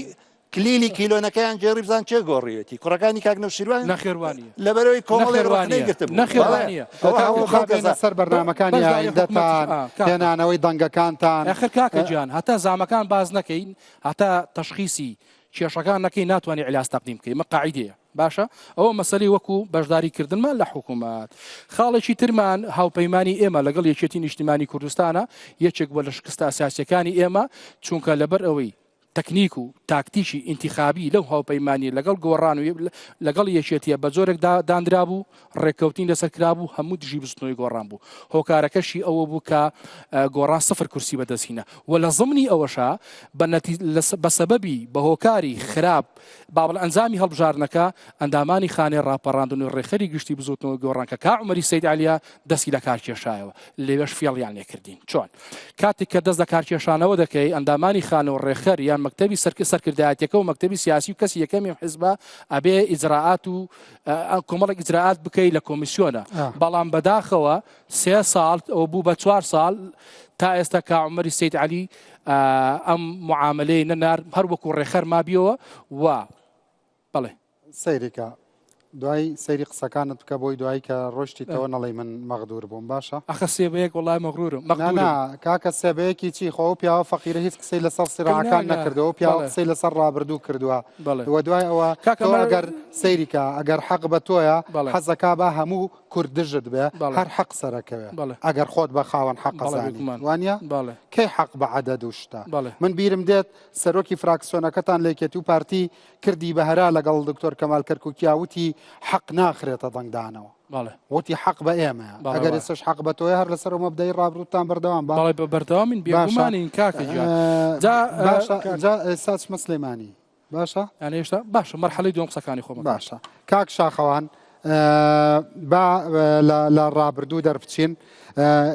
کلیلی کیلۆنەکەیان گێڕی بزان کێ گۆڕیوێتی کوڕەکانی کاک نەوشیروان نەخێر وا نییە لەبەرەوەی کۆمەڵێک نەخێر وا ڕەخنەی نییە گرتبوو نەخێر وا بەڵێ نییە ئەوە کاک هەموو با خەڵک بێنە ئەزا سەر بەرنامەکانی بەشداری حکومەتیش ئایندەتان ئا کاکە هێنانەوەی دەنگەکانتان ئەخر کاکە گیان هەتا زامەکان باز نەکەین هەتا تەشخیسی کێشەکان نەکەی ناتوانانی عیلاج تەقدیم بکەی مە قاعدەیە باشە ئەوە مەسەلەی وەکو بەشداری کردنمان لە حکوومەت خاڵێکی ترمان هاوپەیمانی ئێمە لەگەڵ یەکێتی نیشتیمانی کوردستانە یەکێک بووە لە شکستە ئەساسیەکانی ئێمە چونکە لەبەر ئەوەی تەکنیک و تاکتیکی ئینتیخابی لەو هاوپەیمانیە لەگەڵ گۆڕان و لەگەڵ یەکێتیە بە جۆرێک دانرابوو ڕێککەوتنی لەسەر کرابوو هەموو دژی بزوتنەوەی گۆڕان بوو هۆکارەکەشی ئەوە بوو کە گۆڕان سفر کورسی بەدەستهینا و لە زمنی ئەوەشا بە سەبەبی بە هۆکاری خراپ بابڵ ئەنجامی هەڵبژاردنەکە ئەندامانی خانەی ڕاپەڕاندن و ڕێکخەری گشتی بزوتنەوەی گۆڕان کە کا عومەری سەید عەلیە دەستی لە کار کێشایەوە لەوێش فێڵیان لێکردین چۆن کاتێک کە دەست لە کارکێشانەوە دەکەی ئەندامانی خانە و ڕێکخەر یان مەکتەبی سەرکردایەتیەکە و مەکتەبی سیاسی و کەسی یەکەمی حزبە ئەبێ ئیجرائات و کۆمەڵێک ئیجرائات بکەی لە کۆمیسیۆنە بەڵام بەداخەوە سێ ساڵ ئەو بوو بە چوار ساڵ تا ئێستا کا عومەری سید عەلی ئەم معاملەی نەنار هەر وەکو ڕێخەر مابیەوە و بەڵێ. سەیریکە دوای سەیری قسەکانت بکە بۆی دوایی کە ڕۆشتیتەوە نەڵێی من مەغدور بووم باشە. ئەخە سێ بە یەک وەڵای مەغرورم نا مەغدورم. نا کاکە سێ بە یەکی چی خۆ ئەو پیاوە فەقیرە هیچ قسەی لەسەر سیراعەکان ناگا نەکردووە ئەو پیاوە بەڵێ قسەی لەسەر ڕابردوو کردووە بەڵێ وە دوای ئەوە کاکە تۆ مە ئەگەر سەیری کە ئەگەر حەق بە تۆیە بەڵێ حەزەکا با هەموو کورد دژت بێ بەڵێ هەر حەق سەرەکەوێ بەڵێ ئەگەر خۆت بە خاوەن حەق بەڵێ ئەزانی بێگومان وانیە بەڵێ کەی حەق بە عەدەد و شتە بەڵێ من بیرم دێت سەرۆکی فراکسیۆنەکەتان لە یەکێتی و پارتی کردی بە هەرا لەگەڵ دکتۆر کەمال کەرکوکیا وتی حەق ناخرێتە دەنگدانەوە بەڵێ وتی حەق بە ئێمەیە بەڵێ ئەگەر وایە. ئێستاش حەق بە تۆیە هەر لەسەر ئەو مەبدەئی ڕابردووتان بەردەوام بە بەڵێ بە بەردەوامین باشە بێگومانین کاکە گیان جا باشە جا ئێستا چمە سلێمانی باشە یانە هێشتا باشە مەرحەلەی دووەم قسەکانی خۆمە باشە کاک شاخەوان. با لە ڕابردوو دەربچین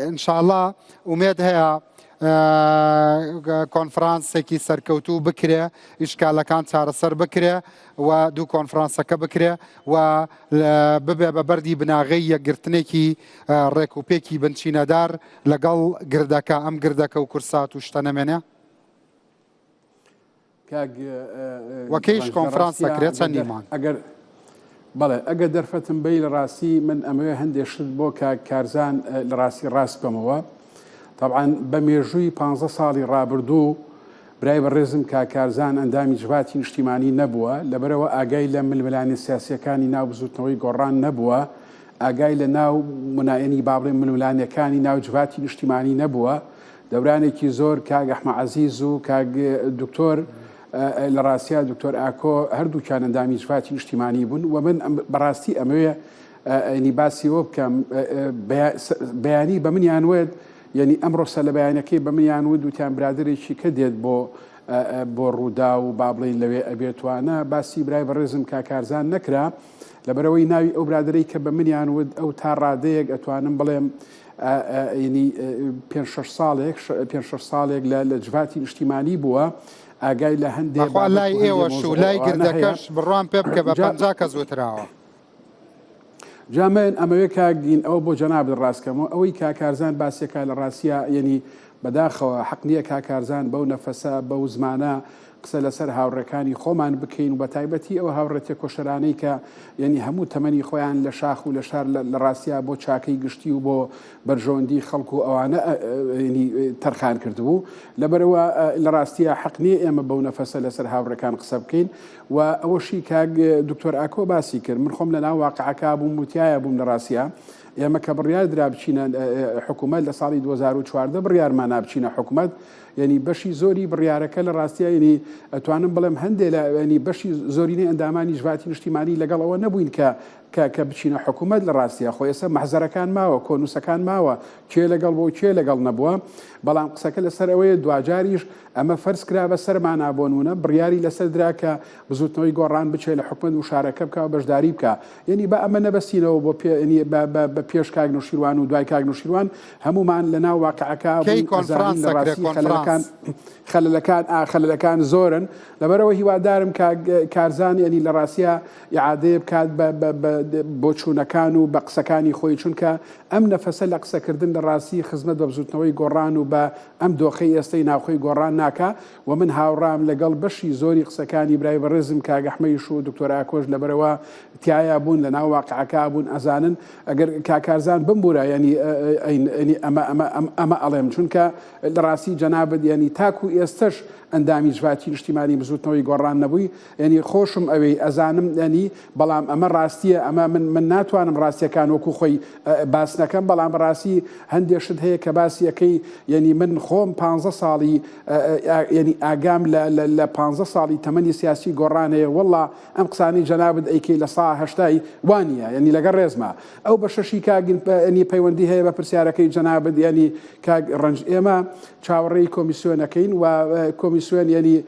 ئینشاءاللە ئومێد هەیە کۆنفرانسێکی سەرکەوتوو بکرێ ئیشکالەکان چارەسەر بکرێ و دوو کۆنفرانسەکە بکرێ و ببێ بە بەردی بناغەی یەکگرتنێکی ڕێک و پێکی بنچینەدار لەگەڵ گردەکە ئەم گردەکە و کورسات و شتە نەمێنێ کاک وە کەیش کۆنفرانس دەکرێت چەندی مانگ؟ ئەگەر بەڵێ ئەگەر دەرفەتم بەی لە ڕاستی من ئەمەوێ هەندێک شت بۆ کاک کارزان لە ڕاستی ڕاست بکەمەوە طبعا بە مێژووی پ ساڵی ڕابردوو برای بەڕێزم کاک کارزان ئەندامی جڤاتی نیشتیمانی نەبووە لەبەرەوە ئاگای لە ململانێ سیاسیەکانی ناو بزوتنەوەی گۆڕان نەبووە ئاگای لە ناو منایەنی با بڵێم ململانێکانی ناو جڤاتی نیشتیمانی نەبووە دەورانێکی زۆر کاک ئەحمە عەزیز و کاک دکتۆر لە ڕاستیا دکتۆر ئاکۆ هەردووکیان ئەندامی جڤاتی نیشتیمانی بوون و من بەڕاستی ئەمەوێ ینی باسی ئەوە بکەم بەیانی بە منیان وت یعنی ئەمڕۆ سەر لە بەیانەکەی بە منیان وت وتیان برادێکی کە دێت بۆ بۆ ڕوودا و با بڵین لەوێ ئەبێتوانە باسی برای بەڕێزم کاکارزان نەکرا لەبەرەوەی ناوی ئەو برادەرەی کە بە منیان وت ئەو تا ڕادەیەک ئەتوانم بڵێم ینی پێنج شەش ساڵێک پێنج شەش ساڵێک لە لە جڤاتی نیشتیمانی بووە ئاگای لە هەندێ بەخوا بابەت لای و هەندێ ئێوەش و مەوزوع لای ئەوانە هەیە گردەکەش بڕوام پێ بکە بە جا 50 کەس وتراوە. جا من ئەمەوێ کاک دین ئەوە بۆ جەنابت ڕاستکەمەوە ئەوەی کاک کارزان باسیەکا لە ڕاستیا یەنی بەداخەوە حەق نییە کاک کارزان بەو نەفەسە بەو زمانە قسە لەسەر هاوڕێکانی خۆمان بکەین و بەتایبەتی ئەو هاوڕێ تێکۆشەرانەی کە یەنی هەموو تەمەنی خۆیان لە شاخ و لە شار لە ڕاستیا بۆ چاکەی گشتی و بۆ بەرژەوەندی خەڵک و ئەوانە یەنی تەرخان کردبوو لەبەرئەوە لە ڕاستیا حەق نییە ئێمە بەو نەفەسە لەسەر هاوڕێکان قسە بکەین و ئەوەشی کاک دکتۆر ئاکۆ باسی کرد من خۆم لە ناو واقعەکە بووم و تیایا بووم لە ڕاستیا ئێمە کە بڕیار درا بچینە حکوومەت لە ساڵی 2014 بڕیارمان نابچینە حکوومەت یعنی بەشی زۆری بڕیارەکە لە ڕاستیا یعنی ئەتوانم بڵێم هەندێ لە یعنی بەشی زۆرینەی ئەندامانی جڤاتی نیشتیمانی لەگەڵ ئەوە نەبووین کە کە کە بچینە حکوومەت لە ڕاستیا خۆ ئێستا مەحزەرەکان ماوە کۆنووسەکان ماوە کێ لەگەڵ بۆ کێ لەگەڵ نەبووە بەڵام قسەکە لەسەر ئەوەیە دواجاریش ئەمە فەرز کرا بە سەرمانا بۆنمونە بڕیاری لەسەر درا کە بزوتنەوەی گۆڕان بچێ لە حکومەت مشارەکە بکا و بەشداری بکا یەنی با ئەمە نەبەستینەوە بۆ پێ یەنی بە بە بە پێش کاک نەوشیروان و دوای کاک نەوشیروان هەموومان لە ناو واقعەکە کەی بووین ئەزانین کۆنفرانس لە ئەکرێ ڕاستی خەلەلەکان کۆنفرانس؟ خەلەلەکان ئا خەلەلەکان زۆرن لەبەرئەوە هیوادارم کاک کارزان یەنی لە ڕاستیا ئیعادەیە بکات بە بە بە بۆچوونەکان و بە قسەکانی خۆی چونکە ئەم نەفەسە لە قسەکردن لە ڕاستی خزمەت بە بزوتنەوەی گۆڕان و بە ئەم دۆخەی ئێستەی ناوخۆی گۆڕان ناکا و من هاوڕام لەگەڵ بەشی زۆری قسەکانی برای بەڕێزم کاک ئەحمەیش و دکتۆر ئاکۆش لەبەرئەوە تیایا بوون لەناو واقعەکا بوون ئەزانن ئەگەر کاک کارزان بمبورە یانی یانی ئەمە ئەمە ئەمە ئەڵێم چونکە لە ڕاستی جەنابت یانی تاکو ئێستەش ئەندامی جڤاتی نیشتیمانی بزوتنەوەی گۆڕان نەبووی یانی خۆشم ئەوێی ئەزانم یانی بەڵام ئەمە ڕاستیە ئەمە من من ناتوانم ڕاستیەکان وەکو خۆی باس نەکەم بەڵام بەڕاستی هەندێ شت هەیە کە باسی ئەکەی یانی من خۆم پانزە ساڵی یانی ئاگام لە لە پانزە ساڵی تەمەنی سیاسی گۆڕان هەیە وەڵا ئەم قسانەی جەنابت ئەیکەی لە سا هەشتای وانیە یانی لەگەڵ ڕێزما ئەو بەشەشی کاک ینی پەیوەندی هەیە بە پرسیارەکەی جەنابت ینی کاک ڕەنج ئێمە چاوەڕێی کۆمیسیۆنەکەین و کۆمیسیۆن ینی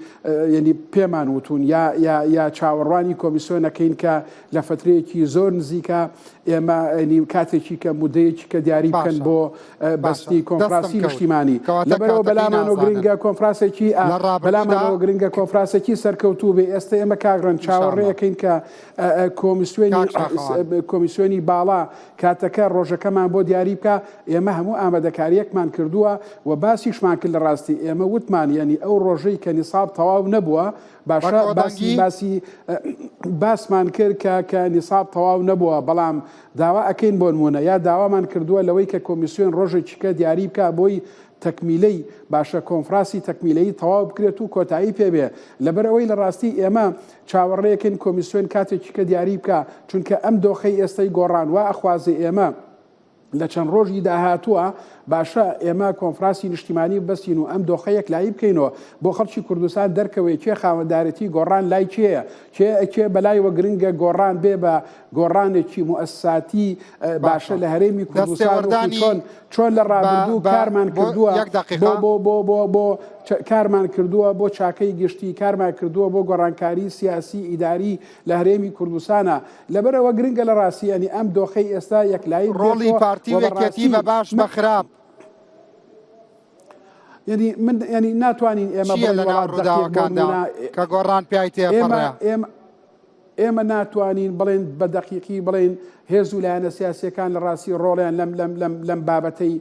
ینی پێمان وتون یا یا یا چاوەڕوانی کۆمیسیۆنەکەین کە لە فترەیەکی زۆر نزیکە ئێمە ینی کاتێکی کە مودەیەکی کە دیاری بکەن باشە بۆ باشە بەستی دەستم کۆنفراسی کەوت نیشتیمانی کەواتە لەبەرەوە کاتەکەی بەلامانەوە نازانن گرنگە کۆنفراسێکی لە ڕابردوودا بەلامانەوە گرنگە کۆنفراسێکی سەرکەوتوو بێ ئێستا ئێمە کاک ڕەنج ئینشاءاللە چاوەڕێیەکەین کە کۆمیسیۆنی کاک شاخەوان. کۆمیسیۆنی باڵا کاتەکە ڕۆژەکەمان بۆ دیاری بکا ئێمە هەموو ئامادەکاریەکمان کردووە و باسیشمان کرد لە ڕاستی ئێمە وتمان یەنی ئەو ڕۆژەی کە نیساب تەواو نەبووە بە باشە باسی کۆدەنگی؟ باسی باسمان کرد کە کە نیساب تەواو نەبووە بەڵام داوا ئەکەین بۆ نمونە یا داوامان کردووە لەوەی کە کۆمیسیۆن ڕۆژێکی کە دیاری بکا بۆی تەکمیلەی باشە کۆنفراسی تەکمیلەیی تەواو بکرێت و کۆتایی پێ بێ لەبەر ئەوەی لە ڕاستی ئێمە چاوەڕێکەین کۆمیسیۆن کاتێکی کە دیاری بکا چونکە ئەم دۆخەی ئێستەی گۆڕان وا ئەخوازێ ئێمە لە چەند ڕۆژی داهاتووە باشە ئێمە کۆنفراسی نیشتیمانی ببەستین و ئەم دۆخە یەکلایی بکەینەوە بۆ خەڵکی کوردستان دەرکەوێ کێ خاوەندارێتی گۆڕان لای کێیە کێ کێ بەلایوە گرنگە گۆڕان بێ بە گۆڕانێکی موئەسساتی باشە باشە لە هەرێمی کوردستان وەکو دەستێوەردانی چۆن چۆن لە بە ڕابردوو بە کارمان بۆ کردووە یەک بۆ دەقیقە بۆ بۆ بۆ بۆ. کارمان کردووە بۆ چاکەی گشتی، کارمان کردووە بۆ گۆڕانکاری سیاسی ئیداری لە هەرێمی کوردستانا. لەبەرئەوە گرنگە لە ڕاستی یانی ئەم دۆخەی ئێستا یەکلایی ڕۆڵی ببێتەوە پارتی و و بە یەکێتی ڕاستی بە باش بە من خراپ. یانی من یانی ناتوانین ئێمە چییە بڵێین لە ناو وەڵا دەقیق بۆ ڕووداوەکاندا نموونە کە گۆڕان پیای ئێمە تێپەڕێ؟ ئێمە ئێمە ناتوانین بڵێین بە دەقیقی بڵێین هێز و لایەنە سیاسییەکان لە ڕاستی ڕۆڵیان لەم لەم لەم لەم بابەتەی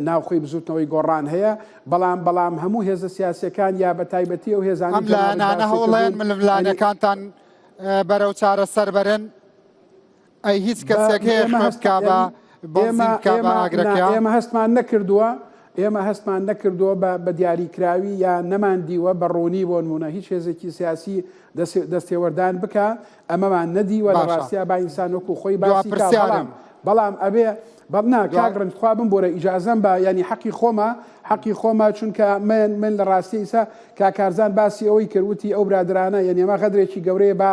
ناوخۆی بزووتنەوەی گۆڕان هەیە، بەڵام بەڵام هەموو هێزە سیاسییەکان یا بە تایبەتی ئەو هێزانەی ئەم جەنابت لایەنانە باسی هەوڵەیەن کردوون یانی ململانێکانتان بەرەو چارەسەر بەرن؟ ئەی هیچ بە کەسێک هەیە ئێمە خوێ هەست بکا بە یانی بەنزین ئێمە بکا بە ئێمە نا ئاگرەکەیا؟ ئێمە هەستمان نەکردووە ئێمە هەستمان نەکردووە بە بە دیاریکراوی یا نەماندیوە بە ڕوونی بۆ نموونە هیچ هێزێکی سیاسی دەستێوەردان بکا ئەمەمان نەدیوە لە باشە ڕاستیا با ئینسان وەکو خۆی دوا باسی کا بەڵام پرسیارم. بەڵام ئەبێ بەڵ نا دوا کاک ڕەنج تخوا بمبورە ئیجازەم بە یانی حەقی خۆمە حەقی خۆمە چونکە من من لە ڕاستی ئیسا کاک کارزان باسی ئەوەی کرد وتی ئەو برادەرانە یانی ئەمە غەدرێکی گەورەیە با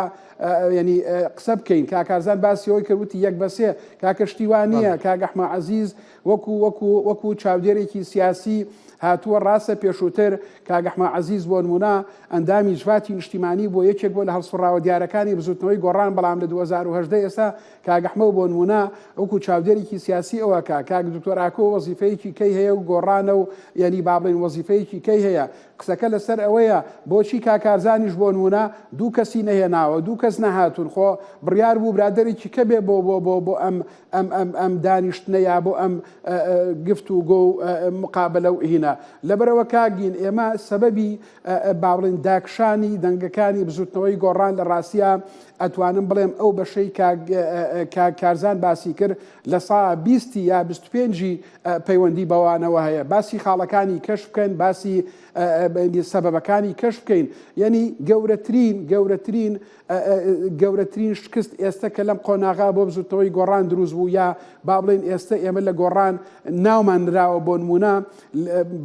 یانی قسە بکەین کاک کارزان باسی ئەوەی کرد وتی یەک بە سێ کاکە شتی وا نییە بەڵێ. کاک ئەحمە عەزیز وەکو وەکو وەکو چاودێرێکی سیاسی هاتووە ڕاستە پێشووتر کاک ئەحمە عەزیز بۆ نموونە ئەندامی جڤاتی نیشتیمانی بووە یەکێک بووە لە هەڵسوڕاوە دیارەکانی بزوتنەوەی گۆڕان بەڵام لە 2018 ئێستا کاک ئەحمە بۆ نموونە وەکو چاودێرێکی سیاسی ئەوە کە کاک دکتۆر ئاکۆ وەزیفەیەکی کەی هەیە و گۆڕانە و یعنی با بڵێین وەزیفەیەکی کەی هەیە قسەکە لەسەر ئەوەیە بۆچی کاک کارزانیش بۆ نموونە دوو کەسی نەهێناوە دوو کەس نەهاتوون خۆ بڕیار بوو برادەرێکی کە بێ بۆ بۆ بۆ بۆ ئەم ئەم ئەم ئەم دانیشتنە یا بۆ ئەم گفت و گۆ و مقابلە و هینە لەبەرئەوە کاک گین ئێمە سەبەبی با بڵێین داکشانی دەنگەکانی بزوتنەوەی گۆڕان لە ڕاستیا ئەتوانم بڵێم ئەو بەشەی کاک کاک کارزان باسی کرد لە سا بیستی یا 25ی پەیوەندی بەوانەوە هەیە باسی خاڵەکانی کەش بکەن باسی سەبەبەکانی کەش بکەین یعنی گەورەترین گەورەترین گەورەترین شکست ئێستە کە لەم قۆناغا بۆ بزوتنەوەی گۆڕان دروست بوو یا با بڵێین ئێستە ئێمە لە گۆڕان ناومان نراوە بۆ نمونە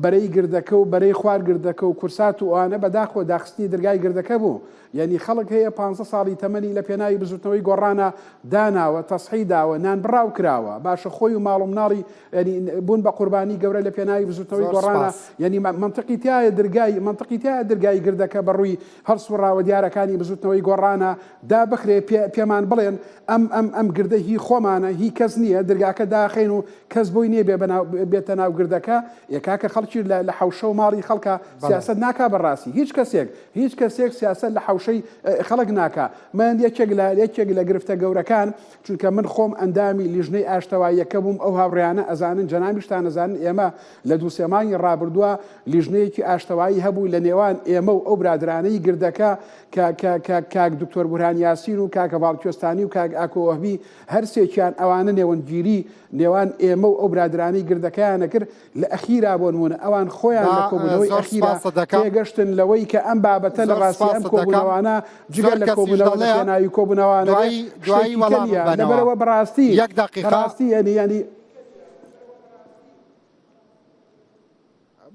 بەرەی گردەکە و بەرەی خوار گردەکە و کورسات و ئەوانە بەداخەوە داخستنی درگای گردەکە بوو یعنی خەڵک هەیە پ ساڵی تەمەنی لە پێناوی بزوتنەوەی گۆڕانە داناوە تەسحی داوە نان بڕاو کراوە باشە خۆی و ماڵ و مناڵی یعنی بوون بە قوربانی گەورە لە پێناوی بزوتنەوەی گۆڕانە یعنی منطقی تایە درگای منطقی تایە درگای گردەکە بەڕووی هەڵسوڕاوە دیارەکانی بزوتنەوەی گۆڕانە دابخرێ پێ پێمان بڵێن ئەم ئەم ئەم گردە هی خۆمانە هی کەس نییە درگاکە داخەین و کەس بۆی نییە بێ بەناو بێتە ناو گردەکە ئێ کاکە خەڵکی لە لە حەوشە و ماڵی خەڵکە سیاسەت ناکا بەڕاستی هیچ کەسێک هیچ کەسێک سیاسەت لە حەوشەی خەڵک ناکا من یەکێک لە یەکێک لە گرفتە گەورەکان چونکە من خۆم ئەندامی لیژنەی ئاشتەواییەکە بووم ئەو هاوڕێیانە ئەزانن جەنابیشتان ئەزانن ئێمە لە دوو سێ مانگی ڕابردووە لیژنەیەکی ئاشتەوایی هەبوو لە نێوان ئێمە و ئەو برادەرانەی گردەکە کە کە کە کاک دکتۆر بورهان یاسین و کاک هەڤاڵ کوێستانی و کاک ئاکۆ وەهبی هەرسێکیان ئەوانە نێوەندگیری نێوان ئێمە و ئەو برادەرانەی گردەکەیان ئەکرد لە ئەخیرا بۆ نموونە ئەوان خۆیان با لە کۆبوونەوەی زۆر ئەخیرا سپاست دەکەم. تێگەشتن لەوەی کە ئەم بابەتە لە زۆر ڕاستی ئەم سپاست دەکەم. کۆبوونەوانە جگە زۆر لە کەسیش کۆبوونەوە لە دەڵێ پێناوی کۆبوونەوانە بێ دوایی دوایی شتێکی کە وەڵامم نییە بەنەوە. لەبەرئەوە بەڕاستی یەک دەقیقە. بەڕاستی یانی یانی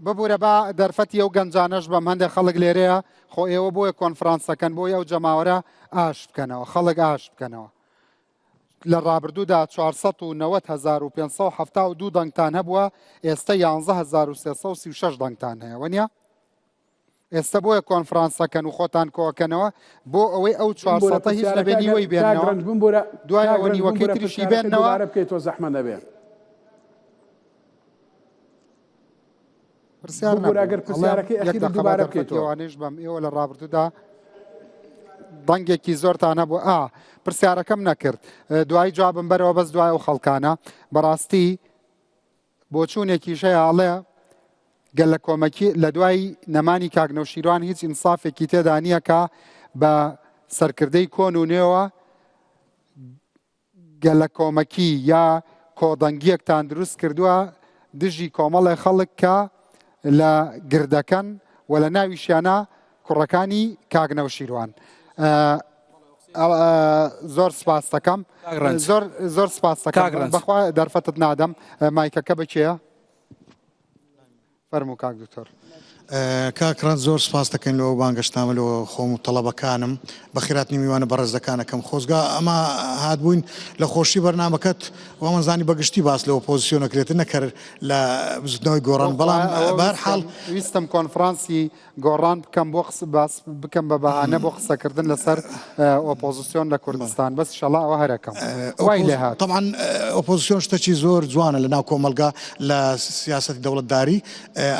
ببورە با دەرفەتی ئەو گەنجانەش بەم هەندێک خەڵک لێرەیە خۆ ئێوە بۆیە کۆنفرانسەکەن بۆی ئەو جەماوەرە ئاش بکەنەوە خەڵک ئاش بکەنەوە لە ڕابردوودا 490,572 دەنگتان هەبووە ئێستا 11336 دەنگتان هەیە وەنیە ئێستا بۆیە کۆنفرانسەکەن و خۆتان کۆکەنەوە بۆ ئەوەی ئەو 400 هیچ نەبێ نیوەی بێنەوە دوای ئەوە نیوەکەی تریشی بێنەوە بکەیتەوە زەحمە نەبێ پرسیار ببورە ئەگەر پرسیارەکەی یەک ئەخیر دەقە دووبارە بە بکەیتەوە. دەرفەتی ئەوانەیش بەم ئێوە لە ڕابردوودا دەنگێکی زۆرتان هەبوو ئا پرسیارەکەم نەکرد دوایی جوابم بەرەوە بەس دوای ئەو خەڵکانە بەڕاستی بۆچوونێکیش هەیە ئەڵێ گەلەکۆمەکی لە دوای نەمانی کاک نەوشیروان هیچ ئینسافێکی تێدا نییە کە بە سەرکردەی کۆن و نوێوە گەلەکۆمەکی یا کۆدەنگیەکتان دروست کردووە دژی کۆمەڵێ خەڵک کە لە گردەکەن و لە ناویشیانە کوڕەکانی کاک نەوشیروان. زۆر سپاس دەکەم زۆر زۆر سپاس دەکەم بەخوا دەرفەتت نادەم مایکەکە بەکێیە؟ فەرموو کاک دکتۆر. کاک ڕەنج زۆر سپاست دەکەین لۆ بانگەشتنامە لۆ خۆم و تەڵەبەکانم بەخێراتنی میوانە بەڕێزەکان ئەکەم خۆزگا ئەمە هاتبووین لە خۆشی بەرنامەکەت وامان زانی بە گشتی باس لە ئۆپۆزیسیۆن ئەکرێتن نەک هەر لە بزوتنەوەی گۆڕان بەڵام بەهەر حاڵ ویستم کۆنفرانسی گۆڕان بکەم بۆ باس بکەم بە بەهانە بۆ قسەکردن لەسەر ئۆپۆزیسیۆن لە کوردستان بەس شەڵا ئەوە هەرەکەم وای لێهات. تەبعەن ئۆپۆزیسیۆن شتەکی زۆر جوانە لە ناو کۆمەڵگا لە سیاسەتی دەوڵەتداری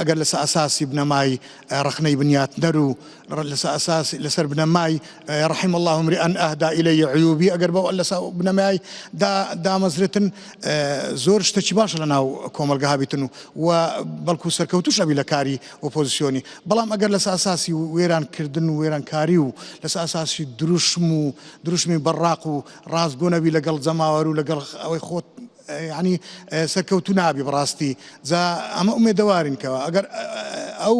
ئەگەر لەسەر ئەساسی بنەمای ڕەخنەی بنیاتنەر و لەسەر ئەساسی لەسەر بنەمای رحم الله امرئا اهدی الی عیوبی ئەگەر بەو لەسەر بنەمای دا دامەزرێتن زۆر شتەکی باشە لە ناو کۆمەڵگە هەبیتن و و بەڵکو سەرکەوتوش ئەبی لە کاری ئۆپۆزیسیۆنی بەڵام ئەگەر لەسەر ئەساسی وێران کردن و وێرانکاری و لەسەر ئەساسی دروشم و دروشمی بەڕاق و ڕاستگۆ نەبی لەگەڵ جەماوەر و لەگەڵ ئەوەی خۆت یانی سەرکەوتوو نابی بەڕاستی جا ئەمە ئومێدەوارین کەەوە ئەگەر ئەو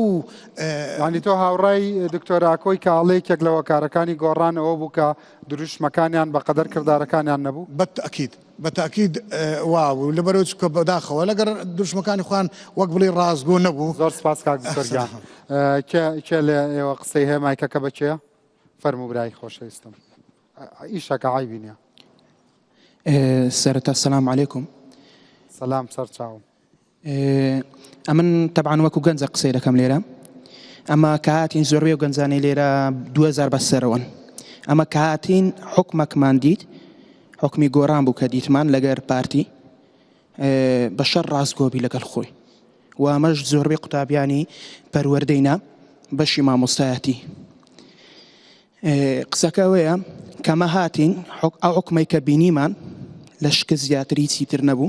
ینی تۆ هاوڕای دکتۆر ئاکۆی کە ئاڵێ یەکێک لە هۆکارەکانی گۆڕان ئەوە بوو کە دروشمەکانیان بەقەدەر کردارەکانیان نەبوو بەتەکید بەتاکید وابوو لەبەرەوە چکە بەداخەوە لەگەر دروشمەکانی خۆیان وەک بڵێ ڕاستگۆ نەبوو زۆر سپاس کاک دکتۆر گیان کێ لە ئێوە قسەی هەیە مایکەکە بە کێیە فەرموو برای خۆشەویستم ئیشەکە عەیبی نییە. سەرەتا سلام علیکم. سلام سەر چاوم. ئەمن تەبعەن وەکو گەنجە قسەی دەکەم لێرە ئەمە کە هاتین زۆربەی و گەنجانەی لێرە 2000 بەسەرەوەن ئەمە کە هاتین حکومەکمان دیت حکومی گۆران بوو کە دیتمان لەگەر پارتی بە شەر ڕاستگۆبی لەگەڵ خۆی و ئەمەش زۆربەی قوتابیانی پەروەردەی نا بەشی مامۆستایەتی قسەکە ئەوەیە کەمە هاتین ئەو حکومەی کە بینیمان لە شکست زیاتر هیچی تر نەبوو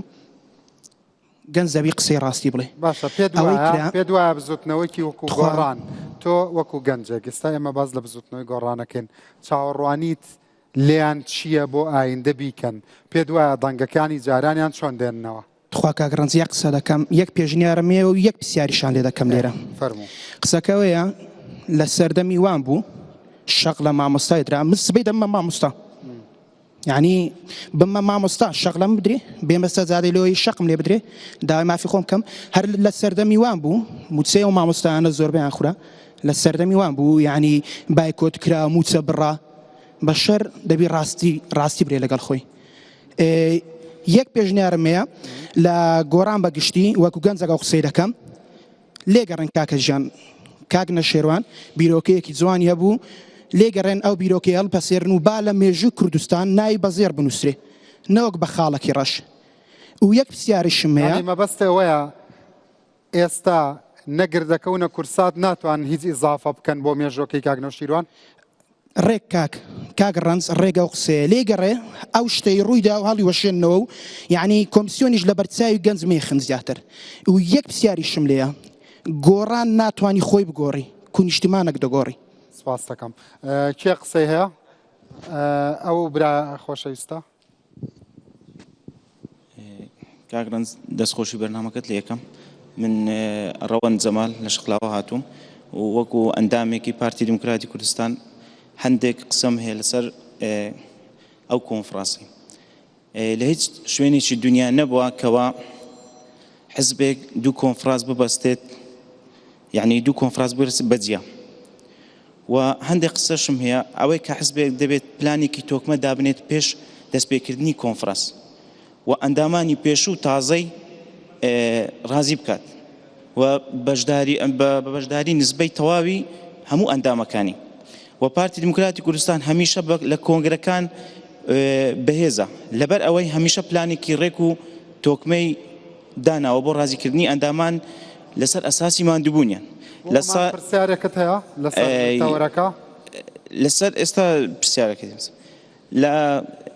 گەنج دەبی قسەی ڕاستی بڵێ باشە پێت ئەوەی وایە کرا پێت وایە بزوتنەوەکی وەکو تخوا گۆڕان تۆ وەکو گەنجێک ئێستا ئێمە باس لە بزوتنەوەی گۆڕانەکەین چاوەڕوانیت لێیان چییە بۆ ئایندە بیکەن پێت وایە دەنگەکانی جارانیان چۆن دێننەوە؟ تخوا کاک ڕەنج یەک قسە دەکەم یەک پێشنیارم هەیە و یەک پرسیاریشان لێ دەکەم لێرە فەرموو. قسەکە ئەوەیە لە سەردەمی وان بوو شەق لە مامۆستای درا من سبەی دەبمە مامۆستا یعنی بمە مامۆستا شەق لەم بدرێ بێمە سەجادەی لۆی شەقم لێ بدرێ داوای مافی خۆم بکەم هەر لە سەردەمی وان بوو موچەی ئەو مامۆستایانە زۆربەیان خورا لە سەردەمی وان بوو یعنی بایکۆت کرا موچە بڕا بەشەر دەبی ڕاستی ڕاستی برێ لەگەڵ خۆی یەک پێشنیارم هەیە لە گۆڕان بە گشتی وەکو گەنجەکە و قسەی دەکەم لێگەڕێن کاکە ژیان کاک نەشێروان بیرۆکەیەکی جوانی هەبوو لێگەڕێن ئەو بیرۆکەی هەڵپەسێرن و با لە مێژوو کوردستان ناوی بە زێڕ بنووسرێ نەوەک بە خاڵەکی ڕەش و یەک پرسیاریشم هەیە یانی مەبەست ئەوەیە ئێستا نە گردەکە و نە کورسات ناتوانن هیچ ئیزافە بکەن بۆ مێژوەکەی کاک نەوشیروان؟ ڕێک کاک کاک ڕەنج ڕێک ئەو قسەیە لێ گەڕێ ئەو شتەی ڕوویدا و هەڵی وەشێننەوە و یعنی کۆمسیۆنیش لە بەرچاوی گەنج مێخن زیاتر و یەک پرسیاریشم لێیە گۆڕان ناتوانی خۆی بگۆڕی کو نیشتیمانەک دەگۆڕی. سپاست دەکەم. کێ قسەی هەیە؟ ئەو برا خۆشەویستە. کاک ڕەنج دەستخۆشی بەرنامەکەت لێ یەکەم من ڕەوەند جەمال لە شقلاوە هاتووم و وەکو ئەندامێکی پارتی دیموکراتی کوردستان هەندێک قسەم هەیە لەسەر ئەو کۆنفرانسی لە هیچ شوێنێکی دنیا نەبووە کەوا حزبێک دوو کۆنفراس ببەستێت یعنی دوو کۆنفراس برس بەجیا و هەندێک قسەشم هەیە ئەوەی کە حزبێک دەبێت پلانێکی تۆکمە دابنێت پێش دەستپێکردنی کۆنفراس و ئەندامانی پێشوو تازەی ڕازی بکات و بەشداری بە بەشداری نسبەی تەواوی هەموو ئەندامەکانی و پارتی دیموکراتی کوردستان هەمیشە لە کۆنگرەکان بەهێزە لەبەر ئەوەی هەمیشە پلانێکی ڕێک و تۆکمەی داناوە بۆ ڕازیکردنی ئەندامان لەسەر ئەساسی ماندووبوونیان لەسەر پرسیارێکت هەیە لەسەر تەوەرەکە؟ لەسەر ئێستا پرسیارەکەی لە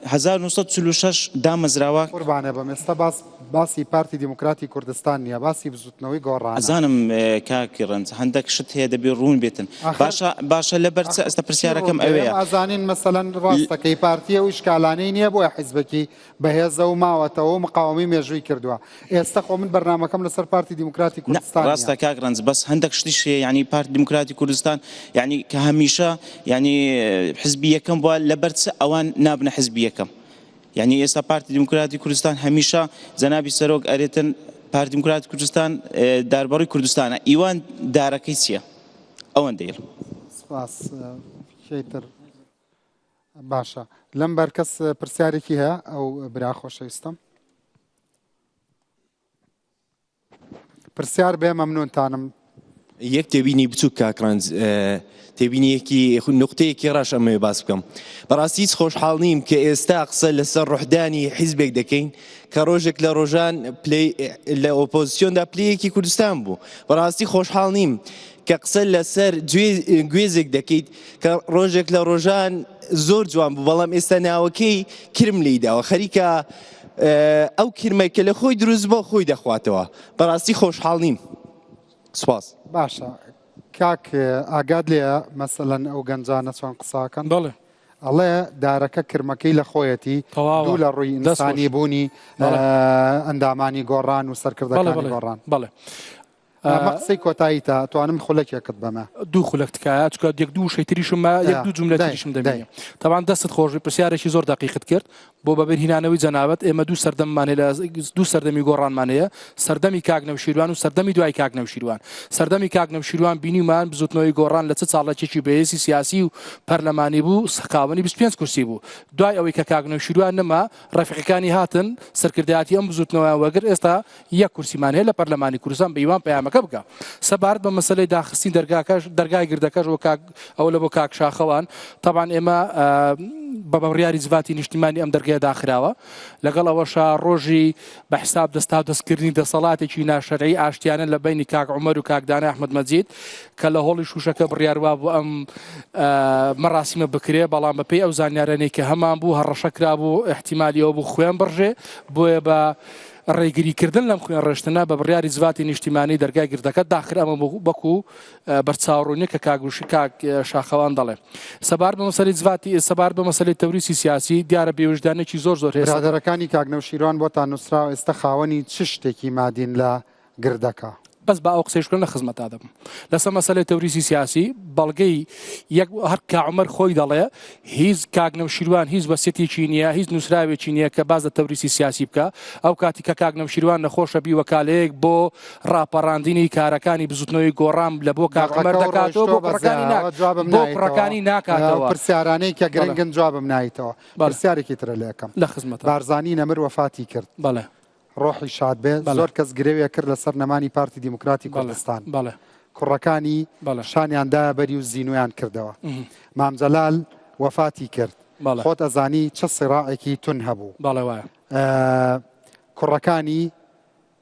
1946 دامەزراوە. قوربانێ بم ئێستا باس باسی پارتی دیموکراتی کوردستان نییە باسی بزوتنەوەی گۆڕانە. ئەزانم کاک ڕەنج هەندەک شت هەیە دەبێ ڕوون بێتن باشە باشە لەبەر چ ئێستا چی ڕوون پرسیارەکەم بێ ئەوەیە ئێمە ئەزانین مەسەلەن ڕاستەکەی پارتی ئەو ئیشکالانەی نییە بۆیە حیزبێکی بەهێزە و ماوەتەوە و مقاوەمەی مێژووی کردووە. ئێستە خۆ من بەرنامەکەم لەسەر پارتی دیموکراتی نا کوردستان نییە. ڕاستە کاک ڕەنج بەس هەندەک شتیش هەیە یانی پارتی دیموکراتی کوردستان یانی کە هەمیشە یانی حزبی یەکەم بووە لەبەر چ ئەوان نابنە حزبی یەکەم یانی ئێستا پارتی دیموکراتی کوردستان هەمیشە جەنابی سەرۆک ئەرێتن پارتی دیموکراتی کوردستان داربەڕووی کوردستانە ئیوان دارەکەی چییە؟ ئەوەندەی ئەڵێم. سپاس. کێی تر؟ باشە لەم بەر کەس پرسیارێکی هەیە ئەو برا خۆشەویستم پرسیار بێ مەمنونتانم. یەک تێبینی بچوک کاک ڕەنج تێبینیەکی نقطەیەکی ڕەش ئەمەوێ باس بکەم بەڕاستی هیچ خۆشحاڵ نیم کە ئێستا قسە لەسەر ڕوحدانی حیزبێک دەکەین کە ڕۆژێک لە ڕۆژان پلەی لە ئۆپۆزیسیۆندا پلەیەکی کوردستان بوو بەڕاستی خۆشحاڵ نیم کە قسە لەسەر گوێزێک دەکەیت کە ڕۆژێک لە ڕۆژان زۆر جوان بوو بەڵام ئێستا ناوەکەی کرم لێی داوە خەریکە ئەو کرمەی کە لە خۆی دروست بۆ خۆی دەخواتەوە بەڕاستی خۆشحاڵ نیم سپاس. باشە کاک ئاگات لێیە مەسەلەن ئەو گەنجانە چۆن قساکەن؟ بەڵێ. ئەڵێ دارەکە کرمەکەی لە خۆیەتی تەواوە دوو لە ڕووی دەست خۆش. ئینسانی بوونی بەڵێ. ئەندامانی گۆڕان و بەڵێ سەرکردەکانی بەڵێ گۆڕان. بەڵێ. ئەمە قسەی کۆتاییتە ئەتوانم خولەکێکت بەمە. دوو خولەک تکایە چونکە یەک دوو وشەی تریشم ما یەک دوو جوملە تریشم دەمێنێ تەبان دەستت خۆش بێ پرسیارێکی زۆر دەقیقت کرد بۆ بەبیرهینانەوەی جەنابت ئێمە دوو سەردەممان هەیە لە دوو سەردەمی گۆڕانمان هەیە سەردەمی کاک نەوشیروان و سەردەمی دوای کاک نەوشیروان سەردەمی کاک نەوشیروان بینیمان بزوتنەوەی گۆڕان لە چ چاڵەکێکی بەهێزی سیاسی و پەرلەمانی بوو خاوەنی 25 کورسی بوو دوای ئەوەی کە کاک نەوشیروان نەما ڕەفیقەکانی هاتن سەرکردایەتی ئەم بزوتنەوەیان وەرگرت ئێستا یەک کورسیمان هەیە لە پەرلەمانی کوردستان بە هیوام پەیامەکە بگا. سەبارەت بە مەسەلەی داخستنی دەرگاکەش دەرگای گردەکەش وە کاک ئەوە لە بۆ کاک شاخەوان تەبعەن ئێمە بە بڕیاری جڤاتی نیشتیمانی ئەم دەرگای داخراوە لەگەڵ ئەوەشا ڕۆژی بە حساب دەستا دەستکردنی دەسەڵاتێکی ناشەرعی ئاشتیانە لە بینی کاک عومەر و کاک دانای ئەحمەد مەجید کە لە هۆڵی شوشەکە بڕیار وابوو ئەم مەراسیمە بکرێ بەڵام بەپێی ئەو زانیارانەی کە هەمان بوو هەڕەشە کرابوو احتیمالی ئەوە بوو خوێن بڕژێ بۆیە بە ڕێگری کردن لەم خوێن ڕێشتنە بە بڕیاری جڤاتی نیشتیمانی دەرگای گردەکە داخرا ئەمە وەکو بەرچاوڕوونیە کە کاک وشی کاک شاخەوان دەڵێ سەبارەت بە مەسەلەی جڤاتی سەبارەت بە مەسەلەی تەوریسی سیاسی دیارە بێویژدانێکی زۆر زۆر هەیە برادەرەکانی کاک نەوشیروان بۆتان نووسراوە ئێستا خاوەنی چ شتێکی مادین لە گردەکە؟ بەس با ئەو قسەیش بکەم لە خزمەتا دەبم لەسەر مەسەلەی تەوریسی سیاسی بەڵگەی یەک هەر کا عومەر خۆی دەڵێ هیچ کاک نەوشیروان هیچ وەسیەتێکی نییە هیچ نووسراوێکی نییە کە باز لە تەوریسی سیاسی بکە ئەو کاتی کە کاک نەوشیروان نەخۆشە بی وەکالەیەک بۆ ڕاپەڕاندنی کارەکانی بزوتنەوەی گۆڕان لە بۆ کاک عومەر دەقەکەو دەکاتەوە بۆ ڕۆیشتووە بە کوڕەکانی ناک زیاوە جوابم بۆ نایتەوە کوڕەکانی ئەو ناکاتەوە پرسیارانەی کە بەڵێ گرنگن جوابم نایتەوە بەڵێ پرسیارێکی ترە لێکەم لە خزمەتە بارزانی نەمر وەفاتی کرد بەڵێ ڕۆحی شاد بێ بەڵێ. زۆر کەس گرەوێ کرد لەسەر نەمانی پارتی دیموکراتی بەڵێ کوردستان بەڵێ. کوڕەکانی بەڵێ. شانیان دایە بەری و زینویان کردەوە مام جەلال وەفاتی کرد بەڵێ. خۆت ئەزانی چ سیڕاعێکی تون هەبوو بەڵێ وایە. کوڕەکانی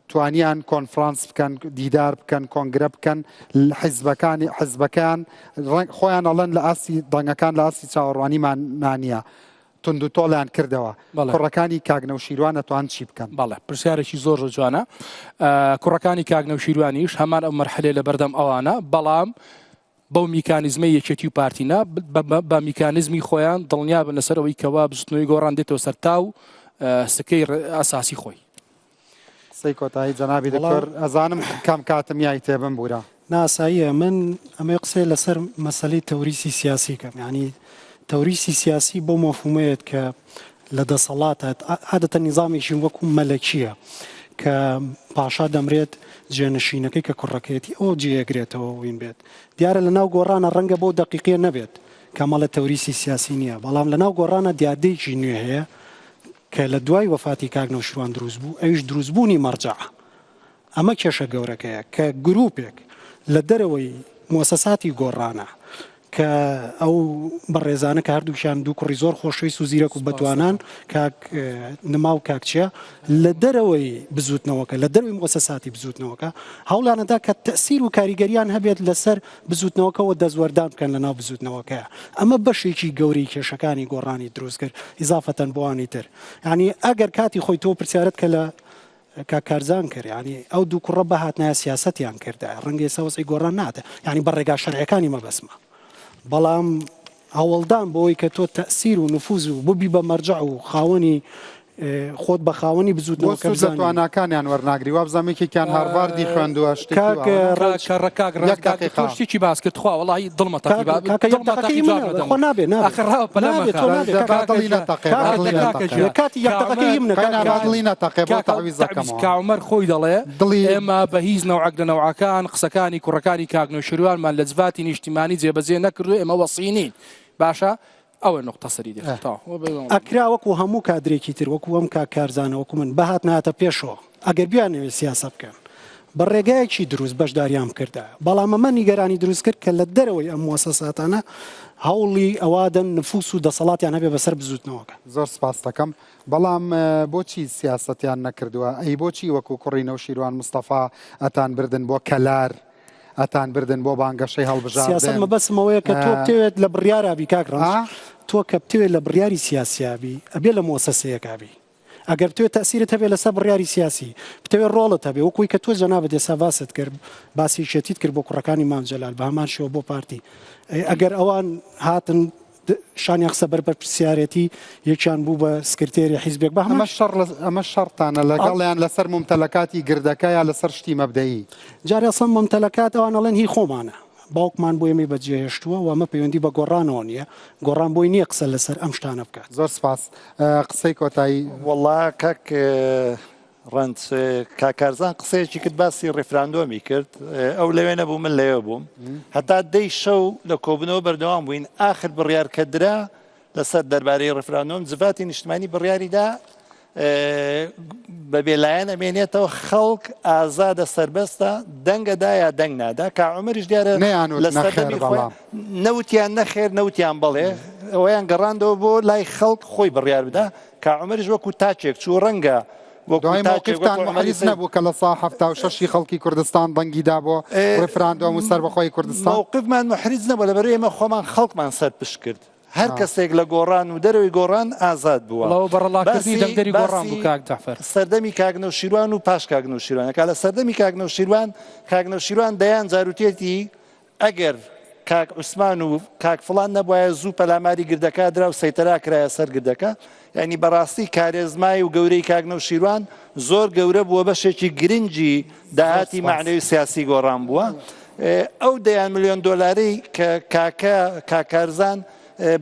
توانیان کۆنفرانس بکەن دیدار بکەن کۆنگرە بکەن حیزبەکانی حیزبەکەیان ڕەنگ خۆیان ئەڵێن لە ئاستی دەنگەکان لە ئاستی چاوەڕوانیمان نانیە توندوتۆڵیان کردەوە، بەڵێ. کوڕەکانی کاک نەوشیروان ئەتوان چی بکەن؟ بەڵێ پرسیارێکی زۆر زۆر جوانە. کوڕەکانی کاک نەوشیروانیش هەمان ئەو مەرحەلەیە لەبەردەم ئەوانە، بەڵام بەو میکانیزمەی یەکێتی و پارتی نا، بە میکانیزمی خۆیان دڵنیابن لەسەر ئەوەی کەوا بزوتنەوەی گۆڕان دێتەوە سەر تاو سکەی ئەساسی خۆی. قسەی کۆتایی جەنابی وەڵا دکتۆر ئەزانم کەم کاتم یای تێ بمبورە. نا ئاساییە من ئەمەوێ قسەیە لەسەر مەسەلەی تەوریسی سیاسی کەم یانی تەوریسی سیاسی بەو مەفهومەیەت کە لە دەسەڵاتە عادەتەن نیزامێکی وەکو مەلەکیە کە پاشا دەمرێت جێنشینەکەی کە کوڕەکەیەتی ئەو جێگرێتەوە وین بێت دیارە لە ناو گۆڕانە ڕەنگە بۆ دەقیقیە نەبێت کەمەڵە تەوریسی سیاسی نییە بەڵام لە ناو گۆڕانە دیاردەیەکی نوێ هەیە کە لە دوای وەفاتی کاک نەوشیروان دروست بوو ئەویش دروستبوونی مەرجەعە ئەمە کێشە گەورەکەیە کە گروپێک لە دەرەوەی موسەساتی گۆڕانە کە ئەو بەڕێزانە کە هەردووکیان دوو کوڕی زۆر خۆشەویست و زیرەک و بەتوانان کاک نما و کاک چیا لە دەرەوەی بزوتنەوەکە لە دەرەوەی موسەساتی بزوتنەوەکە هەوڵیانەدا کە تەسیر و کاریگەریان هەبێت لەسەر بزوتنەوەکەوە دەستوەردان بکەن لەناو بزوتنەوەکەیا ئەمە بەشێکی گەورەی کێشەکانی گۆڕانی دروست کرد ئیزافەتەن بۆ ئەوانی تر یانی ئەگەر کاتی خۆی تۆ پرسیارت کە لە کاک کارزان کرد یانی ئەو دوو کوڕە بهاتنایە سیاسەتیان کردایە ڕەنگە ئێستا وەزعی گۆڕان ناتە یانی بە ڕێگا شەرعیەکانی مەبەستمە بەڵام هەوڵدان بۆی کە تۆ تەسیر و نفوز و ببی بە مەرجع و خاوەنی خۆت بە خاوەنی بۆ بزوتنەوەکە سوود لە بزانی. تواناکانیان وەرناگری وابزانم یەکێکیان هارڤاردی خوێندووە شتێکی کاک وا. ڕەنج کاکە کاک یەک ڕەنج کاک دەقیقە. تۆ شتێکی باس کرد خوا وەڵاهی دڵمە تەقی کاک با کاکە یەک دڵمە دەقەکەی تەقی جواب منە نەدەمەوە خۆ نابێ نابێ ئاخر ڕاوە پەلە نابێ مەکە تۆ نابێ با کاکە دڵی نەتەقێ با کاکە دڵی گیان نەتەقێ. لە کاتی یەک کاکە دەقەکەی منە قەینا کاکە با گیان. دڵی نەتەقێ بۆ کاکە تەعویز تەعویز دەکەمەوە. کاعومەر خۆی دەڵێ دڵی ئێمە بە هیچ نەوعەک لە نەوعەکان قسەکانی کوڕەکانی کاک نەوشیروانمان لە جڤاتی نیشتیمانی جێبەجێ نەکردو ئێمە وەسی نین باشە ئەوە نوقتە سەری دێت تەواو. ئەکرا وەکو هەموو کادرێکی تر وەکو ئەم کاک کارزانە وەکو من بهاتنایەتە پێشەوە ئەگەر بیانەوێت سیاسە بکەن بە ڕێگایەکی دروست بەشداریان بکردایە بەڵام ئەمە نیگەرانی دروست کرد کە لە دەرەوەی ئەم موەسەساتانە هەوڵی ئەوادەن نفوس و دەسەڵاتیان هەبێ بەسەر بزوتنەوەکە. زۆر سپاست دەکەم بەڵام بۆچی سیاسەتیان نەکردووە ئەی بۆچی وەکو کوڕی نەوشیروان مستەفا ئەتان بردن بۆ کەلار ئەتان بردن بۆ بانگەشەی سیاسەت هەڵبژاردن مەبەستم ئەوەیە کە تۆ بتەوێت لە بڕیارا بی کاک ڕەنج تۆ کە بتەوێت لە بڕیاری سیاسیا بی ئەبێ لە موەسەسەیەکا بی ئەگەر بتەوێت تەئسیرت هەبێ لەسەر بڕیاری سیاسی بتەوێت ڕۆڵت هەبێ وەکوی کە تۆ جەنابت ئێستا باست کرد باسی یەکێتیت کرد بۆ کوڕەکانی مام جەلال بە هەمان شێوە بۆ پارتی ئەگەر ئەوان هاتن شانیان خستە بەر بەرپرسیارێتی یەکیان بوو بە سکرتێری حیزبێک بە هەمان ئەمە شەڕ ئەمە شەڕتانە لەگەڵیان لەسەر مومتەلەکاتی گردەکە یا لەسەر شتی مەبدەئی؟ جارێ ئەسڵەن مومتەلەکات ئەوان ئەڵێن هی خۆمانە باوکمان بۆ ئێمەی بەجێهێشتووە و ئەمە پەیوەندی بە گۆڕانەوە نییە گۆڕان بۆی نییە قسە لەسەر ئەم شتانە بکات. زۆر سپاس. قسەی کۆتایی. وەڵا کاک ڕەنج کاک کارزان قسەیەکی کرد باسی ڕیفراندۆمی کرد ئەو لەوێ نەبوو من لەوێ بووم هەتا دەی شەو لە کۆبنەوە بەردەوام بووین ئاخر بڕیار کە درا لەسەر دەربارەی ڕیفراندۆم جڤاتی نیشتمانی بڕیاری دا بە بێلایەن ئەمێنێتەوە خەڵک ئازادە سربەستە دەنگەدا یا دەنگ نادا کا عمریش دیارە لە سەردەمی خۆیان نەوتیان نەخێر نەوتیان بەڵێ ئەوەیان گەڕاندەوە بۆ لای خەڵک خۆی بڕیار بدا کا عمریش وەکو تاچێک چوو ڕەنگە دوای مەوقیفتان موحریز نەبوو کە لە سا 76 ی خەڵکی کوردستان دەنگی دا بۆ ڕیفراندۆم و سەربەخۆیی کوردستان؟ مەوقیفمان موحریز نەبوو لەبەر ئێمە خۆمان خەڵکمان سەرپشک کرد هەر کەسێک لە گۆڕان و دەرەوەی گۆڕان ئازاد بووە. وەڵا بەڕەڵاکردنی دەنگدەری گۆڕان بوو کاک جەعفەر. سەردەمی کاک نەوشیروان و پاش کاک نەوشیروان کا لە سەردەمی کاک نەوشیروان کاک نەوشیروان دەیان جار وتێتی ئەگەر کاک عوسمان و کاک فڵان نەبوایە زوو پەلاماری گردەکە درا و سەیتەرا کرایە سەر گردەکە یعنی بەڕاستی کارێزمای و گەورەی کاک نەوشیروان زۆر گەورە بووە بەشێکی گرنگی داهاتی معنەوی سیاسی گۆڕان بووە ئەو دەیان ملیۆن دۆلاری کە کاکە کاکارزان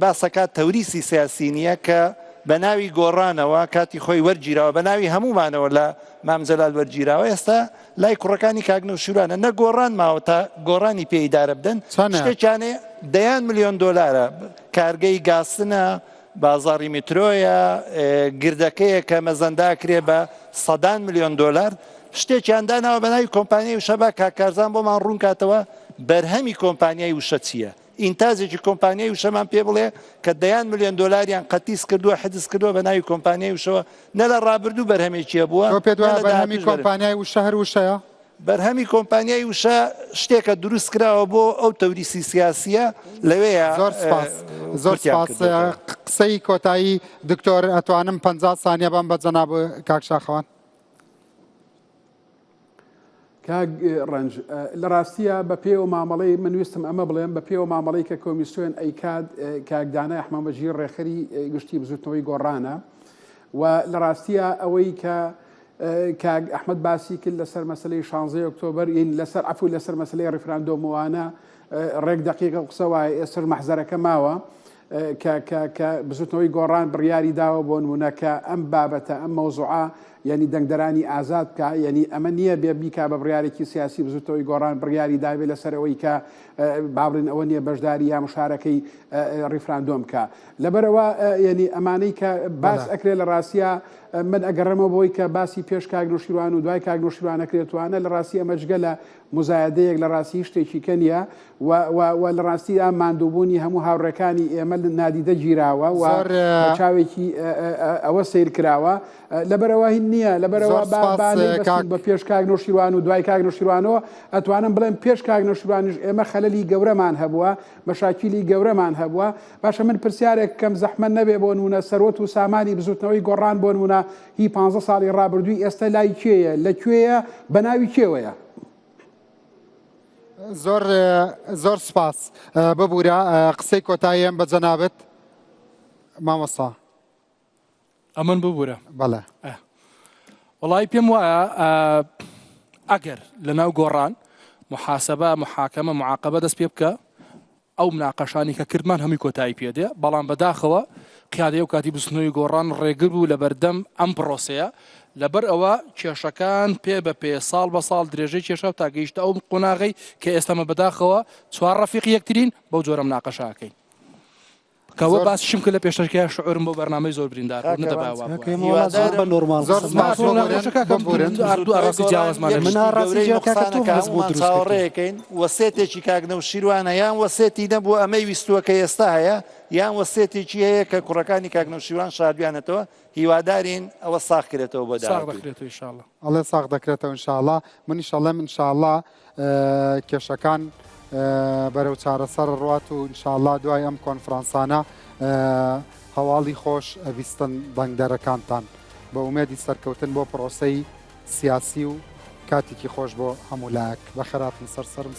باسەکات تەوریسی سیاسی نییە کە بە ناوی گۆڕانەوە کاتی خۆی وەرگیراوە بە ناوی هەمومانەوە لە مام جەلال وەرگیراوە ئێستا لای کوڕەکانی کاک نەوشیروانە نە گۆڕان ماوە تا گۆڕانی پێ ئیدارە بدەن چەنە؟ شتێکیان هەیە دەیان ملیۆن دۆلارە کارگەی گاسنە بازاڕی میترۆیە گردەکەیە کە مەزەندە ئەکرێ بە سەدان ملیۆن دۆلار شتێکیان داناوە بە ناوی کۆمپانیای وشە با کاک کارزان بۆمان ڕوون کاتەوە بەرهەمی کۆمپانیای وشە چییە ئینتاجێکی کۆمپانیای وشەمان پێ بڵێ کە دەیان ملیۆن دۆلاریان قەتیس کردووە حجز کردووە بە ناوی کۆمپانیای وشەوە نە لە ڕابردوو بەرهەمێکی هەبووە تۆ پێت نە وایە لە بەرهەمی داهاتووش بەرهەم کۆمپانیای وشە هەر وشەیە؟ بەرهەمی کۆمپانیای وشە شتێکە دروست کراوە بۆ ئەو تەوریسی سیاسیە لەوێیە زۆر سپاس زۆر کورتیان سپاس کردۆتەوە. قسەی کۆتایی دکتۆر ئەتوانم 50 سانیە بەم بە جەناب کاک شاخەوان. کاک ڕەنج، لە ڕاستییا بە پێی ئەو مامەڵەی، من ویستم ئەمە بڵێم، بە پێی ئەو مامەڵەی کە کۆمیسیۆن ئەیکات، کاک دانای ئەحمەد مەجید ڕێکخەری گشتی بزووتنەوەی گۆڕانە و لە ڕاستییا ئەوەی کە کاک ئەحمەد باسی کرد لەسەر مەسەلەی شانزەی ئۆکتۆبەر، یین لەسەر عەفو لەسەر مەسەلەی ڕیفراندۆم و ئەوانە ڕێک دەقیق ئەو قسە وایە، ئێستەش مەحزەرەکە ماوە کە کە کە بزوتنەوەی گۆڕان بڕیاری داوە بۆ نمونە کە ئەم بابەتە ئەم مەوزوعە یەنی دەنگدەرانی ئازاد بکا یەنی ئەمە نییە بێ بیکا بە بڕیارێکی سیاسی بزوتنەوەی گۆڕان بڕیاری دابێ لەسەر ئەوەی کە با بڵێن ئەوە نییە بەشداری یا مشارەکەی ڕیفراندۆم بکا لەبەرئەوە یەنی ئەمانەی کە باس ئەکرێ لە ڕاستیا من ئەگەڕێمەوە بۆی کە باسی پێش کاک نەوشیروان و دوای کاک نەوشیروان ئەکرێتوانە لە ڕاستی ئەمە جگە لە مزایەدەیەک لە ڕاستی هیچ شتێکی کە نییە و و و لە ڕاستیدا ماندووبوونی هەموو هاوڕێکانی ئێمە نادیدە گیراوە و زۆر بە چاوێکی ئەوە سەیر کراوە لەبەرئەوە هین نییە لەبەرئەوە زۆر با سپاس با نەیبەستین کاک بە پێش کاک نەوشیروان و دوای کاک نەوشیروانەوە ئەتوانم بڵێم پێش کاک نەوشیروانیش ئێمە خەلەلی گەورەمان هەبووە مەشاکیلی گەورەمان هەبووە باشە من پرسیارێک بکەم زەحمەت نەبێ بۆ نموونە سەروەت و سامانی بزووتنەوەی گۆڕان بۆ نموونە هی پانزە ساڵی ڕابردووی ئێستە لای کێیە لە کوێیە بە ناوی کێوەیە؟ زۆر زۆر سپاس ببورە قسەی کۆتاییم بە جەنابت مامۆستا. ئەمن ببورە. بەڵێ. وەڵایی پێم وایە ئەگەر لەناو گۆڕان محاسبە محاکەمە معاقبە دەست پێ بکە ئەو مناقەشانی کە کردمان هەمووی کۆتایی پێ دێ بەڵام بەداخەوە قیادەی ئەو کاتی بزوتنەوەی گۆڕان ڕێگر بوو لەبەردەم ئەم پرۆسەیە لەبەر ئەوە کێشەکان پێ بە پێ ساڵ بە ساڵ درێژەی کێشا و تا گەیشتە ئەو قۆناغەی کە ئێستا مە بەداخەوە چوار ڕەفیقی یەکترین بەو جۆرە مناقەشە ئەکەین. کەوە زۆر باسیشم کرد لە پێشەکەیا شعورم بۆ بەرنامەی زۆر بریندار بوو کاکە نەدەبا ڕەنج وا بوایە. کاکە وەڵا زۆر بە هیوادارم نۆرماڵ زۆر قسەمان سپاس کرد. ببورن ناخۆشە کاکە ببورن دوو بزوتنەوەی ئاڕاستی گۆڕان جیاوازمان یەک هەبوو. من شتی ئاڕاستی گەورەی جیا کاکە نوقسانە تۆ کە هەست بۆ هەموومان دروست کردی. چاوەڕێیەکەین وەسێتێکی کاک نەوشیروانە یان وەسێتی نەبوو ئەمەی ویستووە کە ئێستا هەیە یان وەسێتێکی هەیە کە کوڕەکانی کاک نەوشیروان شاردویانەتەوە هیوادارین ئەوە ساغ کرێتەوە بۆ ساغ داهاتوو. دەکرێتەوە ان شاء اللە. ئەڵێ ساغ دەکرێتەوە ان شاء اللە منیش ئەڵێم ان شاء اللە کێشەکان بەرەو چارەسەر ڕوات و ان شاء اللە دوای ئەم کۆنفرانسانە هەواڵی خۆش ئەبیستن دەنگدەرەکانتان بە ئومێدی سەرکەوتن بۆ پرۆسەی سیاسی و کاتێکی خۆش بۆ هەموو لایەک بەخێرهاتن سەر سەرم.